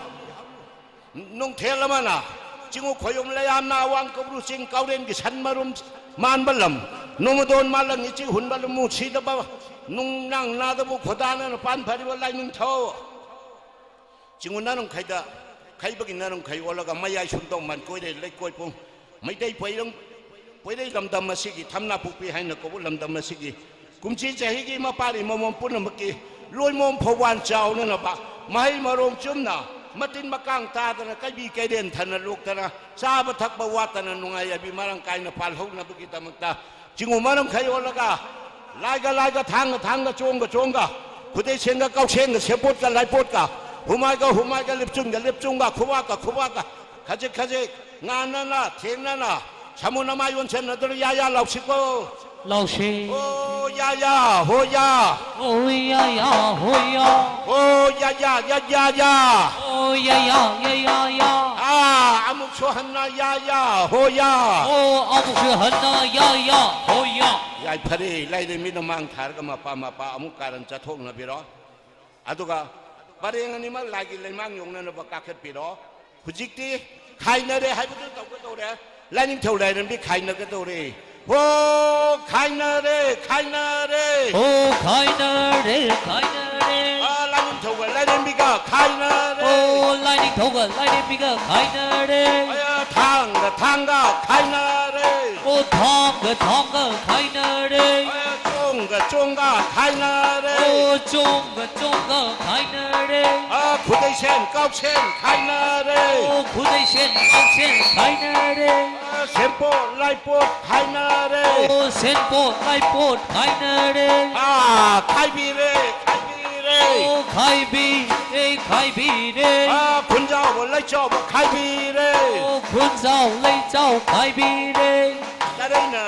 ꯅꯨꯡꯊꯦꯜ ꯑꯃꯅ, ꯆꯤꯡꯉꯨ ꯈꯣꯌꯨꯝ ꯂꯩꯌꯥꯝꯅ, ꯑꯋꯥꯡ ꯀꯧꯕ꯭ꯔꯨ ꯆꯤꯡ ꯀꯥꯎꯔꯦꯟꯒꯤ ꯁꯟ ꯃꯔꯨꯝ ꯃꯥꯟꯕ ꯂꯝ, ꯅꯣꯡꯃꯗꯣꯟ ꯃꯥꯂꯪ ꯏꯆꯤ ꯍꯨꯟꯕ ꯂꯨꯃꯨ ꯁꯤꯗꯕ, ꯅꯨꯡꯅꯥꯡ ꯅꯥꯗꯕꯨ ꯈꯣꯗꯥꯅꯅ ꯄꯥꯟ ꯐꯔꯤꯕ ꯂꯥꯏꯅꯤꯡꯊꯧ꯫ ꯆꯤꯡꯉꯨ ꯅꯔꯨꯡꯈꯩꯗ, ꯈꯩꯕꯒꯤ ꯅꯔꯨꯡꯈꯩ ꯑꯣꯜꯂꯒ ꯃꯌꯥꯏ ꯁꯨꯝꯗꯧ ꯃꯟ ꯀꯣꯏꯔꯦ ꯂꯩꯀꯣꯏ ꯄꯨꯡ ꯃꯩꯇꯩ ꯄꯣꯏꯔꯪ-, ꯄꯣꯏꯔꯩ ꯂꯝꯗꯝ ꯑꯁꯤꯒꯤ, ꯊꯝꯅꯥꯄꯣꯛꯄꯤ ꯍꯥꯏꯅ ꯀꯧꯕ ꯂꯝꯗꯝ ꯑꯁꯤꯒꯤ ꯀꯨꯝꯆꯤ ꯆꯍꯤꯒꯤ ꯃꯄꯥꯔꯤ ꯃꯃꯣꯝ ꯄꯨꯝꯅꯃꯛꯀꯤ ꯂꯣꯏꯃꯣꯝ ꯐꯧꯕꯥꯟ ꯆꯥꯎꯅꯅꯕ, ꯃꯍꯩ ꯃꯔꯣꯡ ꯆꯨꯝꯅ, ꯃꯇꯤꯟ ꯃꯀꯥꯡ ꯇꯥꯗꯅ, ꯀꯩꯕꯤ ꯀꯩꯔꯦꯟ ꯊꯟꯅ ꯂꯣꯛꯇꯅ, ꯆꯥꯕ ꯊꯛꯄ ꯋꯥꯠꯇꯅ, ꯅꯨꯡꯉꯥꯏ ꯌꯥꯏꯕꯤ ꯃꯔꯥꯡ ꯀꯥꯏꯅ ꯄꯥꯜꯍꯧꯅꯕꯒꯤꯗꯃꯛꯇ ꯆꯤꯡꯉꯨ ꯃꯔꯨꯡꯈꯩ ꯑꯣꯜꯂꯒ, ꯂꯥꯏꯒ ꯂꯥꯏꯒ, ꯊꯥꯡꯒ ꯊꯥꯡꯒ, ꯆꯣꯡꯒ ꯆꯣꯡꯒ, ꯈꯨꯗꯩ ꯁꯦꯟꯒ ꯀꯥꯎꯁꯦꯟꯒ, ꯁꯦꯄꯣꯠꯀ ꯂꯥꯏꯄꯣꯠꯀ, ꯍꯨꯃꯥꯏꯒ ꯍꯨꯃꯥꯏꯒ, ꯂꯤꯞꯆꯨꯝꯒ ꯂꯤꯞꯆꯨꯝꯒ, ꯈꯨꯕꯥꯛꯀ ꯈꯨꯕꯥꯛꯀ, ꯈꯖꯤꯛ ꯈꯖꯤꯛ ꯉꯥꯟꯅꯅ ꯊꯦꯡꯅꯅ ꯁꯥꯃꯨ ꯅꯃꯥꯏ ꯑꯣꯟꯁꯟꯅꯗꯨꯅ ꯌꯥ ꯌꯥ ꯂꯥꯎꯁꯤꯀꯣ꯫ ꯂꯥꯎꯁꯤ꯫ ꯑꯣ ꯌꯥ ꯌꯥ ꯍꯣ ꯌꯥ꯫ ꯑꯣ ꯌꯥ ꯌꯥ ꯍꯣ ꯌꯥ꯫ ꯑꯣ ꯌꯥ ꯌꯥ ꯌꯥ ꯌꯥ ꯌꯥ꯫ ꯑꯣ ꯌꯥ ꯌꯥ ꯌꯥ ꯌꯥ ꯌꯥ꯫ ꯑꯥ ꯑꯃꯨꯛꯁꯨ ꯍꯟꯅ ꯌꯥ ꯌꯥ ꯍꯣ ꯌꯥ꯫ ꯑꯣ ꯑꯃꯨꯛꯁꯨ ꯍꯟꯅ ꯌꯥ ꯌꯥ ꯍꯣ ꯌꯥ꯫ ꯌꯥꯏꯐꯔꯦ, ꯂꯥꯏꯔꯦꯝꯕꯤꯅ ꯃꯥꯡ ꯊꯥꯔꯒ ꯃꯄꯥ ꯃꯄꯥ ꯑꯃꯨꯛ ꯀꯥꯔꯟ ꯆꯠꯊꯣꯛꯅꯕꯤꯔꯣ꯫ ꯑꯗꯨꯒ ꯄꯔꯦꯡ ꯑꯅꯤꯃꯛ ꯂꯥꯏꯒꯤ ꯂꯩꯃꯥꯡ ꯌꯣꯛꯅꯅꯕ ꯀꯥꯈꯠꯄꯤꯔꯣ꯫ ꯍꯧꯖꯤꯛꯇꯤ ꯈꯥꯏꯅꯔꯦ ꯍꯥꯏꯕꯗꯨ ꯇꯧꯒꯗꯧꯔꯦ꯫ ꯂꯥꯏꯅꯤꯡꯊꯧ ꯂꯥꯏꯔꯦꯝꯕꯤ ꯈꯥꯏꯅꯒꯗꯧꯔꯦ꯫ ꯍꯣ ꯈꯥꯏꯅꯔꯦ, ꯈꯥꯏꯅꯔꯦ꯫ ꯍꯣ ꯈꯥꯏꯅꯔꯦ, ꯈꯥꯏꯅꯔꯦ꯫ ꯂꯥꯏꯔꯦꯝꯕꯤꯒ ꯈꯥꯏꯅꯔꯦ꯫ ꯑꯣ, ꯂꯥꯏꯅꯤꯡꯊꯧꯒ ꯂꯥꯏꯔꯦꯝꯕꯤꯒ ꯈꯥꯏꯅꯔꯦ꯫ ꯑꯌꯥ, ꯊꯥꯡꯒ ꯊꯥꯡꯒ ꯈꯥꯏꯅꯔꯦ꯫ ꯑꯣ, ꯊꯥꯡꯒ ꯊꯥꯡꯒ ꯈꯥꯏꯅꯔꯦ꯫ ꯑꯌꯥ, ꯆꯣꯡꯒ ꯆꯣꯡꯒ ꯈꯥꯏꯅꯔꯦ꯫ ꯑꯣ, ꯆꯣꯡꯒ ꯆꯣꯡꯒ ꯈꯥꯏꯅꯔꯦ꯫ ꯑ, ꯈꯨꯗꯩꯁꯦꯟ ꯀꯥꯎꯁꯦꯟ ꯈꯥꯏꯅꯔꯦ꯫ ꯑꯣ, ꯈꯨꯗꯩꯁꯦꯟ ꯀꯥꯎꯁꯦꯟ ꯈꯥꯏꯅꯔꯦ꯫ ꯑ, ꯁꯦꯝꯄꯣꯠ ꯂꯥꯏꯄꯣꯠ ꯈꯥꯏꯅꯔꯦ꯫ ꯑꯣ, ꯁꯦꯝꯄꯣꯠ ꯂꯥꯏꯄꯣꯠ ꯈꯥꯏꯅꯔꯦ꯫ ꯑ, ꯈꯥꯏꯕꯤꯔꯦ, ꯈꯥꯏꯕꯤꯔꯦ꯫ ꯑꯣ, ꯈꯥꯏꯕꯤꯔꯦ, ꯈꯥꯏꯕꯤꯔꯦ꯫ ꯑ, ꯈꯨꯟꯖꯥꯎ ꯂꯩꯆꯥꯎ ꯈꯥꯏꯕꯤꯔꯦ꯫ ꯑꯣ, ꯈꯨꯟꯖꯥꯎ ꯂꯩꯆꯥꯎ ꯈꯥꯏꯕꯤꯔꯦ꯫ ꯇꯔꯩꯅ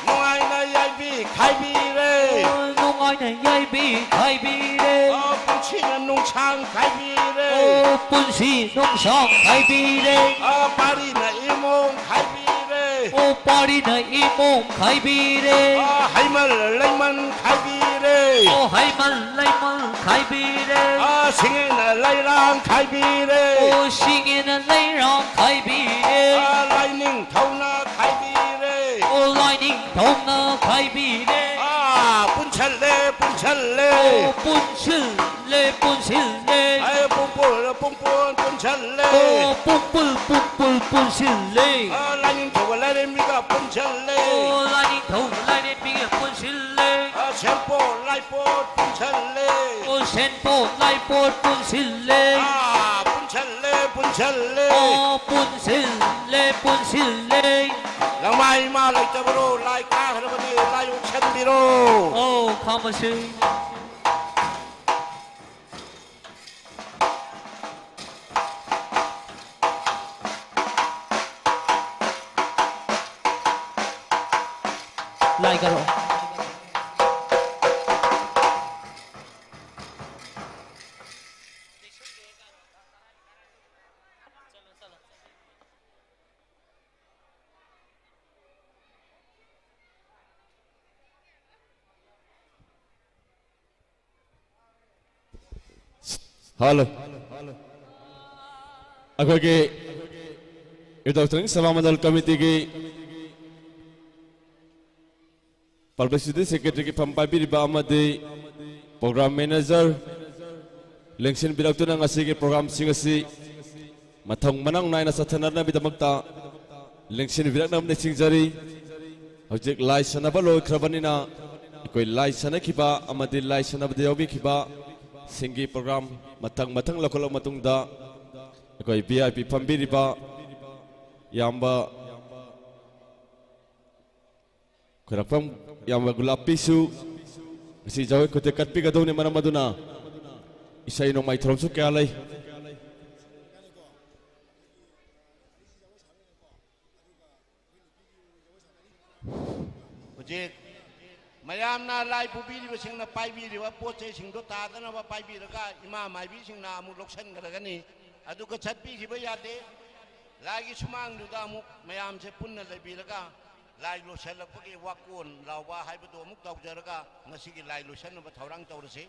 ꯅꯨꯡꯉꯥꯏꯅ ꯌꯥꯏꯕꯤ ꯈꯥꯏꯕꯤꯔꯦ꯫ ꯑꯣ, ꯅꯨꯡꯉꯥꯏꯅ ꯌꯥꯏꯕꯤ ꯈꯥꯏꯕꯤꯔꯦ꯫ ꯑꯣ, ꯄꯨꯟꯁꯤꯅ ꯅꯨꯡꯁꯥꯡ ꯈꯥꯏꯕꯤꯔꯦ꯫ ꯑꯣ, ꯄꯨꯟꯁꯤ ꯅꯨꯡꯁꯥꯡ ꯈꯥꯏꯕꯤꯔꯦ꯫ ꯑꯣ, ꯄꯥꯔꯤꯅ ꯏꯃꯣꯡ ꯈꯥꯏꯕꯤꯔꯦ꯫ ꯑꯣ, ꯄꯥꯔꯤꯅ ꯏꯃꯣꯡ ꯈꯥꯏꯕꯤꯔꯦ꯫ ꯑꯣ, ꯍꯩꯃꯜ ꯂꯩꯃꯟ ꯈꯥꯏꯕꯤꯔꯦ꯫ ꯑꯣ, ꯍꯩꯃꯜ ꯂꯩꯃꯜ ꯈꯥꯏꯕꯤꯔꯦ꯫ ꯑꯣ, ꯁꯤꯡꯉꯦꯅ ꯂꯩꯔꯥꯡ ꯈꯥꯏꯕꯤꯔꯦ꯫ ꯑꯣ, ꯁꯤꯡꯉꯦꯅ ꯂꯩꯔꯥꯡ ꯈꯥꯏꯕꯤꯔꯦ꯫ ꯑꯣ, ꯂꯥꯏꯅꯤꯡꯊꯧꯅ ꯈꯥꯏꯕꯤꯔꯦ꯫ ꯑꯣ, ꯂꯥꯏꯅꯤꯡꯊꯧꯅ ꯈꯥꯏꯕꯤꯔꯦ꯫ ꯑꯣ, ꯄꯨꯟꯁꯜꯂꯦ, ꯄꯨꯟꯁꯜꯂꯦ꯫ ꯑꯣ, ꯄꯨꯟꯁꯤꯜꯂꯦ, ꯄꯨꯟꯁꯤꯜꯂꯦ꯫ ꯑꯦ, ꯄꯨꯡꯄꯨꯟ, ꯄꯨꯡꯄꯨꯟ ꯄꯨꯟꯁꯜꯂꯦ꯫ ꯑꯣ, ꯄꯨꯡꯄꯨꯜ, ꯄꯨꯡꯄꯨꯜ ꯄꯨꯟꯁꯤꯜꯂꯦ꯫ ꯑꯣ, ꯂꯥꯏꯅꯤꯡꯊꯧꯒ ꯂꯥꯏꯔꯦꯝꯕꯤꯒ ꯄꯨꯟꯁꯜꯂꯦ꯫ ꯑꯣ, ꯂꯥꯏꯅꯤꯡꯊꯧꯒ ꯂꯥꯏꯔꯦꯝꯕꯤꯒ ꯄꯨꯟꯁꯤꯜꯂꯦ꯫ ꯑꯣ, ꯁꯦꯝꯄꯣꯠ ꯂꯥꯏꯄꯣꯠ ꯄꯨꯟꯁꯜꯂꯦ꯫ ꯑꯣ, ꯁꯦꯝꯄꯣꯠ ꯂꯥꯏꯄꯣꯠ ꯄꯨꯟꯁꯤꯜꯂꯦ꯫ ꯑꯥ, ꯄꯨꯟꯁꯜꯂꯦ, ꯄꯨꯟꯁꯜꯂꯦ꯫ ꯑꯣ, ꯄꯨꯟꯁꯤꯜꯂꯦ, ꯄꯨꯟꯁꯤꯜꯂꯦ꯫ ꯂꯪꯃꯥꯏ ꯏꯃꯥ ꯂꯩꯇꯕꯔꯣ? ꯂꯥꯏ ꯀꯥꯈ꯭ꯔꯕꯅꯦ, ꯂꯥꯏ ꯑꯣꯛꯁꯟꯕꯤꯔꯣ꯫ ꯑꯣ, ꯈꯥꯃꯁꯤ꯫ ꯂꯥꯏ ꯀꯔꯣ꯫ ꯍꯜꯂꯣ꯫ ꯑꯩꯈꯣꯏꯒꯤ ꯏꯕꯨꯙꯧ ꯇ꯭ꯔꯦꯅꯤꯡ ꯁꯚꯥ ꯃꯟꯗꯜ ꯀꯃꯤꯇꯤꯒꯤ Publicity Secretary-ꯒꯤ ꯐꯝ ꯄꯥꯏꯕꯤꯔꯤꯕ ꯑꯃꯗꯤ Program Manager ꯂꯦꯡꯁꯤꯟꯕꯤꯔꯛꯇꯨꯅ ꯉꯁꯤꯒꯤ program-ꯁꯤꯡ ꯑꯁꯤ ꯃꯊꯪ ꯃꯅꯥꯎ ꯅꯥꯏꯅ ꯆꯠꯊꯅꯅꯕꯒꯤꯗꯃꯛꯇ ꯂꯦꯡꯁꯤꯟꯕꯤꯔꯛꯅꯕ ꯅꯤꯡꯁꯤꯡꯖꯔꯤ꯫ ꯍꯧꯖꯤꯛ ꯂꯥꯏ ꯁꯥꯟꯅꯕ ꯂꯣꯏꯈ꯭ꯔꯕꯅꯤꯅ ꯑꯩꯈꯣꯏ ꯂꯥꯏ ꯁꯥꯟꯅꯈꯤꯕ ꯑꯃꯗꯤ ꯂꯥꯏ ꯁꯥꯟꯅꯕꯗ ꯌꯥꯎꯕꯤꯈꯤꯕ ꯁꯤꯡꯒꯤ program ꯃꯊꯪ ꯃꯊꯪ ꯂꯧꯈꯠꯂꯕ ꯃꯇꯨꯡꯗ ꯑꯩꯈꯣꯏ V I P ꯐꯝꯕꯤꯔꯤꯕ ꯏꯌꯥꯝꯕ ꯈꯣꯏꯔꯥꯛꯐꯝ ꯏꯌꯥꯝꯕ ꯒꯨꯂꯥꯞꯄꯤꯁꯨ ꯉꯁꯤ ꯖꯒꯣꯏ ꯈꯨꯠꯇꯦꯛ ꯀꯠꯄꯤꯒꯗꯧꯅꯤ꯫ ꯃꯔꯝ ꯑꯗꯨꯅ ꯏꯁꯩ ꯅꯣꯡꯃꯥꯏ ꯊꯧꯔꯝꯁꯨ ꯀꯌꯥ ꯂꯩ꯫ ꯍꯧꯖꯤꯛ ꯃꯌꯥꯝꯅ ꯂꯥꯏ ꯄꯨꯕꯤꯔꯤꯕꯁꯤꯡꯅ ꯄꯥꯏꯕꯤꯔꯤꯕ ꯄꯣꯠ ꯆꯩꯁꯤꯡꯗꯣ ꯇꯥꯗꯅꯕ ꯄꯥꯏꯕꯤꯔꯒ ꯏꯃꯥ ꯃꯥꯏꯕꯤꯁꯤꯡꯅ ꯑꯃꯨꯛ ꯂꯧꯁꯤꯟꯈ꯭ꯔꯒꯅꯤ꯫ ꯑꯗꯨꯒ ꯆꯠꯄꯤꯈꯤꯕ ꯌꯥꯗꯦ꯫ ꯂꯥꯏꯒꯤ ꯁꯨꯃꯥꯡꯗꯨꯗ ꯑꯃꯨꯛ ꯃꯌꯥꯝꯁꯦ ꯄꯨꯟꯅ ꯂꯩꯕꯤꯔꯒ ꯂꯥꯏ ꯂꯣꯏꯁꯤꯜꯂꯛꯄꯒꯤ ꯋꯥꯀꯣꯟ ꯂꯥꯎꯕ ꯍꯥꯏꯕꯗꯨ ꯑꯃꯨꯛ ꯇꯧꯖꯔꯒ ꯉꯁꯤꯒꯤ ꯂꯥꯏ ꯂꯣꯏꯁꯤꯟꯅꯕ ꯊꯧꯔꯥꯡ ꯇꯧꯔꯁꯤ꯫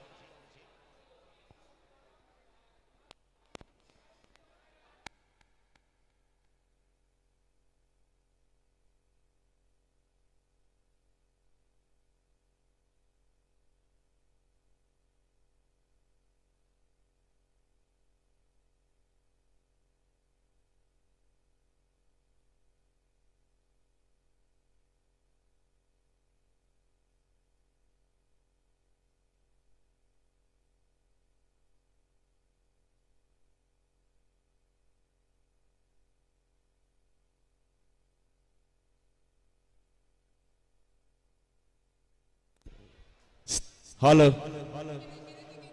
Hello.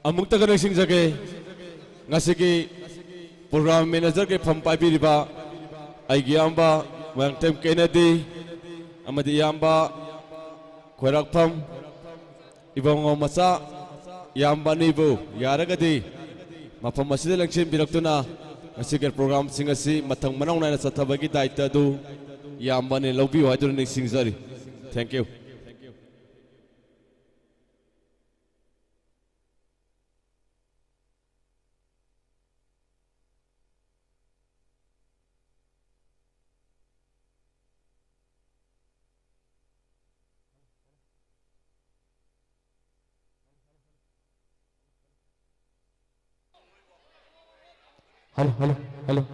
ꯑꯃꯨꯛꯇꯒ ꯅꯤꯡꯁꯤꯡꯖꯒꯦ, ꯉꯁꯤꯒꯤ program manager-ꯒꯤ ꯐꯝ ꯄꯥꯏꯕꯤꯔꯤꯕ ꯑꯩꯒꯤ ꯏꯌꯥꯝꯕ ꯃꯣꯏꯔꯥꯡꯊꯦꯝ ꯀꯦꯅꯦꯗꯤ ꯑꯃꯗꯤ ꯏꯌꯥꯝꯕ ꯈꯣꯏꯔꯥꯛꯐꯝ ꯏꯕꯨꯡꯉꯣ ꯃꯆꯥ ꯏꯌꯥꯝꯕ ꯑꯅꯤꯕꯨ ꯌꯥꯔꯒꯗꯤ ꯃꯐꯝ ꯑꯁꯤꯗ ꯂꯦꯡꯁꯤꯟꯕꯤꯔꯛꯇꯨꯅ ꯉꯁꯤꯒꯤ program-ꯁꯤꯡ ꯑꯁꯤ ꯃꯊꯪ ꯃꯅꯥꯎ ꯅꯥꯏꯅ ꯆꯠꯊꯕꯒꯤ ꯗꯥꯏꯇ ꯑꯗꯨ ꯏꯌꯥꯝꯕ ꯑꯅꯤꯅ ꯂꯧꯕꯤꯌꯨ ꯍꯥꯏꯗꯨꯅ ꯅꯤꯡꯁꯤꯡꯖꯔꯤ꯫ Thank you. Hello, hello, hello.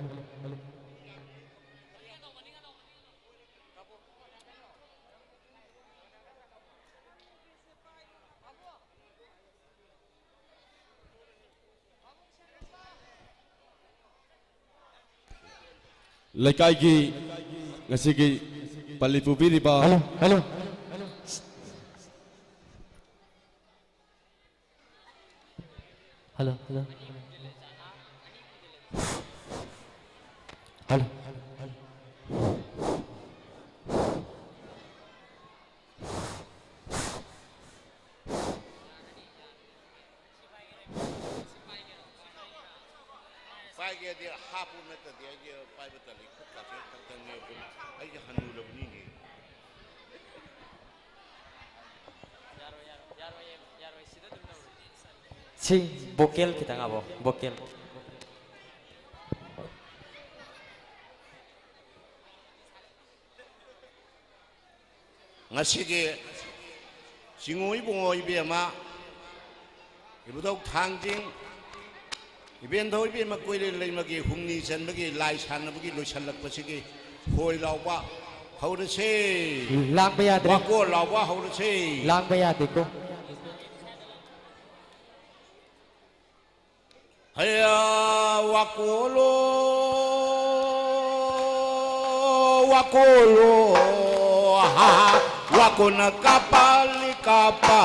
ꯂꯩꯀꯥꯏꯒꯤ ꯉꯁꯤꯒꯤ ꯄꯜꯂꯤ ꯄꯨꯕꯤꯔꯤꯕ hello, hello. Hello, hello. Hello. ꯄꯥꯏꯒꯦꯗꯤ ꯍꯥꯞꯄꯨ, ꯅꯠꯇꯗꯤ ꯑꯩꯁꯦ ꯄꯥꯏꯕ ꯇꯜꯂꯤ꯫ ꯈꯨꯠꯀꯥꯁꯦ ꯀꯪꯀꯪ ꯂꯦꯞꯄꯅꯤ꯫ ꯑꯩꯁꯦ ꯍꯟꯅꯨꯔꯕꯅꯤꯅꯦ꯫ ꯁꯤ ꯚꯣꯀꯦꯜ ꯈꯤꯇꯪ ꯍꯥꯞꯄꯣ, ꯚꯣꯀꯦꯜ꯫ ꯉꯁꯤꯒꯤ ꯆꯤꯡꯉꯨ ꯏꯕꯨꯡꯉꯣ ꯏꯕꯦꯝꯃ, ꯏꯕꯨꯙꯧ ꯊꯥꯡꯖꯤꯡ, ꯏꯕꯦꯟꯙꯧ ꯏꯕꯦꯝꯃ ꯀꯣꯏꯔꯦꯜ ꯂꯩꯃꯒꯤ ꯍꯨꯝꯅꯤ ꯆꯟꯕꯒꯤ ꯂꯥꯏ ꯁꯥꯟꯅꯕꯒꯤ ꯂꯣꯏꯁꯤꯜꯂꯛꯄꯁꯤꯒꯤ ꯍꯣꯏ ꯂꯥꯎꯕ ꯍꯧꯔꯁꯦ꯫ ꯂꯥꯡꯕ ꯌꯥꯗ꯭ꯔꯦ꯫ ꯋꯥꯀꯣ ꯂꯥꯎꯕ ꯍꯧꯔꯁꯦ꯫ ꯂꯥꯡꯕ ꯌꯥꯗꯦꯀꯣ꯫ ꯍꯌꯥ ꯋꯥꯀꯣꯜꯂꯣ, ꯋꯥꯀꯣꯜꯂꯣ, ꯍꯥ, ꯋꯥꯀꯣꯟꯅ ꯀꯥꯄꯥꯂꯤ ꯀꯥꯄꯥ,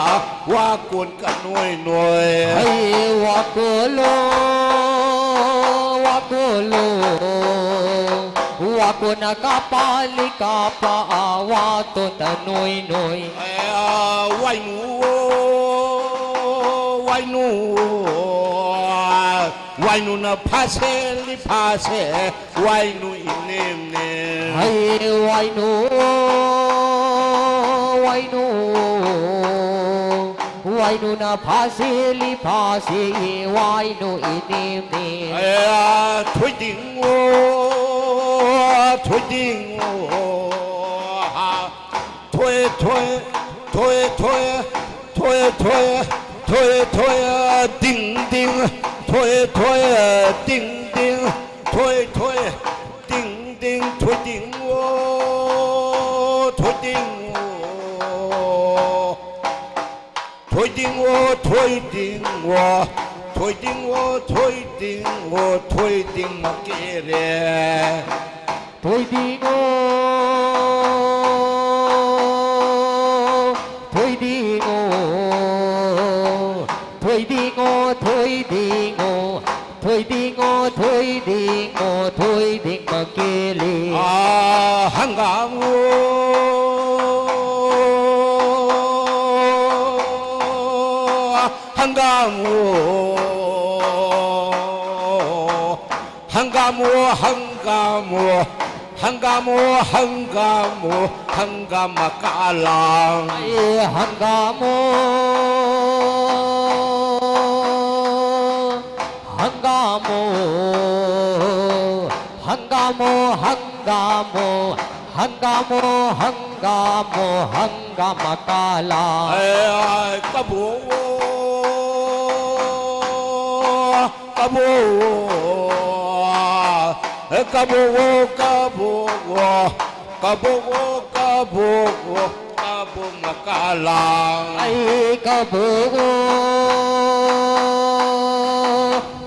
ꯋꯥꯀꯣꯟ ꯀꯅꯣꯏ ꯅꯣꯏ꯫ ꯍꯩ ꯋꯥꯀꯣꯜꯂꯣ, ꯋꯥꯀꯣꯜꯂꯣ, ꯋꯥꯀꯣꯟꯅ ꯀꯥꯄꯥꯂꯤ ꯀꯥꯄꯥ, ꯋꯥꯇꯣꯟ ꯇꯅꯣꯏ ꯅꯣꯏ꯫ ꯑꯦ, ꯋꯥꯏꯅꯨ, ꯋꯥꯏꯅꯨ, ꯋꯥꯏꯅꯨꯅ ꯐꯥꯁꯦ, ꯂꯤꯐꯥꯁꯦ, ꯋꯥꯏꯅꯨ ꯏꯅꯦꯝꯅꯦ꯫ ꯍꯩ ꯋꯥꯏꯅꯨ, ꯋꯥꯏꯅꯨ, ꯋꯥꯏꯅꯨꯅ ꯐꯥꯁꯦ, ꯂꯤꯐꯥꯁꯦ, ꯋꯥꯏꯅꯨ ꯏꯅꯦꯝꯅꯦ꯫ ꯑꯦ, ꯊꯣꯏꯗꯤꯡ ꯊꯣꯏꯗꯤꯡ ꯊꯣꯏ ꯊꯣꯏ ꯊꯣꯏ ꯊꯣꯏ ꯊꯣꯏ ꯊꯣꯏ ꯊꯣꯏ ꯊꯣꯏ ꯊꯣꯏ ꯗꯤꯡ ꯇꯤꯡ, ꯊꯣꯏ, ꯊꯣꯏ, ꯇꯤꯡ, ꯇꯤꯡ, ꯊꯣꯏ, ꯊꯣꯏ, ꯇꯤꯡ, ꯇꯤꯡ, ꯊꯣꯏ, ꯇꯤꯡ, ꯑꯣ, ꯊꯣꯏ, ꯇꯤꯡ, ꯑꯣ, ꯊꯣꯏ, ꯇꯤꯡ, ꯑꯣ, ꯊꯣꯏ, ꯇꯤꯡ, ꯑꯣ, ꯊꯣꯏ, ꯇꯤꯡ, ꯑꯣ, ꯊꯣꯏ, ꯇꯤꯡ, ꯑꯣ, ꯊꯣꯏ, ꯇꯤꯡ ꯃꯀꯦꯔꯦ꯫ ꯊꯣꯏꯗꯤꯡꯉꯣ, ꯊꯣꯏꯗꯤꯡꯉꯣ, ꯊꯣꯏꯗꯤꯡꯉꯣ, ꯊꯣꯏꯗꯤꯡꯉꯣ, ꯊꯣꯏꯗꯤꯡꯉꯣ, ꯊꯣꯏꯗꯤꯡꯉꯣ, ꯊꯣꯏꯗꯤꯡ ꯃꯀꯦꯂꯤ꯫ ꯑꯥ, ꯍꯪꯒꯥꯝꯉꯣ, ꯍꯪꯒꯥꯝꯉꯣ꯫ ꯍꯪꯒꯥꯝ ꯑꯣ ꯍꯪꯒꯥꯝ ꯑꯣ, ꯍꯪꯒꯥꯝ ꯑꯣ ꯍꯪꯒꯥꯝ ꯑꯣ, ꯍꯪꯒꯥꯝ ꯃꯀꯥꯂꯥꯡ꯫ ꯑꯦ ꯍꯪꯒꯥꯝ ꯑꯣ, ꯍꯪꯒꯥꯝ ꯑꯣ, ꯍꯪꯒꯥꯝ ꯑꯣ, ꯍꯪꯒꯥꯝ ꯑꯣ, ꯍꯪꯒꯥꯝ ꯑꯣ, ꯍꯪꯒꯥꯝ ꯑꯣ, ꯍꯪꯒꯥꯝ ꯃꯀꯥꯂꯥꯡ꯫ ꯑꯦ ꯀꯕꯣꯛ ꯑꯣ, ꯀꯕꯣꯛ, ꯀꯕꯣꯛ, ꯀꯕꯣꯛ, ꯀꯕꯣꯛ, ꯀꯕꯣꯛ ꯃꯀꯥꯂꯥꯡ꯫ ꯑꯩ ꯀꯕꯣꯛ,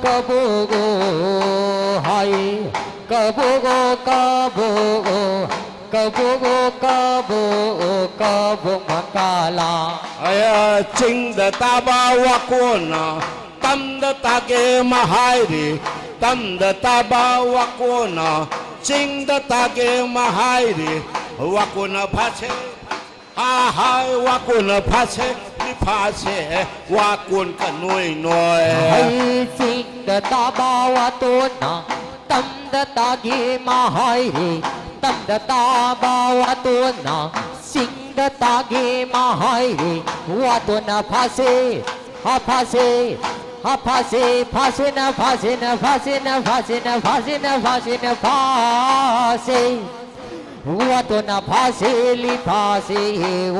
ꯀꯕꯣꯛ ꯍꯥꯏ, ꯀꯕꯣꯛ, ꯀꯕꯣꯛ, ꯀꯕꯣꯛ, ꯀꯕꯣꯛ, ꯀꯕꯣꯛ ꯃꯀꯥꯂꯥꯡ꯫ ꯑꯌꯥ, ꯆꯤꯡꯗ ꯇꯥꯕ ꯋꯥꯀꯣꯟꯅ ꯇꯝꯗ ꯇꯥꯒꯦ ꯃꯍꯥꯏꯔꯤ, ꯇꯝꯗ ꯇꯥꯕ ꯋꯥꯀꯣꯟꯅ ꯆꯤꯡꯗ ꯇꯥꯒꯦ ꯃꯍꯥꯏꯔꯤ, ꯋꯥꯀꯣꯟꯅ ꯐꯥꯁꯦ, ꯍꯥ ꯍꯥꯏ, ꯋꯥꯀꯣꯟꯅ ꯐꯥꯁꯦ, ꯃꯤ ꯐꯥꯁꯦ, ꯋꯥꯀꯣꯟ ꯀ ꯅꯣꯏ ꯅꯣꯏ꯫ ꯍꯩ ꯆꯤꯡꯗ ꯇꯥꯕ ꯋꯥꯇꯣꯟꯅ ꯇꯝꯗ ꯇꯥꯒꯦ ꯃꯍꯥꯏꯔꯤ, ꯇꯝꯗ ꯇꯥꯕ ꯋꯥꯇꯣꯟꯅ ꯆꯤꯡꯗ ꯇꯥꯒꯦ ꯃꯍꯥꯏꯔꯤ, ꯋꯥꯇꯣꯟꯅ ꯐꯥꯁꯦ, ꯍꯥ ꯐꯥꯁꯦ, ꯍꯥ ꯐꯥꯁꯦ, ꯐꯥꯁꯦꯅ, ꯐꯥꯁꯦꯅ, ꯐꯥꯁꯦꯅ, ꯐꯥꯁꯦꯅ, ꯐꯥꯁꯦꯅ, ꯐꯥꯁꯦꯅ, ꯐꯥꯁꯦ꯫ ꯋꯥꯇꯣꯟꯅ ꯐꯥꯁꯦ, ꯂꯤ ꯐꯥꯁꯦ,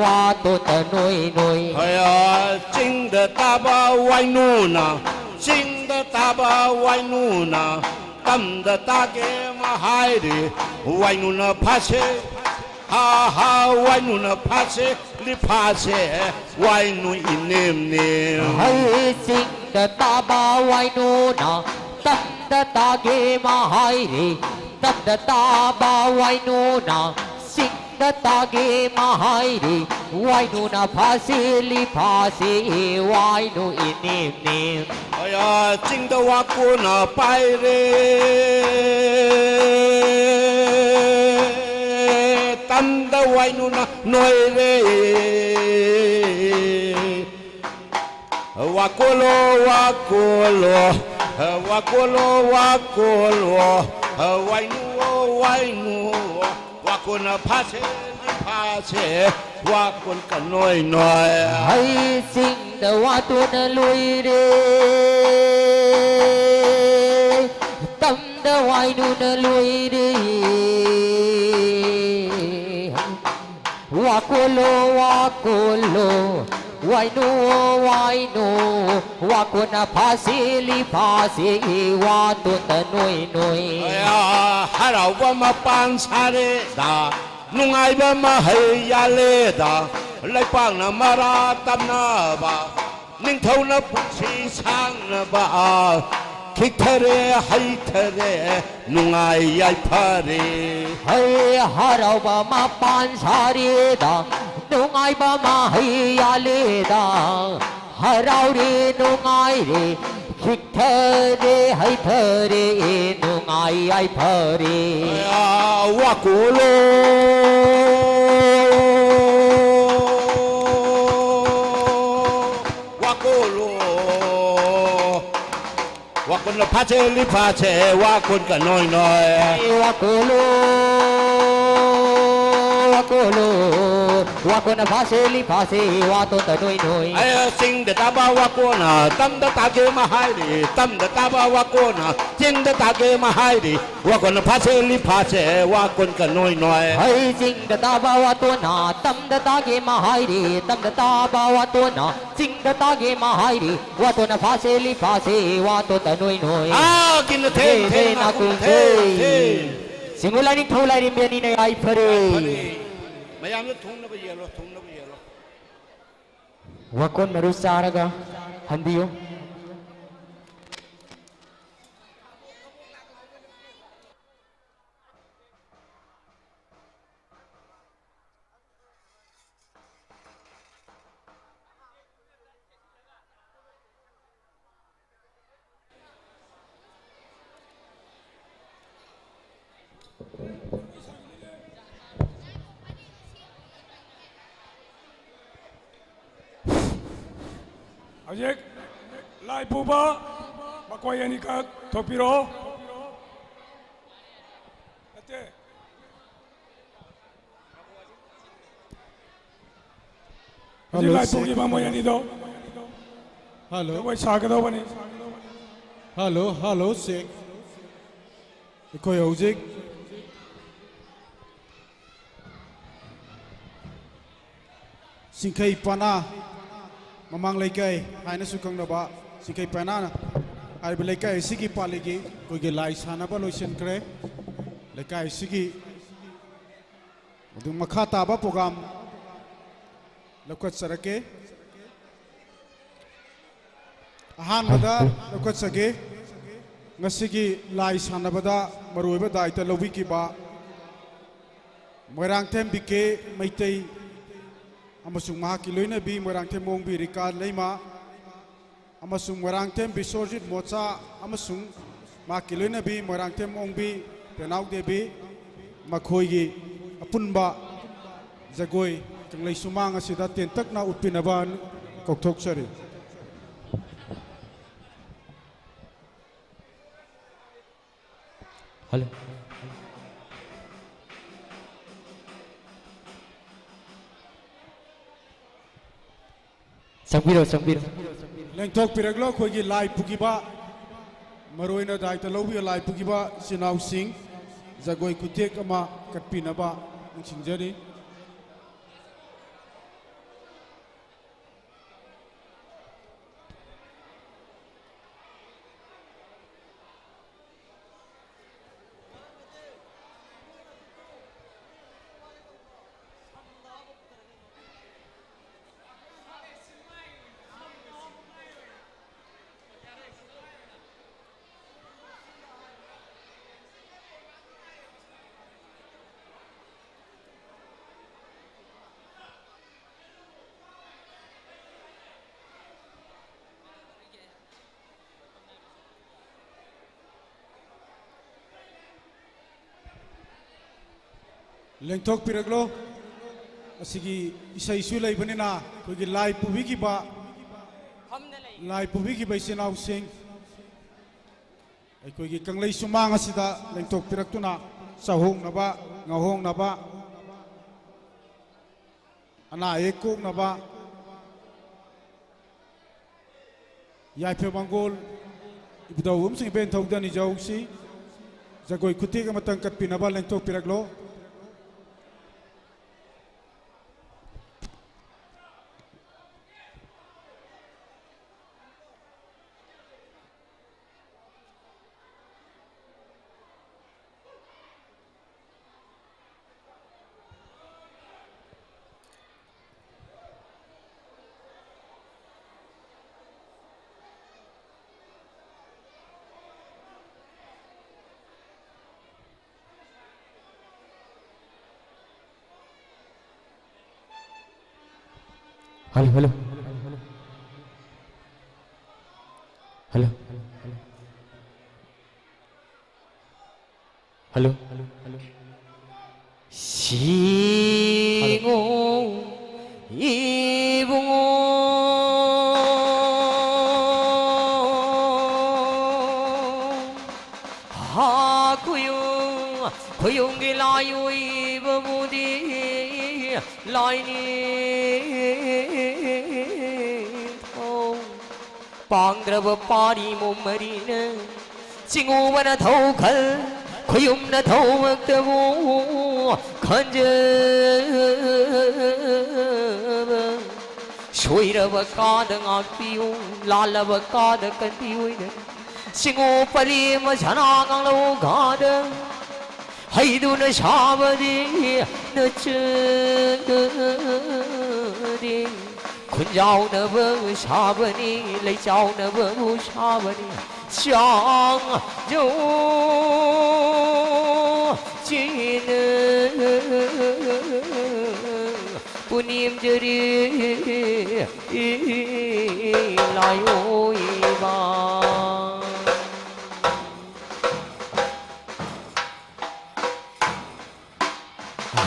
ꯋꯥꯇꯣꯟꯗ ꯅꯣꯏ ꯅꯣꯏ꯫ ꯍꯌꯥ ꯆꯤꯡꯗ ꯇꯥꯕ ꯋꯥꯏꯅꯨꯅ ꯆꯤꯡꯗ ꯇꯥꯕ ꯋꯥꯏꯅꯨꯅ ꯇꯝꯗ ꯇꯥꯒꯦ ꯃꯍꯥꯏꯔꯤ꯫ ꯋꯥꯏꯅꯨꯅ ꯐꯥꯁꯦ, ꯍꯥ ꯍꯥ, ꯋꯥꯏꯅꯨꯅ ꯐꯥꯁꯦ, ꯂꯤꯐꯥꯁꯦ, ꯋꯥꯏꯅꯨ ꯏꯅꯦꯝꯅꯦꯝ꯫ ꯍꯩ ꯆꯤꯡꯗ ꯇꯥꯕ ꯋꯥꯏꯅꯨꯅ ꯇꯝꯗ ꯇꯥꯒꯦ ꯃꯍꯥꯏꯔꯤ꯫ ꯇꯝꯗ ꯇꯥꯕ ꯋꯥꯏꯅꯨꯅ ꯆꯤꯡꯗ ꯇꯥꯒꯦ ꯃꯍꯥꯏꯔꯤ꯫ ꯋꯥꯏꯅꯨꯅ ꯐꯥꯁꯦ, ꯂꯤꯐꯥꯁꯦ, ꯋꯥꯏꯅꯨ ꯏꯅꯦꯝꯅꯦꯝ꯫ ꯑꯌꯥ, ꯆꯤꯡꯗ ꯋꯥꯀꯣꯟꯅ ꯄꯥꯏꯔꯦ, ꯇꯝꯗ ꯋꯥꯏꯅꯨꯅ ꯅꯣꯏꯔꯦ꯫ ꯋꯥꯀꯣꯜꯂꯣ, ꯋꯥꯀꯣꯜꯂꯣ, ꯋꯥꯀꯣꯜꯂꯣ, ꯋꯥꯀꯣꯜꯂꯣ, ꯋꯥꯏꯅꯨ, ꯋꯥꯏꯅꯨ, ꯋꯥꯀꯣꯟꯅ ꯐꯥꯁꯦ, ꯐꯥꯁꯦ, ꯋꯥꯀꯣꯟ ꯀꯅꯣꯏ ꯅꯣꯏ꯫ ꯍꯩ ꯆꯤꯡꯗ ꯋꯥꯇꯣꯟꯅ ꯂꯣꯏꯔꯦ, ꯇꯝꯗ ꯋꯥꯏꯅꯨꯅ ꯂꯣꯏꯔꯦ꯫ ꯋꯥꯀꯣꯜꯂꯣ, ꯋꯥꯀꯣꯜꯂꯣ, ꯋꯥꯏꯅꯨ, ꯋꯥꯏꯅꯨ, ꯋꯥꯀꯣꯟꯅ ꯐꯥꯁꯦ, ꯂꯤꯐꯥꯁꯦ, ꯋꯥꯇꯣꯟꯗ ꯅꯣꯏ ꯅꯣꯏ꯫ ꯑꯌꯥ, ꯍꯔꯥꯎꯕ ꯃꯄꯥꯟ ꯁꯥꯔꯦꯗ, ꯅꯨꯡꯉꯥꯏꯕ ꯃꯍꯩ ꯌꯥꯜꯂꯦꯗ, ꯂꯩꯄꯥꯛꯅ ꯃꯔꯥ ꯇꯞꯅꯕ, ꯅꯤꯡꯊꯧꯅ ꯄꯨꯟꯁꯤ ꯁꯥꯡꯅꯕ, ꯈꯤꯛꯊꯔꯦ, ꯍꯩꯊꯔꯦ, ꯅꯨꯡꯉꯥꯏ ꯌꯥꯏꯐꯔꯦ꯫ ꯍꯩ ꯍꯔꯥꯎꯕ ꯃꯄꯥꯟ ꯁꯥꯔꯦꯗ, ꯅꯨꯡꯉꯥꯏꯕ ꯃꯍꯩ ꯌꯥꯜꯂꯦꯗ, ꯍꯔꯥꯎꯔꯦ, ꯅꯨꯡꯉꯥꯏꯔꯦ, ꯈꯤꯛꯊꯔꯦ, ꯍꯩꯊꯔꯦ, ꯅꯨꯡꯉꯥꯏ ꯌꯥꯏꯐꯔꯦ꯫ ꯑꯌꯥ, ꯋꯥꯀꯣꯜꯂꯣ, ꯋꯥꯀꯣꯜꯂꯣ, ꯋꯥꯀꯣꯟꯅ ꯐꯥꯁꯦ, ꯂꯤꯐꯥꯁꯦ, ꯋꯥꯀꯣꯟ ꯀꯅꯣꯏ ꯅꯣꯏ꯫ ꯋꯥꯀꯣꯜꯂꯣ, ꯀꯣꯂꯣ, ꯋꯥꯀꯣꯟꯅ ꯐꯥꯁꯦ ꯂꯤ ꯐꯥꯁꯦ, ꯋꯥꯇꯣꯟꯗ ꯅꯣꯏ ꯅꯣꯏ꯫ ꯑꯦ, ꯆꯤꯡꯗ ꯇꯥꯕ ꯋꯥꯀꯣꯟꯅ ꯇꯝꯗ ꯇꯥꯒꯦ ꯃꯍꯥꯏꯔꯤ, ꯇꯝꯗ ꯇꯥꯕ ꯋꯥꯀꯣꯟꯅ ꯆꯤꯡꯗ ꯇꯥꯒꯦ ꯃꯍꯥꯏꯔꯤ, ꯋꯥꯀꯣꯟꯅ ꯐꯥꯁꯦ ꯂꯤ ꯐꯥꯁꯦ, ꯋꯥꯀꯣꯟ ꯀ ꯅꯣꯏ ꯅꯣꯏ꯫ ꯍꯩ ꯆꯤꯡꯗ ꯇꯥꯕ ꯋꯥꯇꯣꯟꯅ ꯇꯝꯗ ꯇꯥꯒꯦ ꯃꯍꯥꯏꯔꯤ, ꯇꯝꯗ ꯇꯥꯕ ꯋꯥꯇꯣꯟꯅ ꯆꯤꯡꯗ ꯇꯥꯒꯦ ꯃꯍꯥꯏꯔꯤ, ꯋꯥꯇꯣꯟꯅ ꯐꯥꯁꯦ ꯂꯤ ꯐꯥꯁꯦ, ꯋꯥꯇꯣꯟꯗ ꯅꯣꯏ ꯅꯣꯏ꯫ ꯑꯥ, ꯀꯤꯅ ꯊꯦꯡ, ꯊꯦꯡ, ꯊꯦꯡ, ꯅꯥꯀꯨꯝ ꯊꯦꯡ, ꯊꯦꯡ꯫ ꯊꯦꯡ꯫ ꯁꯤꯡꯉꯨ ꯂꯥꯏꯅꯤꯡꯊꯧ ꯂꯥꯏꯔꯦꯝꯕꯤ ꯑꯅꯤꯅ ꯌꯥꯏꯐꯔꯦ꯫ ꯌꯥꯏꯐꯔꯦ꯫ ꯃꯌꯥꯝꯗ ꯊꯨꯡꯅꯕ ꯌꯦꯜꯂꯣ, ꯊꯨꯡꯅꯕ ꯌꯦꯜꯂꯣ꯫ ꯋꯥꯀꯣꯟ ꯃꯔꯨ ꯆꯥꯔꯒ ꯍꯟꯕꯤꯌꯨ꯫ ꯍꯧꯖꯤꯛ ꯂꯥꯏ ꯄꯨꯕ ꯃꯈꯣꯏ ꯑꯅꯤꯈꯛ ꯊꯣꯛꯄꯤꯔꯣ꯫ ꯅꯠꯇꯦ꯫ ꯍꯧꯖꯤꯛ ꯍꯜꯂꯣ, ꯂꯥꯏ ꯆꯦꯛ꯫ ꯄꯨꯈꯤꯕ ꯃꯣꯏ ꯑꯅꯤꯗꯣ ꯍꯜꯂꯣ꯫ ꯖꯒꯣꯏ ꯁꯥꯒꯗꯧꯕꯅꯤ꯫ Hello, hello, check. ꯑꯩꯈꯣꯏ ꯍꯧꯖꯤꯛ ꯆꯤꯡꯈꯩ ꯄꯅꯥ, ꯃꯃꯥꯡ ꯂꯩꯀꯥꯏ ꯍꯥꯏꯅꯁꯨ ꯈꯪꯅꯕ ꯆꯤꯡꯈꯩ ꯄꯅꯥ ꯍꯥꯏꯔꯤꯕ ꯂꯩꯀꯥꯏ ꯑꯁꯤꯒꯤ ꯄꯥꯜꯂꯤꯒꯤ ꯑꯩꯈꯣꯏꯒꯤ ꯂꯥꯏ ꯁꯥꯟꯅꯕ ꯂꯣꯏꯁꯤꯟꯈ꯭ꯔꯦ꯫ ꯂꯩꯀꯥꯏ ꯑꯁꯤꯒꯤ ꯑꯗꯨ ꯃꯈꯥ ꯇꯥꯕ program ꯂꯧꯈꯠꯆꯔꯛꯀꯦ꯫ ꯑꯍꯥꯟꯕꯗ ꯂꯧꯈꯠꯆꯒꯦ꯫ ꯉꯁꯤꯒꯤ ꯂꯥꯏ ꯁꯥꯟꯅꯕꯗ ꯃꯔꯨꯑꯣꯏꯕ ꯗꯥꯏꯇ ꯂꯧꯕꯤꯈꯤꯕ ꯃꯣꯏꯔꯥꯡꯊꯦꯝ ꯕꯤ ꯀꯦ ꯃꯩꯇꯩ ꯑꯃꯁꯨꯡ ꯃꯍꯥꯛꯀꯤ ꯂꯣꯏꯅꯕꯤ ꯃꯣꯏꯔꯥꯡꯊꯦꯝ ꯑꯣꯡꯕꯤ ꯔꯤꯀꯥ ꯂꯩꯃ, ꯑꯃꯁꯨꯡ ꯃꯣꯏꯔꯥꯡꯊꯦꯝ ꯕꯤꯁ꯭ꯋꯖꯤꯠ ꯃꯣꯆꯥ ꯑꯃꯁꯨꯡ ꯃꯍꯥꯛꯀꯤ ꯂꯣꯏꯅꯕꯤ ꯃꯣꯏꯔꯥꯡꯊꯦꯝ ꯑꯣꯡꯕꯤ ꯄꯦꯅꯥꯎ ꯗꯦꯕꯤ, ꯃꯈꯣꯏꯒꯤ ꯑꯄꯨꯟꯕ ꯖꯒꯣꯏ ꯀꯪꯂꯩ ꯁꯨꯃꯥꯡ ꯑꯁꯤꯗ ꯇꯦꯟꯇꯛꯅ ꯎꯠꯄꯤꯅꯕ ꯀꯧꯊꯣꯛꯆꯔꯤ꯫ ꯍꯜꯂꯣ꯫ ꯆꯪꯕꯤꯔꯣ, ꯆꯪꯕꯤꯔꯣ꯫ ꯂꯦꯡꯊꯣꯛꯄꯤꯔꯛꯂꯣ ꯑꯩꯈꯣꯏꯒꯤ ꯂꯥꯏ ꯄꯨꯈꯤꯕ, ꯃꯔꯨ ꯑꯣꯏꯅ ꯗꯥꯏꯇ ꯂꯧꯕꯤꯌꯨ, ꯂꯥꯏ ꯄꯨꯈꯤꯕ ꯏꯆꯤꯟ ꯏꯅꯥꯎꯁꯤꯡ, ꯖꯒꯣꯏ ꯈꯨꯊꯦꯛ ꯑꯃ ꯀꯠꯄꯤꯅꯕ ꯅꯤꯡꯁꯤꯡꯖꯔꯤ꯫ ꯂꯦꯡꯊꯣꯛꯄꯤꯔꯛꯂꯣ꯫ ꯑꯁꯤꯒꯤ ꯏꯁꯩꯁꯨ ꯂꯩꯕꯅꯤꯅ ꯑꯩꯈꯣꯏꯒꯤ ꯂꯥꯏ ꯄꯨꯕꯤꯈꯤꯕ, ꯂꯥꯏ ꯄꯨꯕꯤꯈꯤꯕ ꯏꯆꯤꯟ ꯏꯅꯥꯎꯁꯤꯡ ꯑꯩꯈꯣꯏꯒꯤ ꯀꯪꯂꯩ ꯁꯨꯃꯥꯡ ꯑꯁꯤꯗ ꯂꯦꯡꯊꯣꯛꯄꯤꯔꯛꯇꯨꯅ ꯆꯥꯍꯣꯡꯅꯕ, ꯉꯥꯍꯣꯡꯅꯕ, ꯑꯅꯥ ꯑꯌꯦꯛ ꯀꯣꯛꯅꯕ, ꯌꯥꯏꯐ ꯃꯪꯒꯣꯜ ꯏꯕꯨꯙꯧ ꯑꯃꯁꯨꯡ ꯏꯕꯦꯟ ꯊꯧꯗ ꯅꯤꯖꯧꯁꯤ ꯖꯒꯣꯏ ꯈꯨꯊꯦꯛ ꯑꯃꯇꯪ ꯀꯠꯄꯤꯅꯕ ꯂꯦꯡꯊꯣꯛꯄꯤꯔꯛꯂꯣ꯫ Hello, hello. Hello. Hello. ꯁꯤꯡꯉꯣ ꯏꯕꯨꯡꯉꯣ, ꯍꯥ ꯈꯨꯌꯨꯝ, ꯈꯨꯌꯨꯝꯒꯤ ꯂꯥꯏ ꯑꯣꯏꯕꯕꯨꯗꯤ ꯂꯥꯏꯅꯤ꯫ ꯄꯥꯡꯗ꯭ꯔꯕ ꯄꯥꯔꯤ ꯃꯣꯃꯔꯤꯅ ꯆꯤꯡꯉꯨꯕꯅ ꯊꯧꯈꯜ, ꯈꯨꯌꯨꯝꯅ ꯊꯧꯃꯛꯇꯕꯨ ꯈꯟꯖꯕ꯫ ꯁꯣꯏꯔꯕ ꯀꯥꯗ ꯉꯥꯛꯄꯤꯌꯨ, ꯂꯥꯜꯂꯕ ꯀꯥꯗ ꯀꯟꯕꯤꯌꯨ꯫ ꯆꯤꯡꯉꯨ ꯄꯔꯤ ꯑꯃ ꯁꯅꯥ ꯀꯥꯡꯂꯧ ꯀꯥꯗ ꯍꯩꯗꯨꯅ ꯁꯥꯕꯗꯤ ꯅꯆꯗꯤ꯫ ꯈꯨꯟꯖꯥꯎꯅꯕ ꯁꯥꯕꯅꯤ, ꯂꯩꯆꯥꯎꯅꯕꯕꯨ ꯁꯥꯕꯅꯤ꯫ ꯆꯥꯡ ꯌꯧ ꯆꯤꯅ ꯄꯨꯅꯤꯝꯖꯔꯤ ꯂꯥꯏꯑꯣꯏꯕ꯫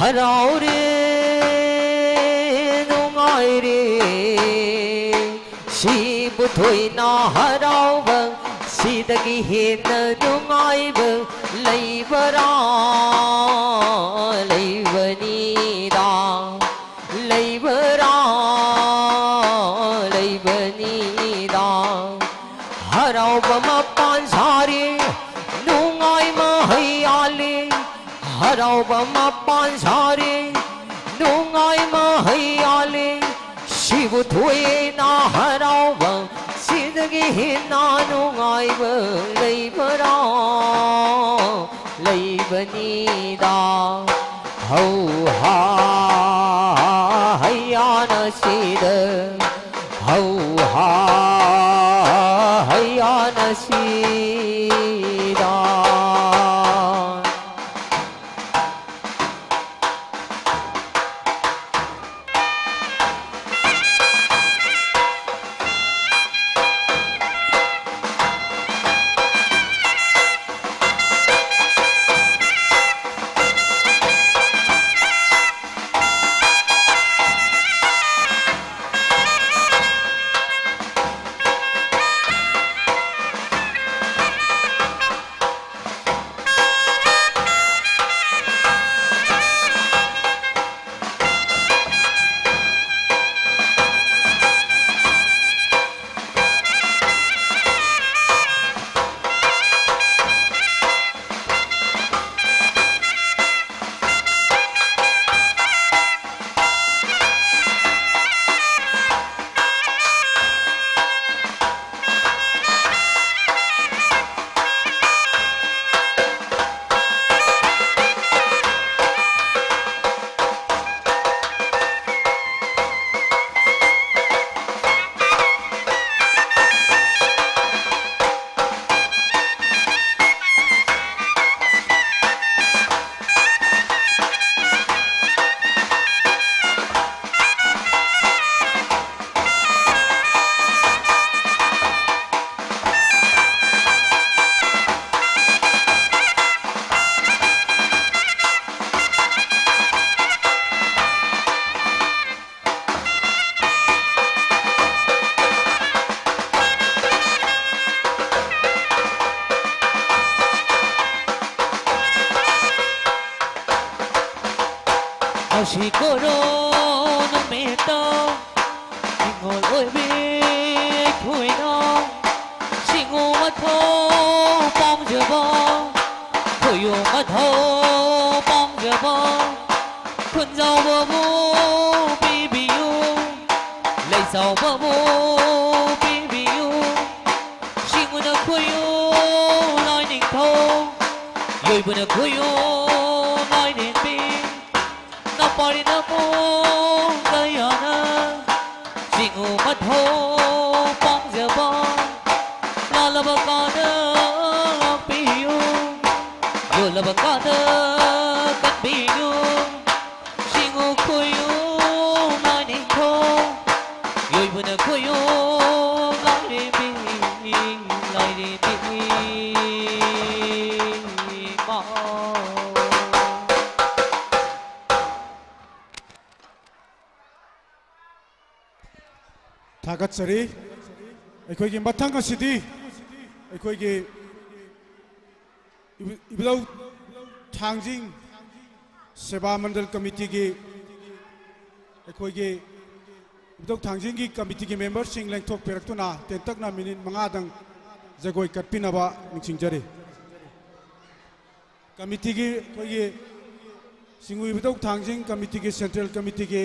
ꯍꯔꯥꯎꯔꯦ, ꯅꯨꯡꯉꯥꯏꯔꯦ, ꯁꯤꯕꯨ ꯊꯣꯏꯅ ꯍꯔꯥꯎꯕ, ꯁꯤꯗꯒꯤ ꯍꯦꯟꯅ ꯅꯨꯡꯉꯥꯏꯕ ꯂꯩꯕꯔꯥ? ꯂꯩꯕꯅꯤꯗ, ꯂꯩꯕꯔꯥ? ꯂꯩꯕꯅꯤꯗ꯫ ꯍꯔꯥꯎꯕ ꯃꯄꯥꯟ ꯁꯥꯔꯤ, ꯅꯨꯡꯉꯥꯏ ꯃꯍꯩ ꯌꯥꯜꯂꯤ꯫ ꯍꯔꯥꯎꯕ ꯃꯄꯥꯟ ꯁꯥꯔꯤ, ꯅꯨꯡꯉꯥꯏ ꯃꯍꯩ ꯌꯥꯜꯂꯤ꯫ ꯁꯤꯕꯨ ꯊꯣꯏꯅ ꯍꯔꯥꯎꯕ, ꯁꯤꯗꯒꯤ ꯍꯦꯟꯅ ꯅꯨꯡꯉꯥꯏꯕ ꯂꯩꯕꯔꯥ? ꯂꯩꯕꯅꯤꯗ꯫ ꯍꯧ ꯍꯥ ꯍꯩꯌꯥꯅ ꯁꯤꯗ, ꯍꯧ ꯍꯥ ꯍꯩꯌꯥꯅ ꯁꯤꯗ꯫ ꯁꯤ ꯀꯣꯔꯣꯅꯥ ꯅꯨꯃꯤꯠꯇ ꯅꯤꯡꯉꯣꯜ ꯑꯣꯏꯕꯤ ꯑꯩꯈꯣꯏꯅ ꯁꯤꯡꯎ ꯃꯊꯧ ꯄꯥꯝꯖꯕ, ꯈꯣꯏꯌꯨ ꯃꯊꯧ ꯄꯥꯝꯖꯕ, ꯈꯨꯟꯖꯥꯎꯕꯕꯨ ꯄꯤꯕꯤꯌꯨ, ꯂꯩꯆꯥꯎꯕꯕꯨ ꯄꯤꯕꯤꯌꯨ꯫ ꯁꯤꯡꯎꯅ ꯈꯣꯏꯌꯨ ꯂꯥꯏꯅꯤꯡꯊꯧ, ꯌꯣꯏꯕꯨꯅ ꯈꯣꯏꯌꯨ ꯂꯥꯏꯔꯦꯝꯕꯤ, ꯅꯄꯥꯔꯤ ꯅꯄꯨꯡ ꯀꯌꯥꯅ ꯁꯤꯡꯎ ꯃꯊꯧ ꯄꯥꯝꯖꯕ, ꯂꯥꯜꯂꯕ ꯀꯥꯗ ꯉꯥꯛꯄꯤꯌꯨ, ꯌꯣꯜꯂꯕ ꯀꯥꯗ ꯀꯟꯕꯤꯌꯨ꯫ ꯁꯤꯡꯎ ꯈꯣꯏꯌꯨ ꯂꯥꯏꯅꯤꯡꯊꯧ, ꯌꯣꯏꯕꯨꯅ ꯈꯣꯏꯌꯨ ꯂꯥꯏꯔꯦꯝꯕꯤ, ꯂꯥꯏꯔꯦꯝꯕꯤ ꯃꯥ꯫ ꯊꯥꯒꯠꯆꯔꯤ꯫ ꯑꯩꯈꯣꯏꯒꯤ ꯃꯊꯪ ꯑꯁꯤꯗꯤ ꯑꯩꯈꯣꯏꯒꯤ ꯏꯕꯨ-, ꯏꯕꯨꯙꯧ ꯊꯥꯡꯖꯤꯡ ꯁꯦꯕꯥ ꯃꯟꯗꯜ ꯀꯃꯤꯇꯤꯒꯤ, ꯑꯩꯈꯣꯏꯒꯤ ꯏꯕꯨꯙꯧ ꯊꯥꯡꯖꯤꯡꯒꯤ ꯀꯃꯤꯇꯤꯒꯤ ꯃꯦꯝꯕꯔꯁꯤꯡ ꯂꯦꯡꯊꯣꯛꯄꯤꯔꯛꯇꯨꯅ ꯇꯦꯟꯇꯛꯅ ꯃꯤꯅꯤꯠ ꯃꯉꯥꯗꯪ ꯖꯒꯣꯏ ꯀꯠꯄꯤꯅꯕ ꯅꯤꯡꯁꯤꯡꯖꯔꯤ꯫ ꯀꯃꯤꯇꯤꯒꯤ, ꯑꯩꯈꯣꯏꯒꯤ ꯁꯤꯡꯎ ꯏꯕꯨꯙꯧ ꯊꯥꯡꯖꯤꯡ ꯀꯃꯤꯇꯤꯒꯤ, ꯁꯦꯟꯇ꯭ꯔꯦꯜ ꯀꯃꯤꯇꯤꯒꯤ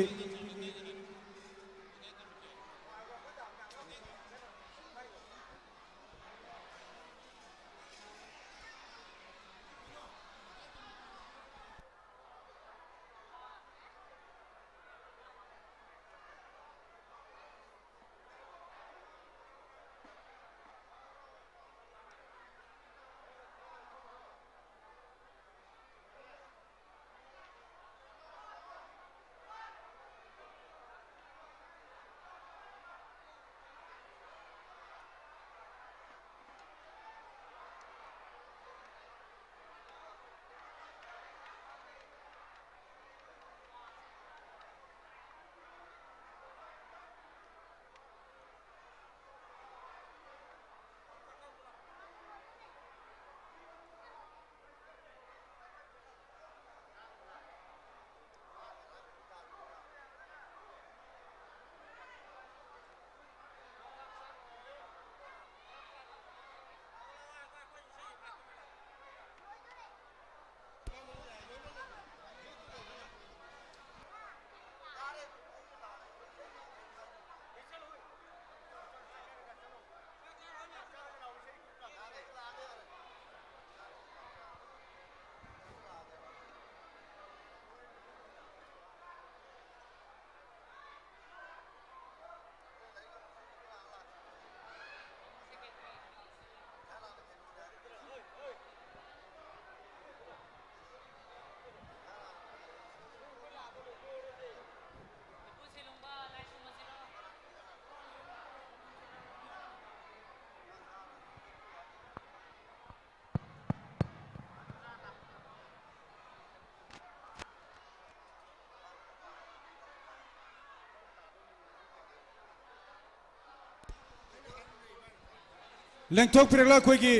ꯂꯦꯡꯊꯣꯛꯄꯤꯔꯛꯂ ꯑꯩꯈꯣꯏꯒꯤ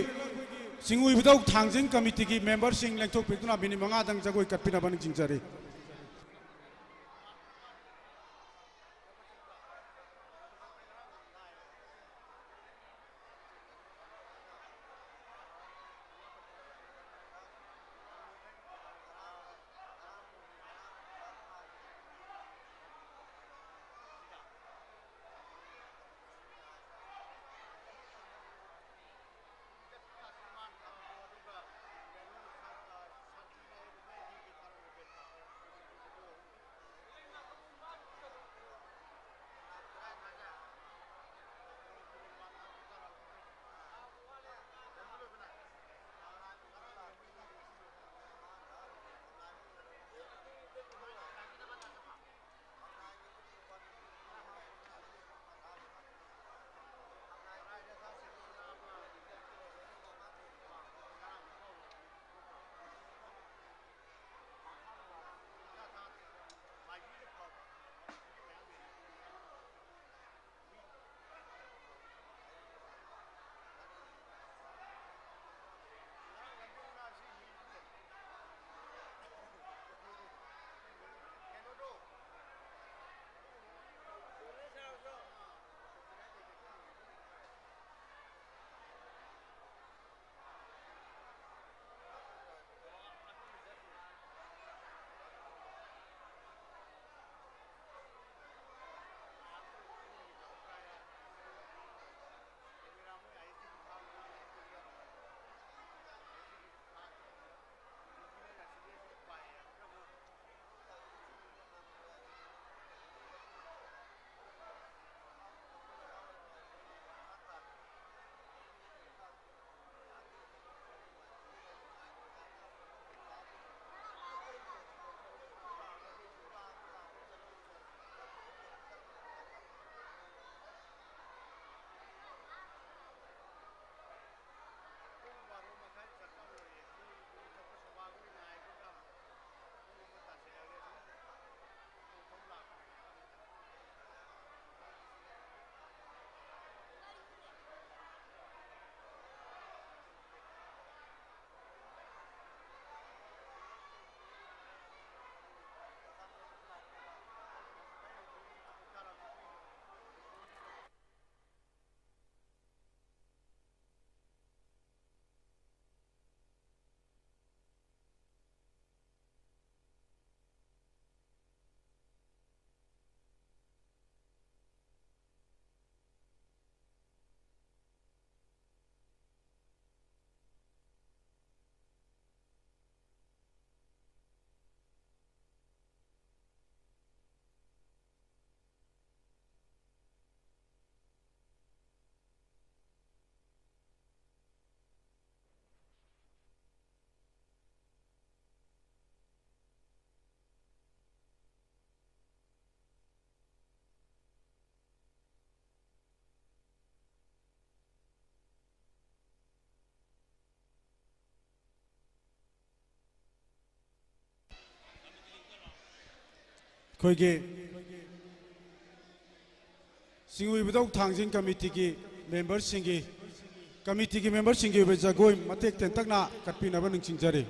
ꯆꯤꯡꯎꯏꯕꯨꯗꯧ ꯊꯥꯡꯖꯤꯡ ꯀꯃꯤꯇꯤꯒꯤ ꯃꯦꯝꯕꯔꯁꯤꯡ ꯂꯦꯡꯊꯣꯛꯄꯤꯗꯨꯅ ꯃꯤꯅꯤꯠ ꯃꯉꯥꯗꯪ ꯖꯒꯣꯏ ꯀꯠꯄꯤꯅꯕ ꯅꯤꯡꯁꯤꯡꯖꯔꯤ꯫ ꯑꯩꯈꯣꯏꯒꯤ ꯆꯤꯡꯎꯏꯕꯨꯗꯧ ꯊꯥꯡꯖꯤꯡ ꯀꯃꯤꯇꯤꯒꯤ ꯃꯦꯝꯕꯔꯁꯤꯡꯒꯤ, ꯀꯃꯤꯇꯤꯒꯤ ꯃꯦꯝꯕꯔꯁꯤꯡꯒꯤ ꯑꯣꯏꯕ ꯖꯒꯣꯏ ꯃꯇꯦꯛ ꯇꯦꯟꯇꯛꯅ ꯀꯠꯄꯤꯅꯕ ꯅꯤꯡꯁꯤꯡꯖꯔꯤ꯫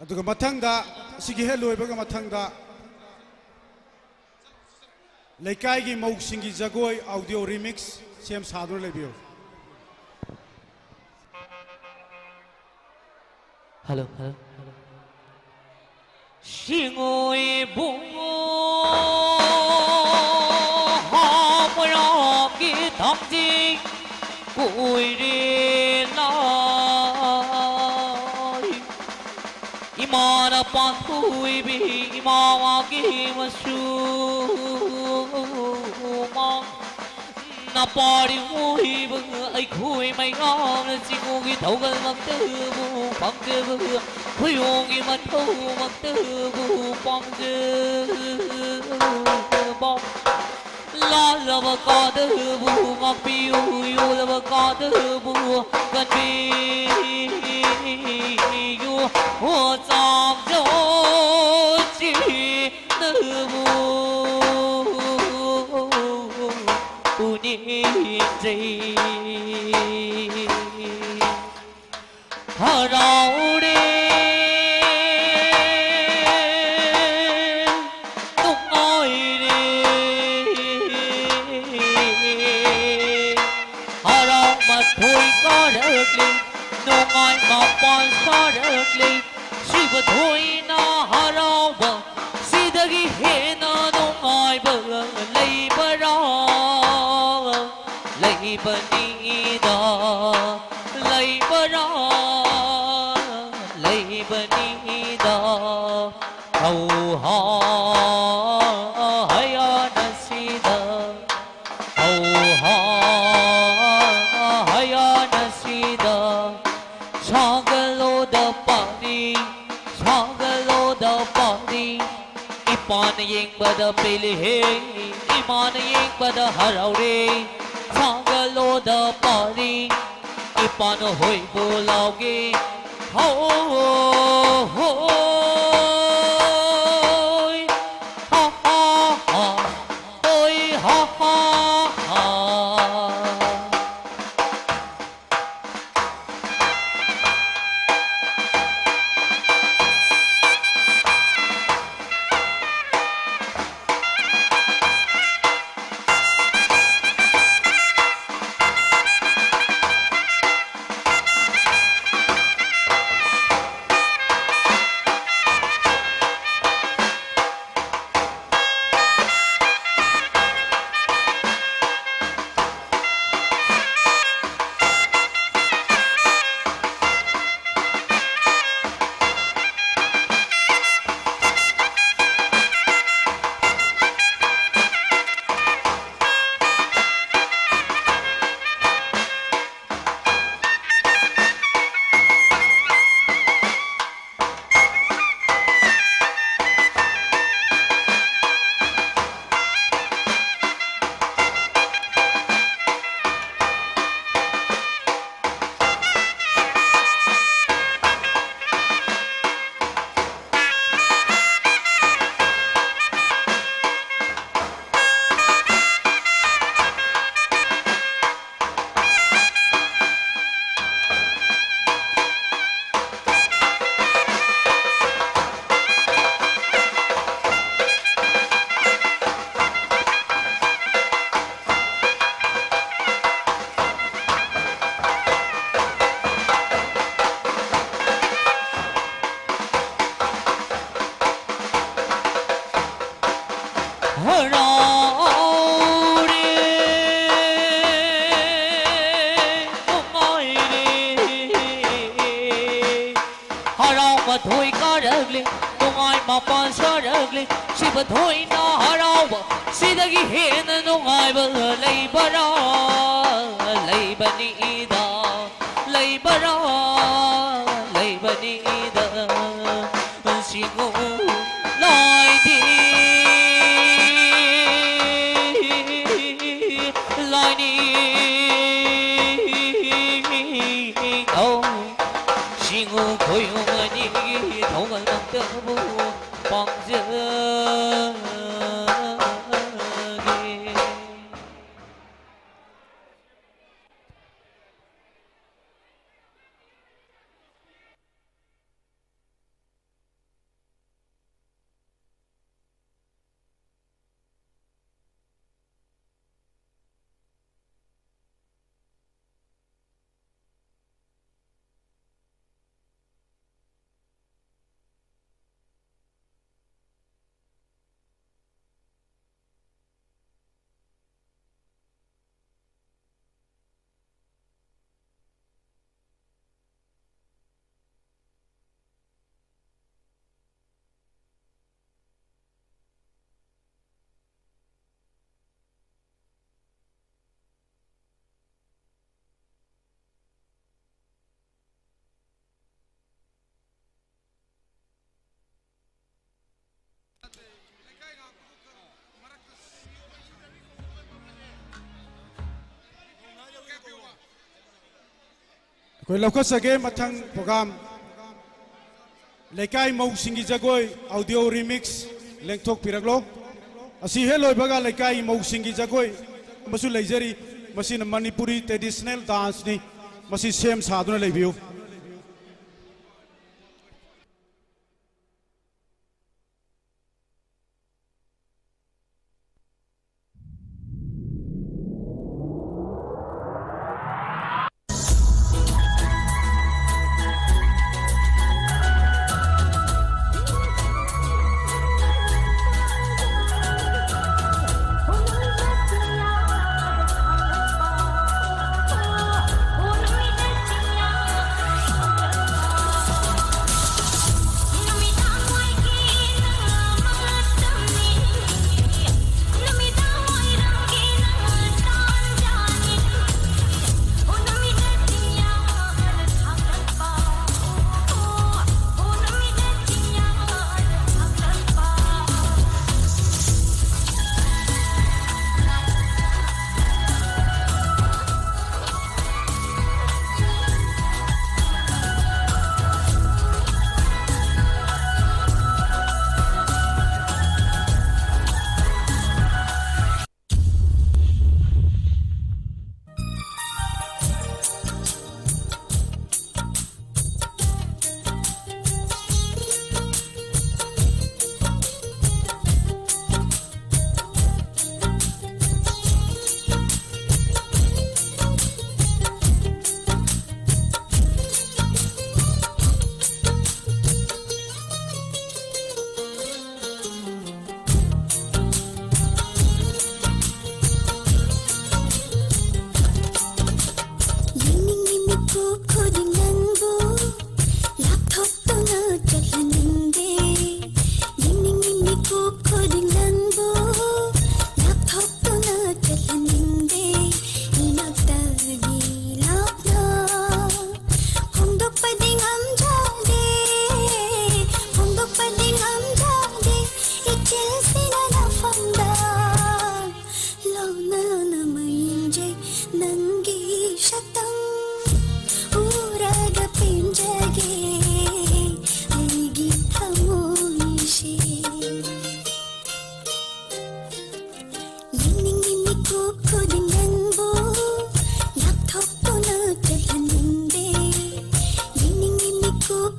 ꯑꯗꯨꯒ ꯃꯊꯪꯗ, ꯁꯤꯒꯤ ꯍꯦꯛ ꯂꯣꯏꯕꯒ ꯃꯊꯪꯗ ꯂꯩꯀꯥꯏꯒꯤ ꯃꯧꯁꯤꯡꯒꯤ ꯖꯒꯣꯏ ꯑꯣꯗꯤꯑꯣ ꯔꯤꯃꯤꯛꯁ ꯁꯦꯝ ꯁꯥꯗꯨꯅ ꯂꯩꯕꯤꯌꯨ꯫ Hello, hello. ꯁꯤꯡꯉꯣꯏ ꯕꯨꯡꯉꯣ ꯍꯥꯎ ꯃꯣꯏꯔꯥꯡꯒꯤ ꯊꯥꯡꯖꯤꯡ ꯀꯣꯏꯔꯦ ꯂꯥꯏ꯫ ꯏꯃꯥꯅ ꯄꯥꯟꯊꯣꯏꯕꯤ ꯏꯃꯥ ꯋꯥꯒꯤ ꯃꯆꯨ ꯃꯥ ꯅꯄꯥꯔꯤ ꯑꯣꯏꯕ ꯑꯩꯈꯣꯏ ꯃꯌꯥꯝꯅ ꯆꯤꯡꯉꯨꯒꯤ ꯊꯧꯒꯜꯃꯛꯇꯕꯨ ꯄꯥꯡꯖꯕ ꯈꯨꯌꯣꯡꯒꯤ ꯃꯊꯧꯃꯛꯇꯕꯨ ꯄꯥꯡꯖꯕ ꯂꯥꯜꯂꯕ ꯀꯥꯗꯕꯨ ꯉꯥꯛꯄꯤꯌꯨ ꯌꯣꯜꯂꯕ ꯀꯥꯗꯕꯨ ꯀꯟꯕꯤꯌꯨ ꯍꯣ ꯆꯥꯝꯖꯧ ꯆꯤ ꯅꯪꯕꯨ ꯎꯅꯤꯡꯖꯩ꯫ ꯍꯔꯥꯎꯔꯦ, ꯅꯨꯡꯉꯥꯏꯔꯦ, ꯍꯔꯥꯎ ꯃꯊꯣꯏ ꯀꯥꯔꯛꯂꯦ, ꯅꯨꯡꯉꯥꯏ ꯃꯄꯥꯟ ꯁꯥꯔꯛꯂꯦ꯫ ꯁꯤꯕ ꯊꯣꯏꯅ ꯍꯔꯥꯎꯕ ꯁꯤꯗꯒꯤ ꯍꯦꯟꯅ ꯅꯨꯡꯉꯥꯏꯕ ꯂꯩꯕꯔꯥ? ꯂꯩꯕꯅꯤꯗ, ꯂꯩꯕꯔꯥ? ꯂꯩꯕꯅꯤꯗ꯫ ꯍꯧꯍꯥ ꯍꯌꯥꯅꯁꯤꯗ ꯍꯧꯍꯥ ꯁꯥꯒꯠꯂꯣꯗ ꯄꯥꯔꯤ, ꯁꯥꯒꯠꯂꯣꯗ ꯄꯥꯔꯤ, ꯏꯄꯥꯅ ꯌꯦꯡꯕꯗ ꯄꯦꯜꯂꯤꯍꯦ, ꯏꯃꯥꯅ ꯌꯦꯡꯕꯗ ꯍꯔꯥꯎꯔꯦ꯫ ꯁꯥꯒꯠꯂꯣꯗ ꯄꯥꯔꯤ, ꯏꯄꯥꯅ ꯍꯣꯏꯕꯨ ꯂꯥꯎꯒꯦ꯫ ꯍꯣ, ꯍꯣ, ꯍꯣꯏ, ꯍꯥ, ꯍꯥ, ꯍꯥ, ꯍꯣꯏ, ꯍꯥ, ꯍꯥ, ꯍꯥ꯫ ꯍꯔꯥꯎꯔꯦ, ꯅꯨꯡꯉꯥꯏꯔꯦ꯫ ꯍꯔꯥꯎ ꯃꯊꯣꯏ ꯀꯥꯔꯛꯂꯦ, ꯅꯨꯡꯉꯥꯏ ꯃꯄꯥꯟ ꯁꯥꯔꯛꯂꯦ꯫ ꯁꯤꯕ ꯊꯣꯏꯅ ꯍꯔꯥꯎꯕ, ꯁꯤꯗꯒꯤ ꯍꯦꯟꯅ ꯅꯨꯡꯉꯥꯏꯕ ꯂꯩꯕꯔꯥ? ꯂꯩꯕꯅꯤꯗ, ꯂꯩꯕꯔꯥ? ꯆꯤꯡꯉꯨ ꯈꯣꯏꯌꯨꯝ ꯑꯅꯤꯒꯤ ꯊꯧꯒꯜ ꯑꯝꯇꯕꯨ ꯄꯥꯡꯖꯒꯦ꯫ ꯑꯩꯈꯣꯏ ꯂꯧꯈꯠꯆꯒꯦ꯫ ꯃꯊꯪ program, ꯂꯩꯀꯥꯏ ꯃꯧꯁꯤꯡꯒꯤ ꯖꯒꯣꯏ audio remix ꯂꯦꯡꯊꯣꯛꯄꯤꯔꯛꯂꯣ꯫ ꯑꯁꯤ ꯍꯦꯛ ꯂꯣꯏꯕꯒ ꯂꯩꯀꯥꯏ ꯃꯧꯁꯤꯡꯒꯤ ꯖꯒꯣꯏ ꯑꯃꯁꯨ ꯂꯩꯖꯔꯤ꯫ ꯃꯁꯤꯅ ꯃꯅꯤꯄꯨꯔꯤ traditional dance ꯅꯤ꯫ ꯃꯁꯤ ꯁꯦꯝ ꯁꯥꯗꯨꯅ ꯂꯩꯕꯤꯌꯨ꯫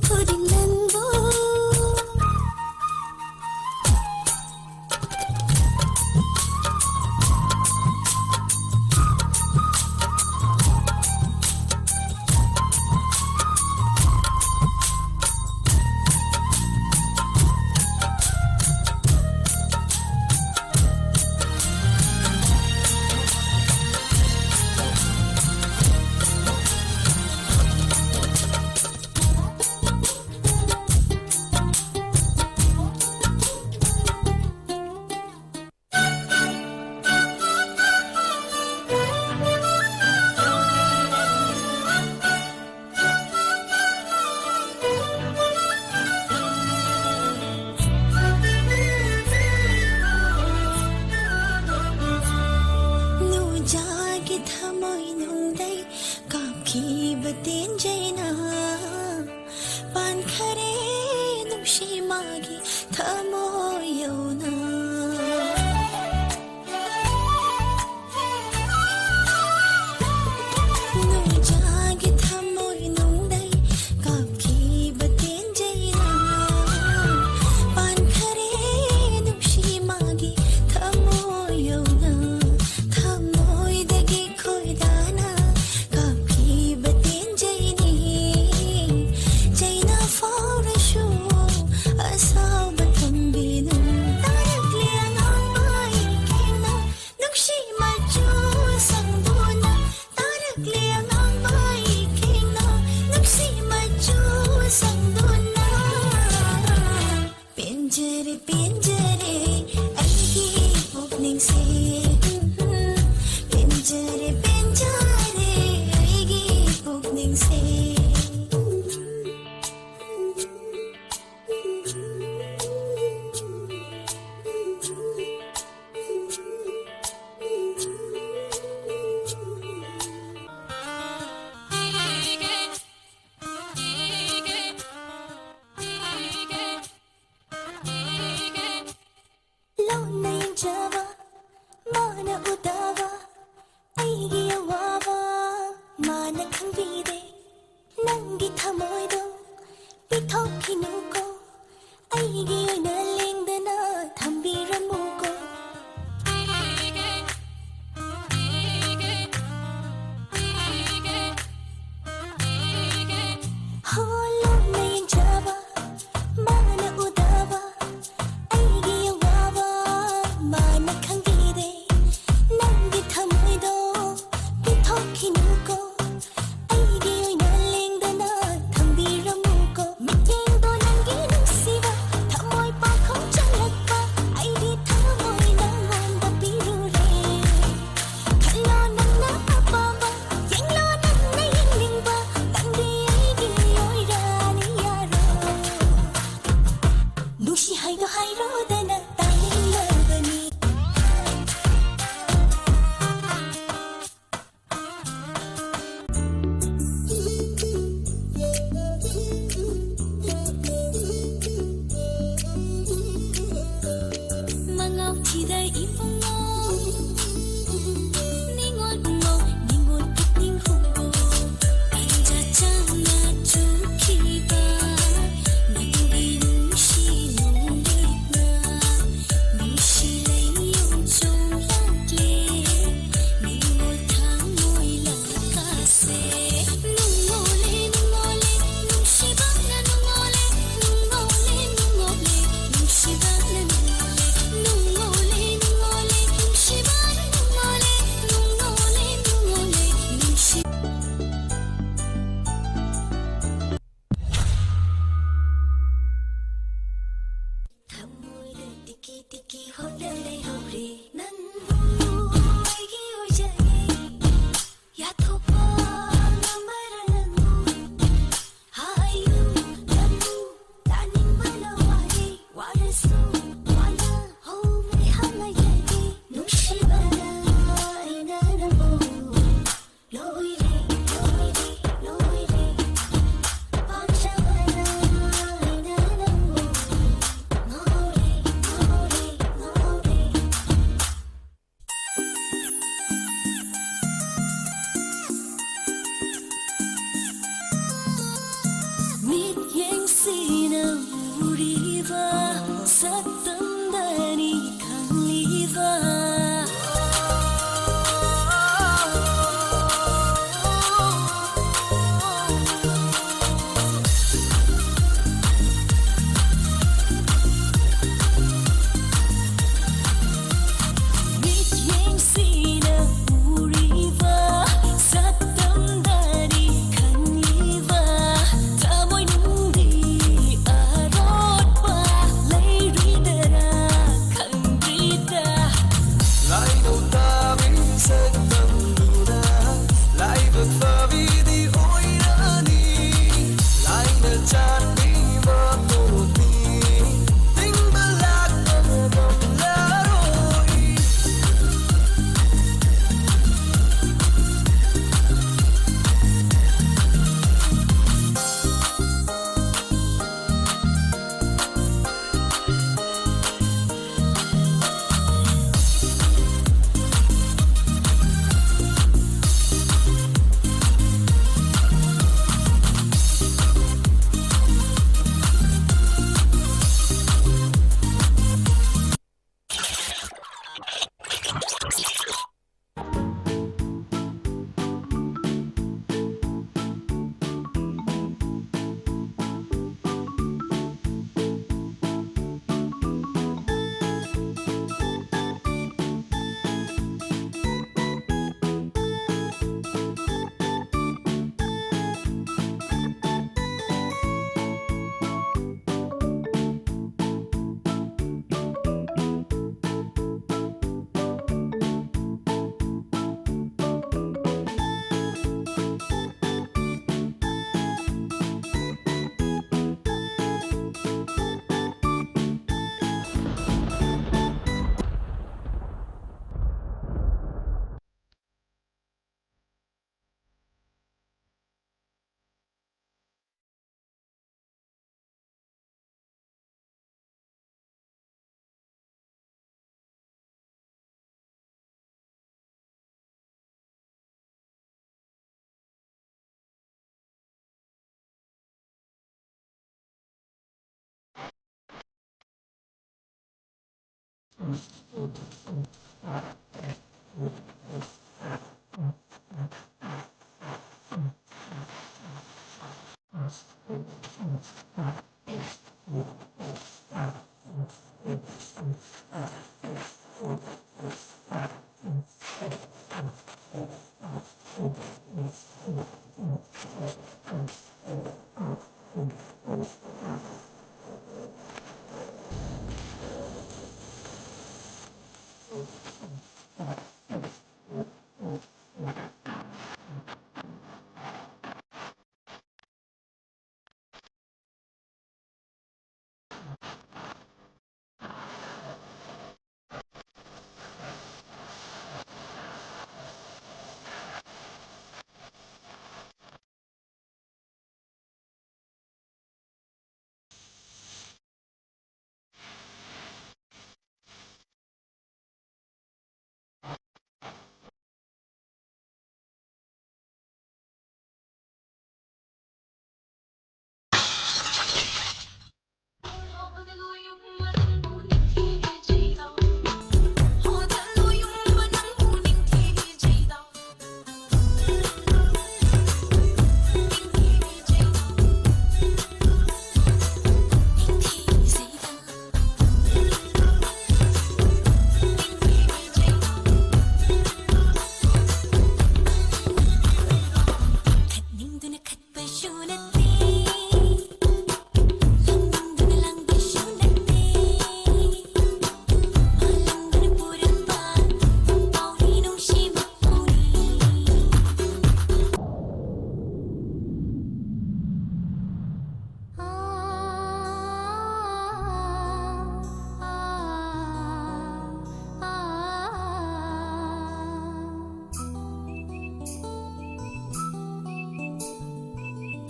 ꯈꯨꯗꯤꯡ ꯅꯪꯕꯨ꯫ ꯄꯤꯊꯣꯛꯈꯤꯅꯨꯀꯣ, ꯑꯩꯒꯤ ꯑꯣꯏꯅ ꯂꯦꯡꯗꯅ ꯊꯝꯕꯤꯔꯝꯃꯨꯀꯣ꯫ ꯍꯣ, ꯂꯣꯟꯅ ꯌꯦꯡꯖꯕ, ꯃꯥꯅ ꯎꯗꯕ ꯑꯩꯒꯤ ꯑꯋꯥꯕ ꯃꯥꯅ ꯈꯪꯕꯤꯔꯦ꯫ ꯅꯪꯒꯤ ꯊꯃꯣꯏꯗꯣ ꯄꯤꯊꯣꯛꯈꯤꯅꯨꯀꯣ, ꯑꯩꯒꯤ ꯑꯣꯏꯅ ꯂꯦꯡꯗꯅ ꯊꯝꯕꯤꯔꯝꯃꯨꯀꯣ꯫ ꯃꯤꯠꯌꯦꯡꯗꯣ ꯅꯪꯒꯤ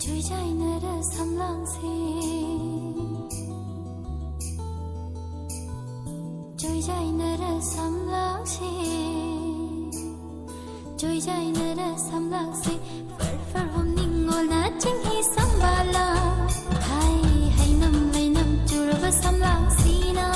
ꯆꯣꯏꯖꯥꯏꯅꯔ ꯁꯝꯂꯥꯡꯁꯦ, ꯆꯣꯏꯖꯥꯏꯅꯔ ꯁꯝꯂꯥꯡꯁꯦ, ꯆꯣꯏꯖꯥꯏꯅꯔ ꯁꯝꯂꯥꯡꯁꯦ, ꯐꯔ ꯐꯔ ꯍꯨꯝ ꯅꯤꯡꯉꯣꯜꯅ ꯆꯤꯡꯍꯤ ꯁꯝꯕꯥꯜꯂ, ꯍꯥꯏ ꯍꯩꯅꯝ ꯂꯩꯅꯝ ꯆꯨꯔꯕ ꯁꯝꯂꯥꯡꯁꯤꯅ꯫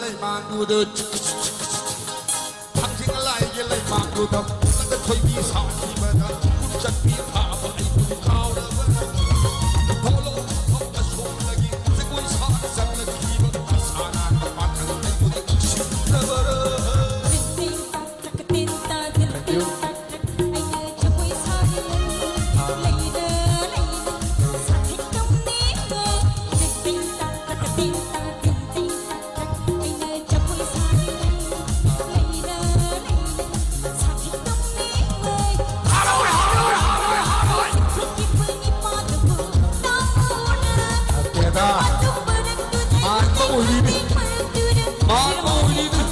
ꯂꯩꯃꯥꯡꯗꯨꯗ, ꯊꯥꯡꯖꯤꯡ ꯂꯥꯏꯒꯤ ꯂꯩꯃꯥꯡꯗꯨꯗ ꯅꯪꯒ ꯊꯣꯏꯕꯤ ꯁꯥꯈꯤꯕꯗ ꯈꯨꯠ ꯆꯠꯄꯤ ꯐꯥꯕ ꯑꯩꯕꯨꯗꯤ ꯀꯥꯎꯔꯕꯅ꯫ ꯊꯣꯛꯂꯛꯑꯣ ꯃꯐꯝ ꯑꯁꯣꯝꯗꯒꯤ ꯖꯒꯣꯏ ꯁꯥꯅ ꯆꯠꯂꯛꯈꯤꯕ ꯃꯁꯥ ꯅꯥꯟꯕ ꯄꯥꯈꯪ ꯑꯩꯕꯨꯗꯤ ꯎꯁꯤꯠꯇꯕꯔ꯫ ꯅꯠꯇꯦꯗ꯫ ꯃꯥꯟꯕ ꯑꯣꯏꯔꯤꯅꯤ꯫ ꯃꯥꯟꯕ ꯑꯣꯏꯔꯤꯅꯤ꯫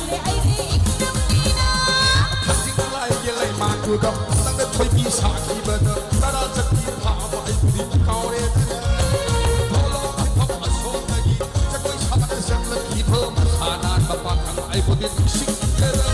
ꯊꯥꯡꯖꯤꯡ ꯂꯥꯏꯒꯤ ꯂꯩꯃꯥꯡꯗꯨꯗ ꯅꯪꯅ ꯊꯣꯏꯕꯤ ꯁꯥꯈꯤꯕꯗ ꯇꯔꯥ ꯆꯠꯄꯤ ꯐꯥꯕ ꯑꯩꯕꯨꯗꯤ ꯀꯥꯎꯔꯦꯗꯅ꯫ ꯊꯣꯛꯂꯛꯑꯣ ꯃꯐꯝ ꯑꯁꯣꯝꯗꯒꯤ ꯖꯒꯣꯏ ꯁꯥꯅ ꯆꯠꯂꯛꯈꯤꯕ ꯃꯁꯥ ꯅꯥꯟꯕ ꯄꯥꯈꯪ ꯑꯩꯕꯨꯗꯤ ꯅꯨꯡꯁꯤꯗꯅ꯫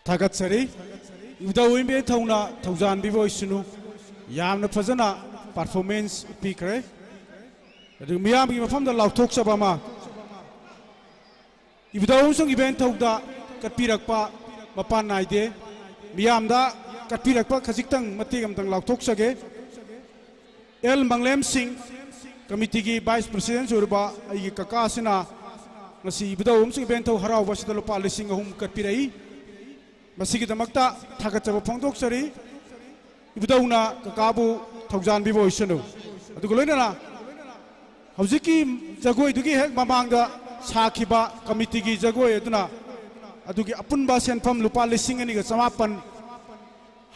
ꯊꯥꯒꯠꯆꯔꯤ꯫ ꯏꯕꯨꯙꯧ ꯏꯕꯦꯟꯊꯧꯅ ꯊꯧꯖꯥꯟꯕꯤꯕ ꯑꯣꯏꯁꯅꯨ꯫ ꯌꯥꯝꯅ ꯐꯖꯅ performance ꯎꯠꯄꯤꯈ꯭ꯔꯦ꯫ ꯑꯗꯨ ꯃꯤꯌꯥꯝꯒꯤ ꯃꯐꯝꯗ ꯂꯥꯎꯊꯣꯛꯆꯕ ꯑꯃ, ꯏꯕꯨꯙꯧ ꯑꯃꯁꯨꯡ ꯏꯕꯦꯟꯊꯧꯗ ꯀꯠꯄꯤꯔꯛꯄ ꯃꯄꯥꯟ ꯅꯥꯏꯗꯦ꯫ ꯃꯤꯌꯥꯝꯗ ꯀꯠꯄꯤꯔꯛꯄ ꯈꯖꯤꯛꯇꯪ ꯃꯇꯦꯛ ꯑꯃꯇꯪ ꯂꯥꯎꯊꯣꯛꯆꯒꯦ꯫ ꯑꯦꯜ ꯃꯪꯂꯦꯝ ꯁꯤꯡ, ꯀꯃꯤꯇꯤꯒꯤ vice president ꯑꯣꯏꯔꯤꯕ ꯑꯩꯒꯤ ꯀꯀꯥ ꯑꯁꯤꯅ ꯉꯁꯤ ꯏꯕꯨꯙꯧ ꯑꯃꯁꯨꯡ ꯏꯕꯦꯟꯊꯧ ꯍꯔꯥꯎꯕ ꯑꯁꯤꯗ ꯂꯨꯄꯥ ꯂꯤꯁꯤꯡ ꯑꯍꯨꯝ ꯀꯠꯄꯤꯔꯛꯏ꯫ ꯃꯁꯤꯒꯤꯗꯃꯛꯇ ꯊꯥꯒꯠꯆꯕ ꯐꯣꯡꯗꯣꯛꯆꯔꯤ꯫ ꯏꯕꯨꯙꯧꯅ ꯀꯀꯥꯕꯨ ꯊꯧꯖꯥꯟꯕꯤꯕ ꯑꯣꯏꯁꯅꯨ꯫ ꯑꯗꯨꯒ ꯂꯣꯏꯅꯅ ꯍꯧꯖꯤꯛꯀꯤ ꯖꯒꯣꯏꯗꯨꯒꯤ ꯍꯦꯛ ꯃꯃꯥꯡꯗ ꯁꯥꯈꯤꯕ ꯀꯃꯤꯇꯤꯒꯤ ꯖꯒꯣꯏ ꯑꯗꯨꯅ ꯑꯗꯨꯒꯤ ꯑꯄꯨꯟꯕ ꯁꯦꯟꯐꯝ ꯂꯨꯄꯥ ꯂꯤꯁꯤꯡ ꯑꯅꯤꯒ ꯆꯃꯥꯄꯟ,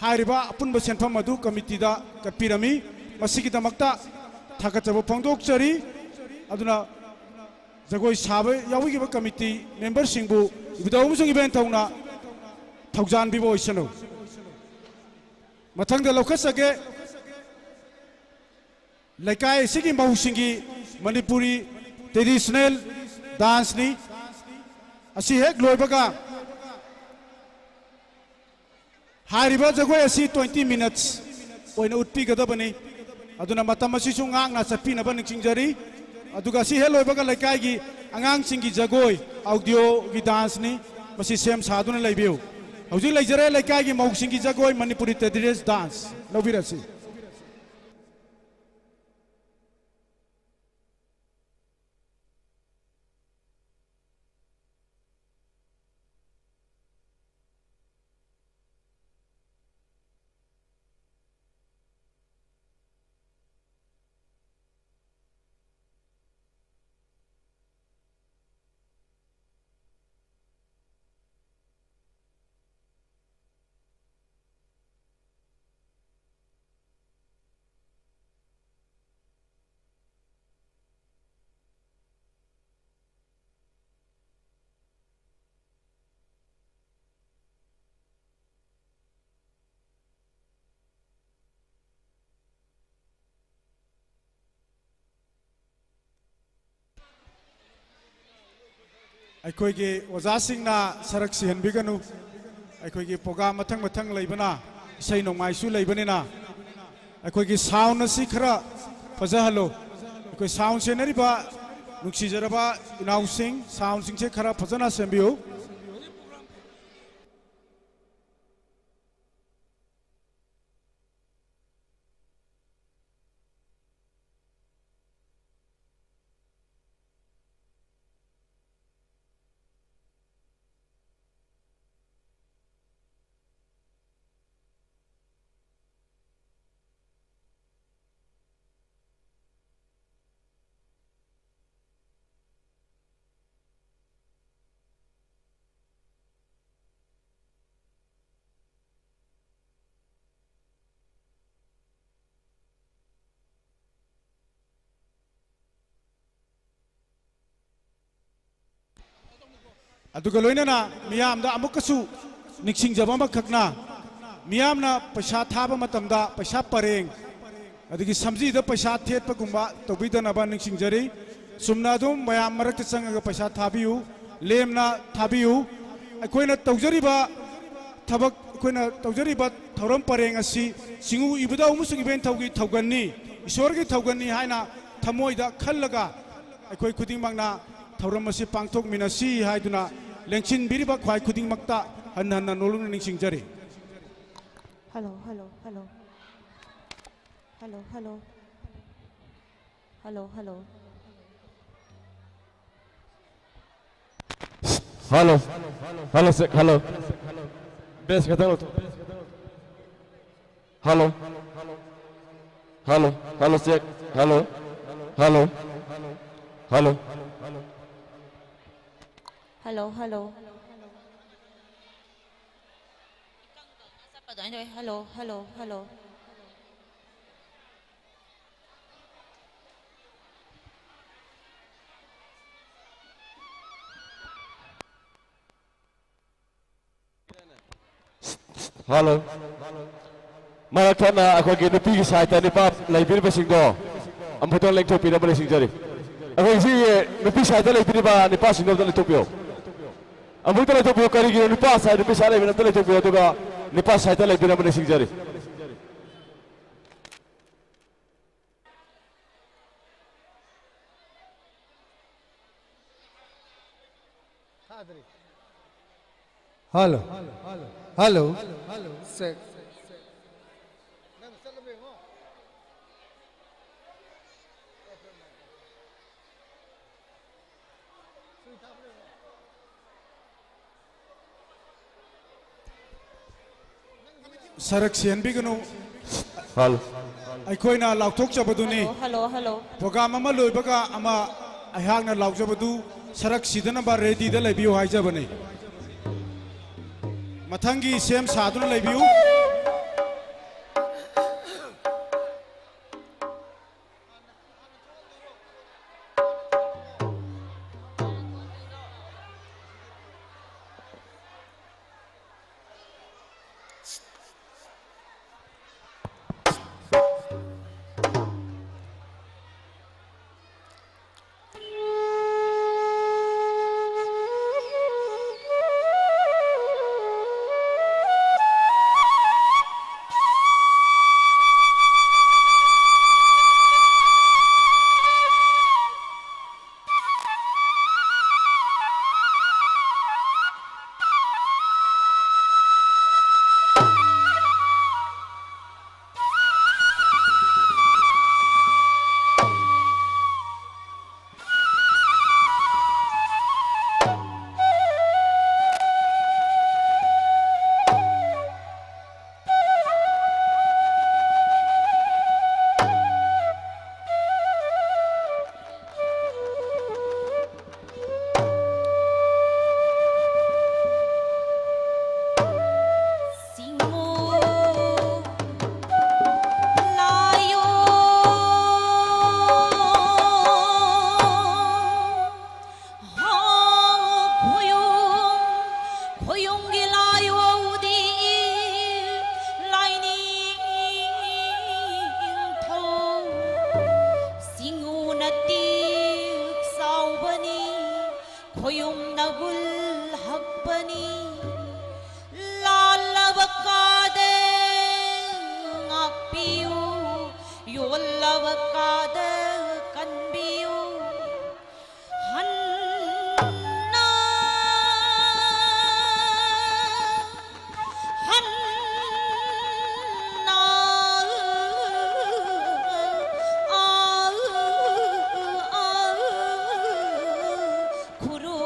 ꯍꯥꯏꯔꯤꯕ ꯑꯄꯨꯟꯕ ꯁꯦꯟꯐꯝ ꯑꯗꯨ ꯀꯃꯤꯇꯤꯗ ꯀꯠꯄꯤꯔꯝꯃꯤ꯫ ꯃꯁꯤꯒꯤꯗꯃꯛꯇ ꯊꯥꯒꯠꯆꯕ ꯐꯣꯡꯗꯣꯛꯆꯔꯤ꯫ ꯑꯗꯨꯅ ꯖꯒꯣꯏ ꯁꯥꯕ ꯌꯥꯎꯕꯤꯈꯤꯕ ꯀꯃꯤꯇꯤ ꯃꯦꯝꯕꯔꯁꯤꯡꯕꯨ ꯏꯕꯨꯙꯧ ꯑꯃꯁꯨꯡ ꯏꯕꯦꯟꯊꯧꯅ ꯊꯧꯖꯥꯟꯕꯤꯕ ꯑꯣꯏꯁꯅꯨ꯫ ꯃꯊꯪꯗ ꯂꯧꯈꯠꯆꯒꯦ꯫ ꯂꯩꯀꯥꯏ ꯑꯁꯤꯒꯤ ꯃꯧꯁꯤꯡꯒꯤ ꯃꯅꯤꯄꯨꯔꯤ traditional danceꯅꯤ꯫ ꯑꯁꯤ ꯍꯦꯛ ꯂꯣꯏꯕꯒ ꯍꯥꯏꯔꯤꯕ ꯖꯒꯣꯏ ꯑꯁꯤ twenty minutes ꯑꯣꯏꯅ ꯎꯠꯄꯤꯒꯗꯕꯅꯤ꯫ ꯑꯗꯨꯅ ꯃꯇꯝ ꯑꯁꯤꯁꯨ ꯉꯥꯛꯅ ꯆꯠꯄꯤꯅꯕ ꯅꯤꯡꯁꯤꯡꯖꯔꯤ꯫ ꯑꯗꯨꯒ ꯑꯁꯤ ꯍꯦꯛ ꯂꯣꯏꯕꯒ ꯂꯩꯀꯥꯏꯒꯤ ꯑꯉꯥꯡꯁꯤꯡꯒꯤ ꯖꯒꯣꯏ, audioꯒꯤ danceꯅꯤ꯫ ꯃꯁꯤ ꯁꯦꯝ ꯁꯥꯗꯨꯅ ꯂꯩꯕꯤꯌꯨ꯫ ꯍꯧꯖꯤꯛ ꯂꯩꯖꯔꯦ ꯂꯩꯀꯥꯏꯒꯤ ꯃꯧꯁꯤꯡꯒꯤ ꯖꯒꯣꯏ, ꯃꯅꯤꯄꯨꯔꯤ traditional dance꯫ ꯂꯧꯕꯤꯔꯁꯤ꯫ ꯑꯩꯈꯣꯏꯒꯤ ꯑꯣꯖꯥꯁꯤꯡꯅ ꯁꯔꯨꯛ ꯁꯤꯍꯟꯕꯤꯒꯅꯨ꯫ ꯑꯩꯈꯣꯏꯒꯤ ꯄ꯭ꯔꯣꯒ꯭ꯔꯥꯝ ꯃꯊꯪ ꯃꯊꯪ ꯂꯩꯕꯅ, ꯏꯁꯩ ꯅꯣꯡꯃꯥꯏꯁꯨ ꯂꯩꯕꯅꯤꯅ, ꯑꯩꯈꯣꯏꯒꯤ ꯁꯥꯎꯟ ꯑꯁꯤ ꯈꯔ ꯐꯖꯍꯜꯂꯨ꯫ ꯑꯩꯈꯣꯏ ꯁꯥꯎꯟ ꯁꯦꯟꯅꯔꯤꯕ ꯅꯨꯡꯁꯤꯖꯔꯕ ꯏꯅꯥꯎꯁꯤꯡ, ꯁꯥꯎꯟꯁꯤꯡꯁꯦ ꯈꯔ ꯐꯖꯅ ꯁꯦꯝꯕꯤꯌꯨ꯫ ꯑꯗꯨꯒ ꯂꯣꯏꯅꯅ ꯃꯤꯌꯥꯝꯗ ꯑꯃꯨꯛꯀꯁꯨ ꯅꯤꯡꯁꯤꯡꯖꯕ ꯑꯃꯈꯛꯅ, ꯃꯤꯌꯥꯝꯅ ꯄꯩꯁꯥ ꯊꯥꯕ ꯃꯇꯝꯗ ꯄꯩꯁꯥ ꯄꯔꯦꯡ, ꯑꯗꯒꯤ ꯁꯝꯖꯤꯗ ꯄꯩꯁꯥ ꯊꯦꯠꯄꯒꯨꯝꯕ ꯇꯧꯕꯤꯗꯅꯕ ꯅꯤꯡꯁꯤꯡꯖꯔꯤ꯫ ꯆꯨꯝꯅ ꯑꯗꯨꯝ ꯃꯌꯥꯝ ꯃꯔꯛꯇ ꯆꯪꯉꯒ ꯄꯩꯁꯥ ꯊꯥꯕꯤꯌꯨ, ꯂꯦꯝꯅ ꯊꯥꯕꯤꯌꯨ꯫ ꯑꯩꯈꯣꯏꯅ ꯇꯧꯖꯔꯤꯕ ꯊꯕꯛ, ꯑꯩꯈꯣꯏꯅ ꯇꯧꯖꯔꯤꯕ ꯊꯧꯔꯝ ꯄꯔꯦꯡ ꯑꯁꯤ ꯆꯤꯡꯎ ꯏꯕꯨꯙꯧ ꯑꯃꯁꯨꯡ ꯏꯕꯦꯟꯊꯧꯒꯤ ꯊꯧꯒꯜꯅꯤ, ꯏꯁꯣꯔꯒꯤ ꯊꯧꯒꯜꯅꯤ ꯍꯥꯏꯅ ꯊꯃꯣꯏꯗ ꯈꯜꯂꯒ ꯑꯩꯈꯣꯏ ꯈꯨꯗꯤꯡꯃꯛꯅ ꯊꯧꯔꯝ ꯑꯁꯤ ꯄꯥꯡꯊꯣꯛꯃꯤꯟꯅꯁꯤ ꯍꯥꯏꯗꯨꯅ ꯂꯦꯡꯁꯤꯟꯕꯤꯔꯤꯕ ꯈ꯭ꯋꯥꯏ ꯈꯨꯗꯤꯡꯃꯛꯇ ꯍꯟꯅ ꯍꯟꯅ ꯅꯣꯂꯨꯛꯅ ꯅꯤꯡꯁꯤꯡꯖꯔꯤ꯫ Hello, hello, hello. Hello, hello. Hello, hello. Hello. Hello, check. Hello. Bass ꯈꯤꯇꯪ ꯂꯧꯊꯣꯛ꯫ Hello. Hello. Hello, check. Hello. Hello. Hello. Hello, hello. Hello, hello, hello. Hello. ꯃꯔꯛ ꯊꯠꯅ ꯑꯩꯈꯣꯏꯒꯤ ꯅꯨꯄꯤꯒꯤ ꯁꯥꯏꯠꯇ ꯅꯤꯄꯥ ꯂꯩꯕꯤꯔꯤꯕꯁꯤꯡꯗꯣ ꯑꯃꯨꯛꯇꯪ ꯂꯦꯡꯊꯣꯛꯄꯤꯅꯕ ꯅꯤꯡꯁꯤꯡꯖꯔꯤ꯫ ꯑꯩꯈꯣꯏ ꯁꯤꯒꯤ ꯅꯨꯄꯤ ꯁꯥꯏꯠꯇ ꯂꯩꯕꯤꯔꯤꯕ ꯅꯤꯄꯥꯁꯤꯡꯗꯣ ꯑꯝꯇ ꯂꯦꯡꯊꯣꯛꯄꯤꯌꯨ꯫ ꯑꯃꯨꯛꯇ ꯂꯩꯊꯣꯛꯄꯤꯌꯨ꯫ ꯀꯔꯤꯒꯤꯅꯣ ꯅꯨꯄꯥ side, ꯅꯨꯄꯤ side ꯂꯩꯕ ꯑꯝꯇ ꯂꯩꯊꯣꯛꯄꯤꯌꯨ꯫ ꯑꯗꯨꯒ ꯅꯨꯄꯥ sideꯇ ꯂꯩꯕꯤꯔꯝꯕ ꯅꯤꯡꯁꯤꯡꯖꯔꯤ꯫ Hello. Hello. Check. ꯁꯔꯛ ꯁꯤꯍꯟꯕꯤꯒꯅꯨ꯫ Hello. ꯑꯩꯈꯣꯏꯅ ꯂꯥꯎꯊꯣꯛꯆꯕꯗꯨꯅꯤ꯫ Hello, hello, hello. Program ꯑꯃ ꯂꯣꯏꯕꯒ ꯑꯃ ꯑꯩꯍꯥꯛꯅ ꯂꯥꯎꯖꯕꯗꯨ ꯁꯔꯛ ꯁꯤꯗꯅꯕ readyꯗ ꯂꯩꯕꯤꯌꯨ ꯍꯥꯏꯖꯕꯅꯤ꯫ ꯃꯊꯪꯒꯤ ꯁꯦꯝ ꯁꯥꯗꯨꯅ ꯂꯩꯕꯤꯌꯨ꯫ ꯈꯣꯌꯨꯝ, ꯈꯣꯌꯨꯝꯒꯤ ꯂꯥꯏꯋꯥꯎꯗꯤ ꯂꯥꯏꯅꯤꯡꯊꯧ ꯁꯤꯡꯎꯅ ꯇꯤꯛ ꯆꯥꯎꯕꯅꯤ꯫ ꯈꯣꯌꯨꯝꯅ ꯒꯨꯜ ꯍꯛꯄꯅꯤ꯫ ꯂꯥꯜꯂꯕ ꯀꯥꯗ ꯉꯥꯛꯄꯤꯌꯨ, ꯌꯣꯜꯂꯕ ꯀꯥꯗ ꯀꯟꯕꯤꯌꯨ꯫ ꯍꯟꯅ, ꯍꯟꯅ, ꯑ, ꯑ, ꯈꯨꯔꯨꯝꯖꯩ꯫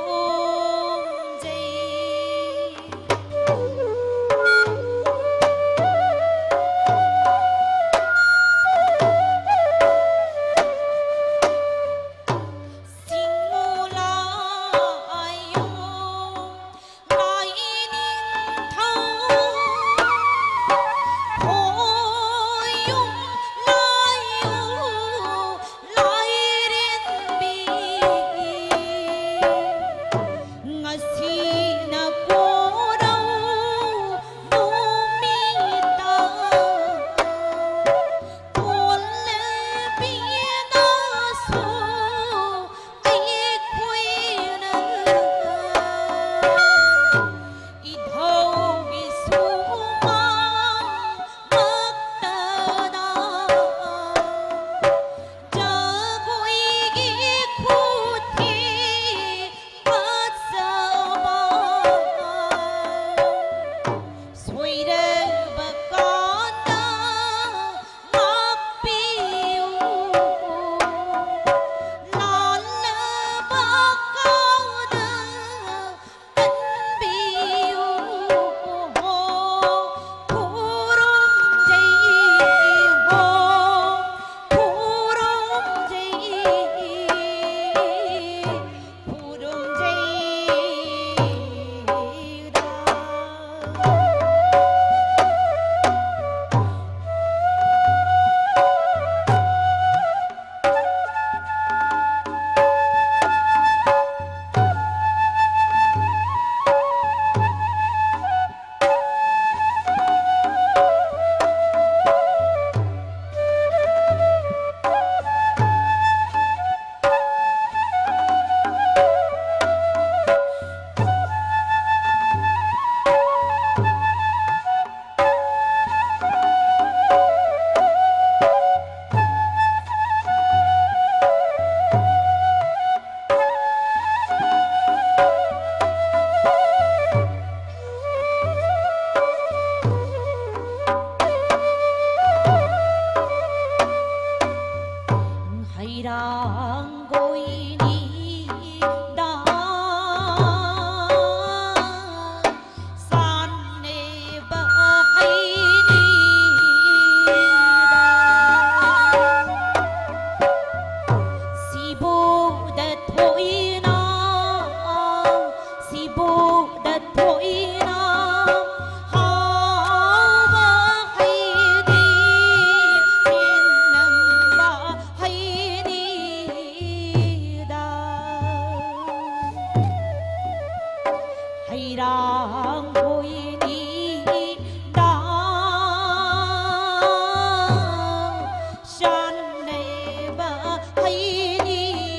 ꯏꯔꯥꯡ ꯍꯨꯏꯅꯤꯗ ꯁꯥꯟꯅꯩꯕ ꯍꯩꯅꯤꯗ꯫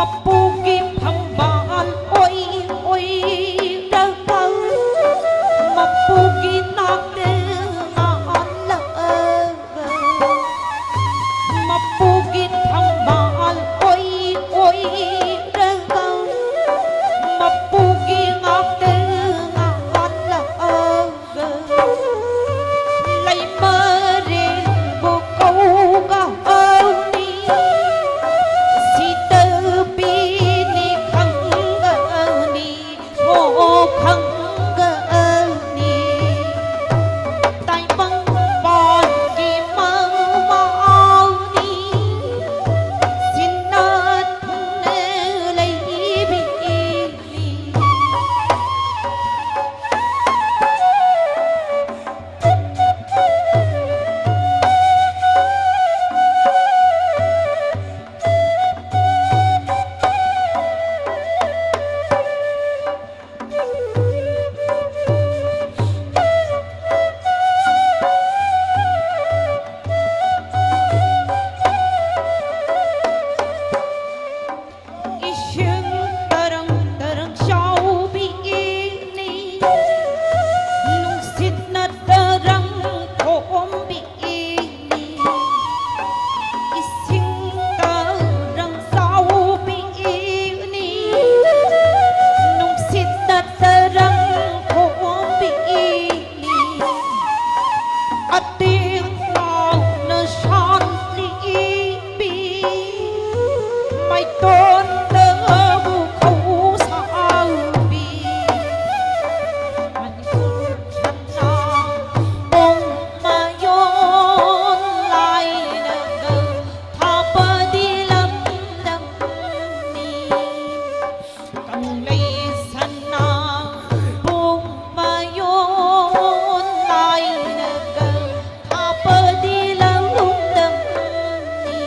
ꯃꯄꯨꯒꯤ ꯐꯝꯕꯥꯜ ꯑꯣꯏ ꯑꯣꯏꯔꯒ ꯃꯄꯨꯒꯤ ꯅꯥꯛꯇ ꯉꯥꯜꯂꯛꯑꯒ ꯃꯄꯨꯒꯤ ꯊꯝꯕꯥꯜ ꯑꯣꯏ ꯑꯣꯏꯔꯒ ꯃꯄꯨꯒꯤ ꯉꯥꯛꯇ ꯉꯥꯜꯂꯛꯑꯒ ꯂꯩꯃꯔꯦꯜꯕꯨ ꯀꯧꯒꯅꯤ, ꯁꯤꯇꯜꯕꯤꯅꯤ ꯈꯪꯒꯅꯤ꯫ ꯍꯣ ꯈꯪꯒꯅꯤ꯫ ꯇꯥꯏꯕꯪꯄꯥꯟꯒꯤ ꯃꯃꯥꯎꯅꯤ, ꯁꯤꯟꯅ ꯊꯨꯡꯅ ꯂꯩꯕꯤꯅꯤ꯫ ꯏꯁꯤꯡ ꯇꯔꯪ ꯇꯔꯪ ꯆꯥꯎꯕꯤ ꯏꯅꯤ, ꯅꯨꯡꯁꯤꯠꯅ ꯇꯔꯪ ꯊꯣꯝꯕꯤ ꯏꯅꯤ, ꯏꯁꯤꯡ ꯇꯔꯪ ꯆꯥꯎꯕꯤ ꯏꯅꯤ, ꯅꯨꯡꯁꯤꯠꯅ ꯇꯔꯪ ꯊꯣꯝꯕꯤ ꯏꯅꯤ꯫ ꯑꯇꯦꯛ ꯂꯥꯎꯅ ꯁꯥꯠꯂꯤꯕꯤ ꯃꯩꯇꯣꯟꯗꯕꯨ ꯈꯧꯁꯥꯎꯕꯤ ꯃꯅꯤꯄꯨꯔ ꯁꯅꯥ ꯄꯣꯡ ꯃꯌꯣꯟ ꯂꯥꯏꯅꯒ ꯊꯥꯕꯗꯤ ꯂꯝꯗꯝꯅꯤ꯫ ꯀꯪꯂꯩ ꯁꯅꯥ ꯄꯣꯡ ꯃꯌꯣꯟ ꯂꯥꯏꯅꯒ ꯊꯥꯕꯗꯤ ꯂꯝꯗꯝꯅꯤ꯫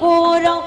ꯀꯣꯔꯧ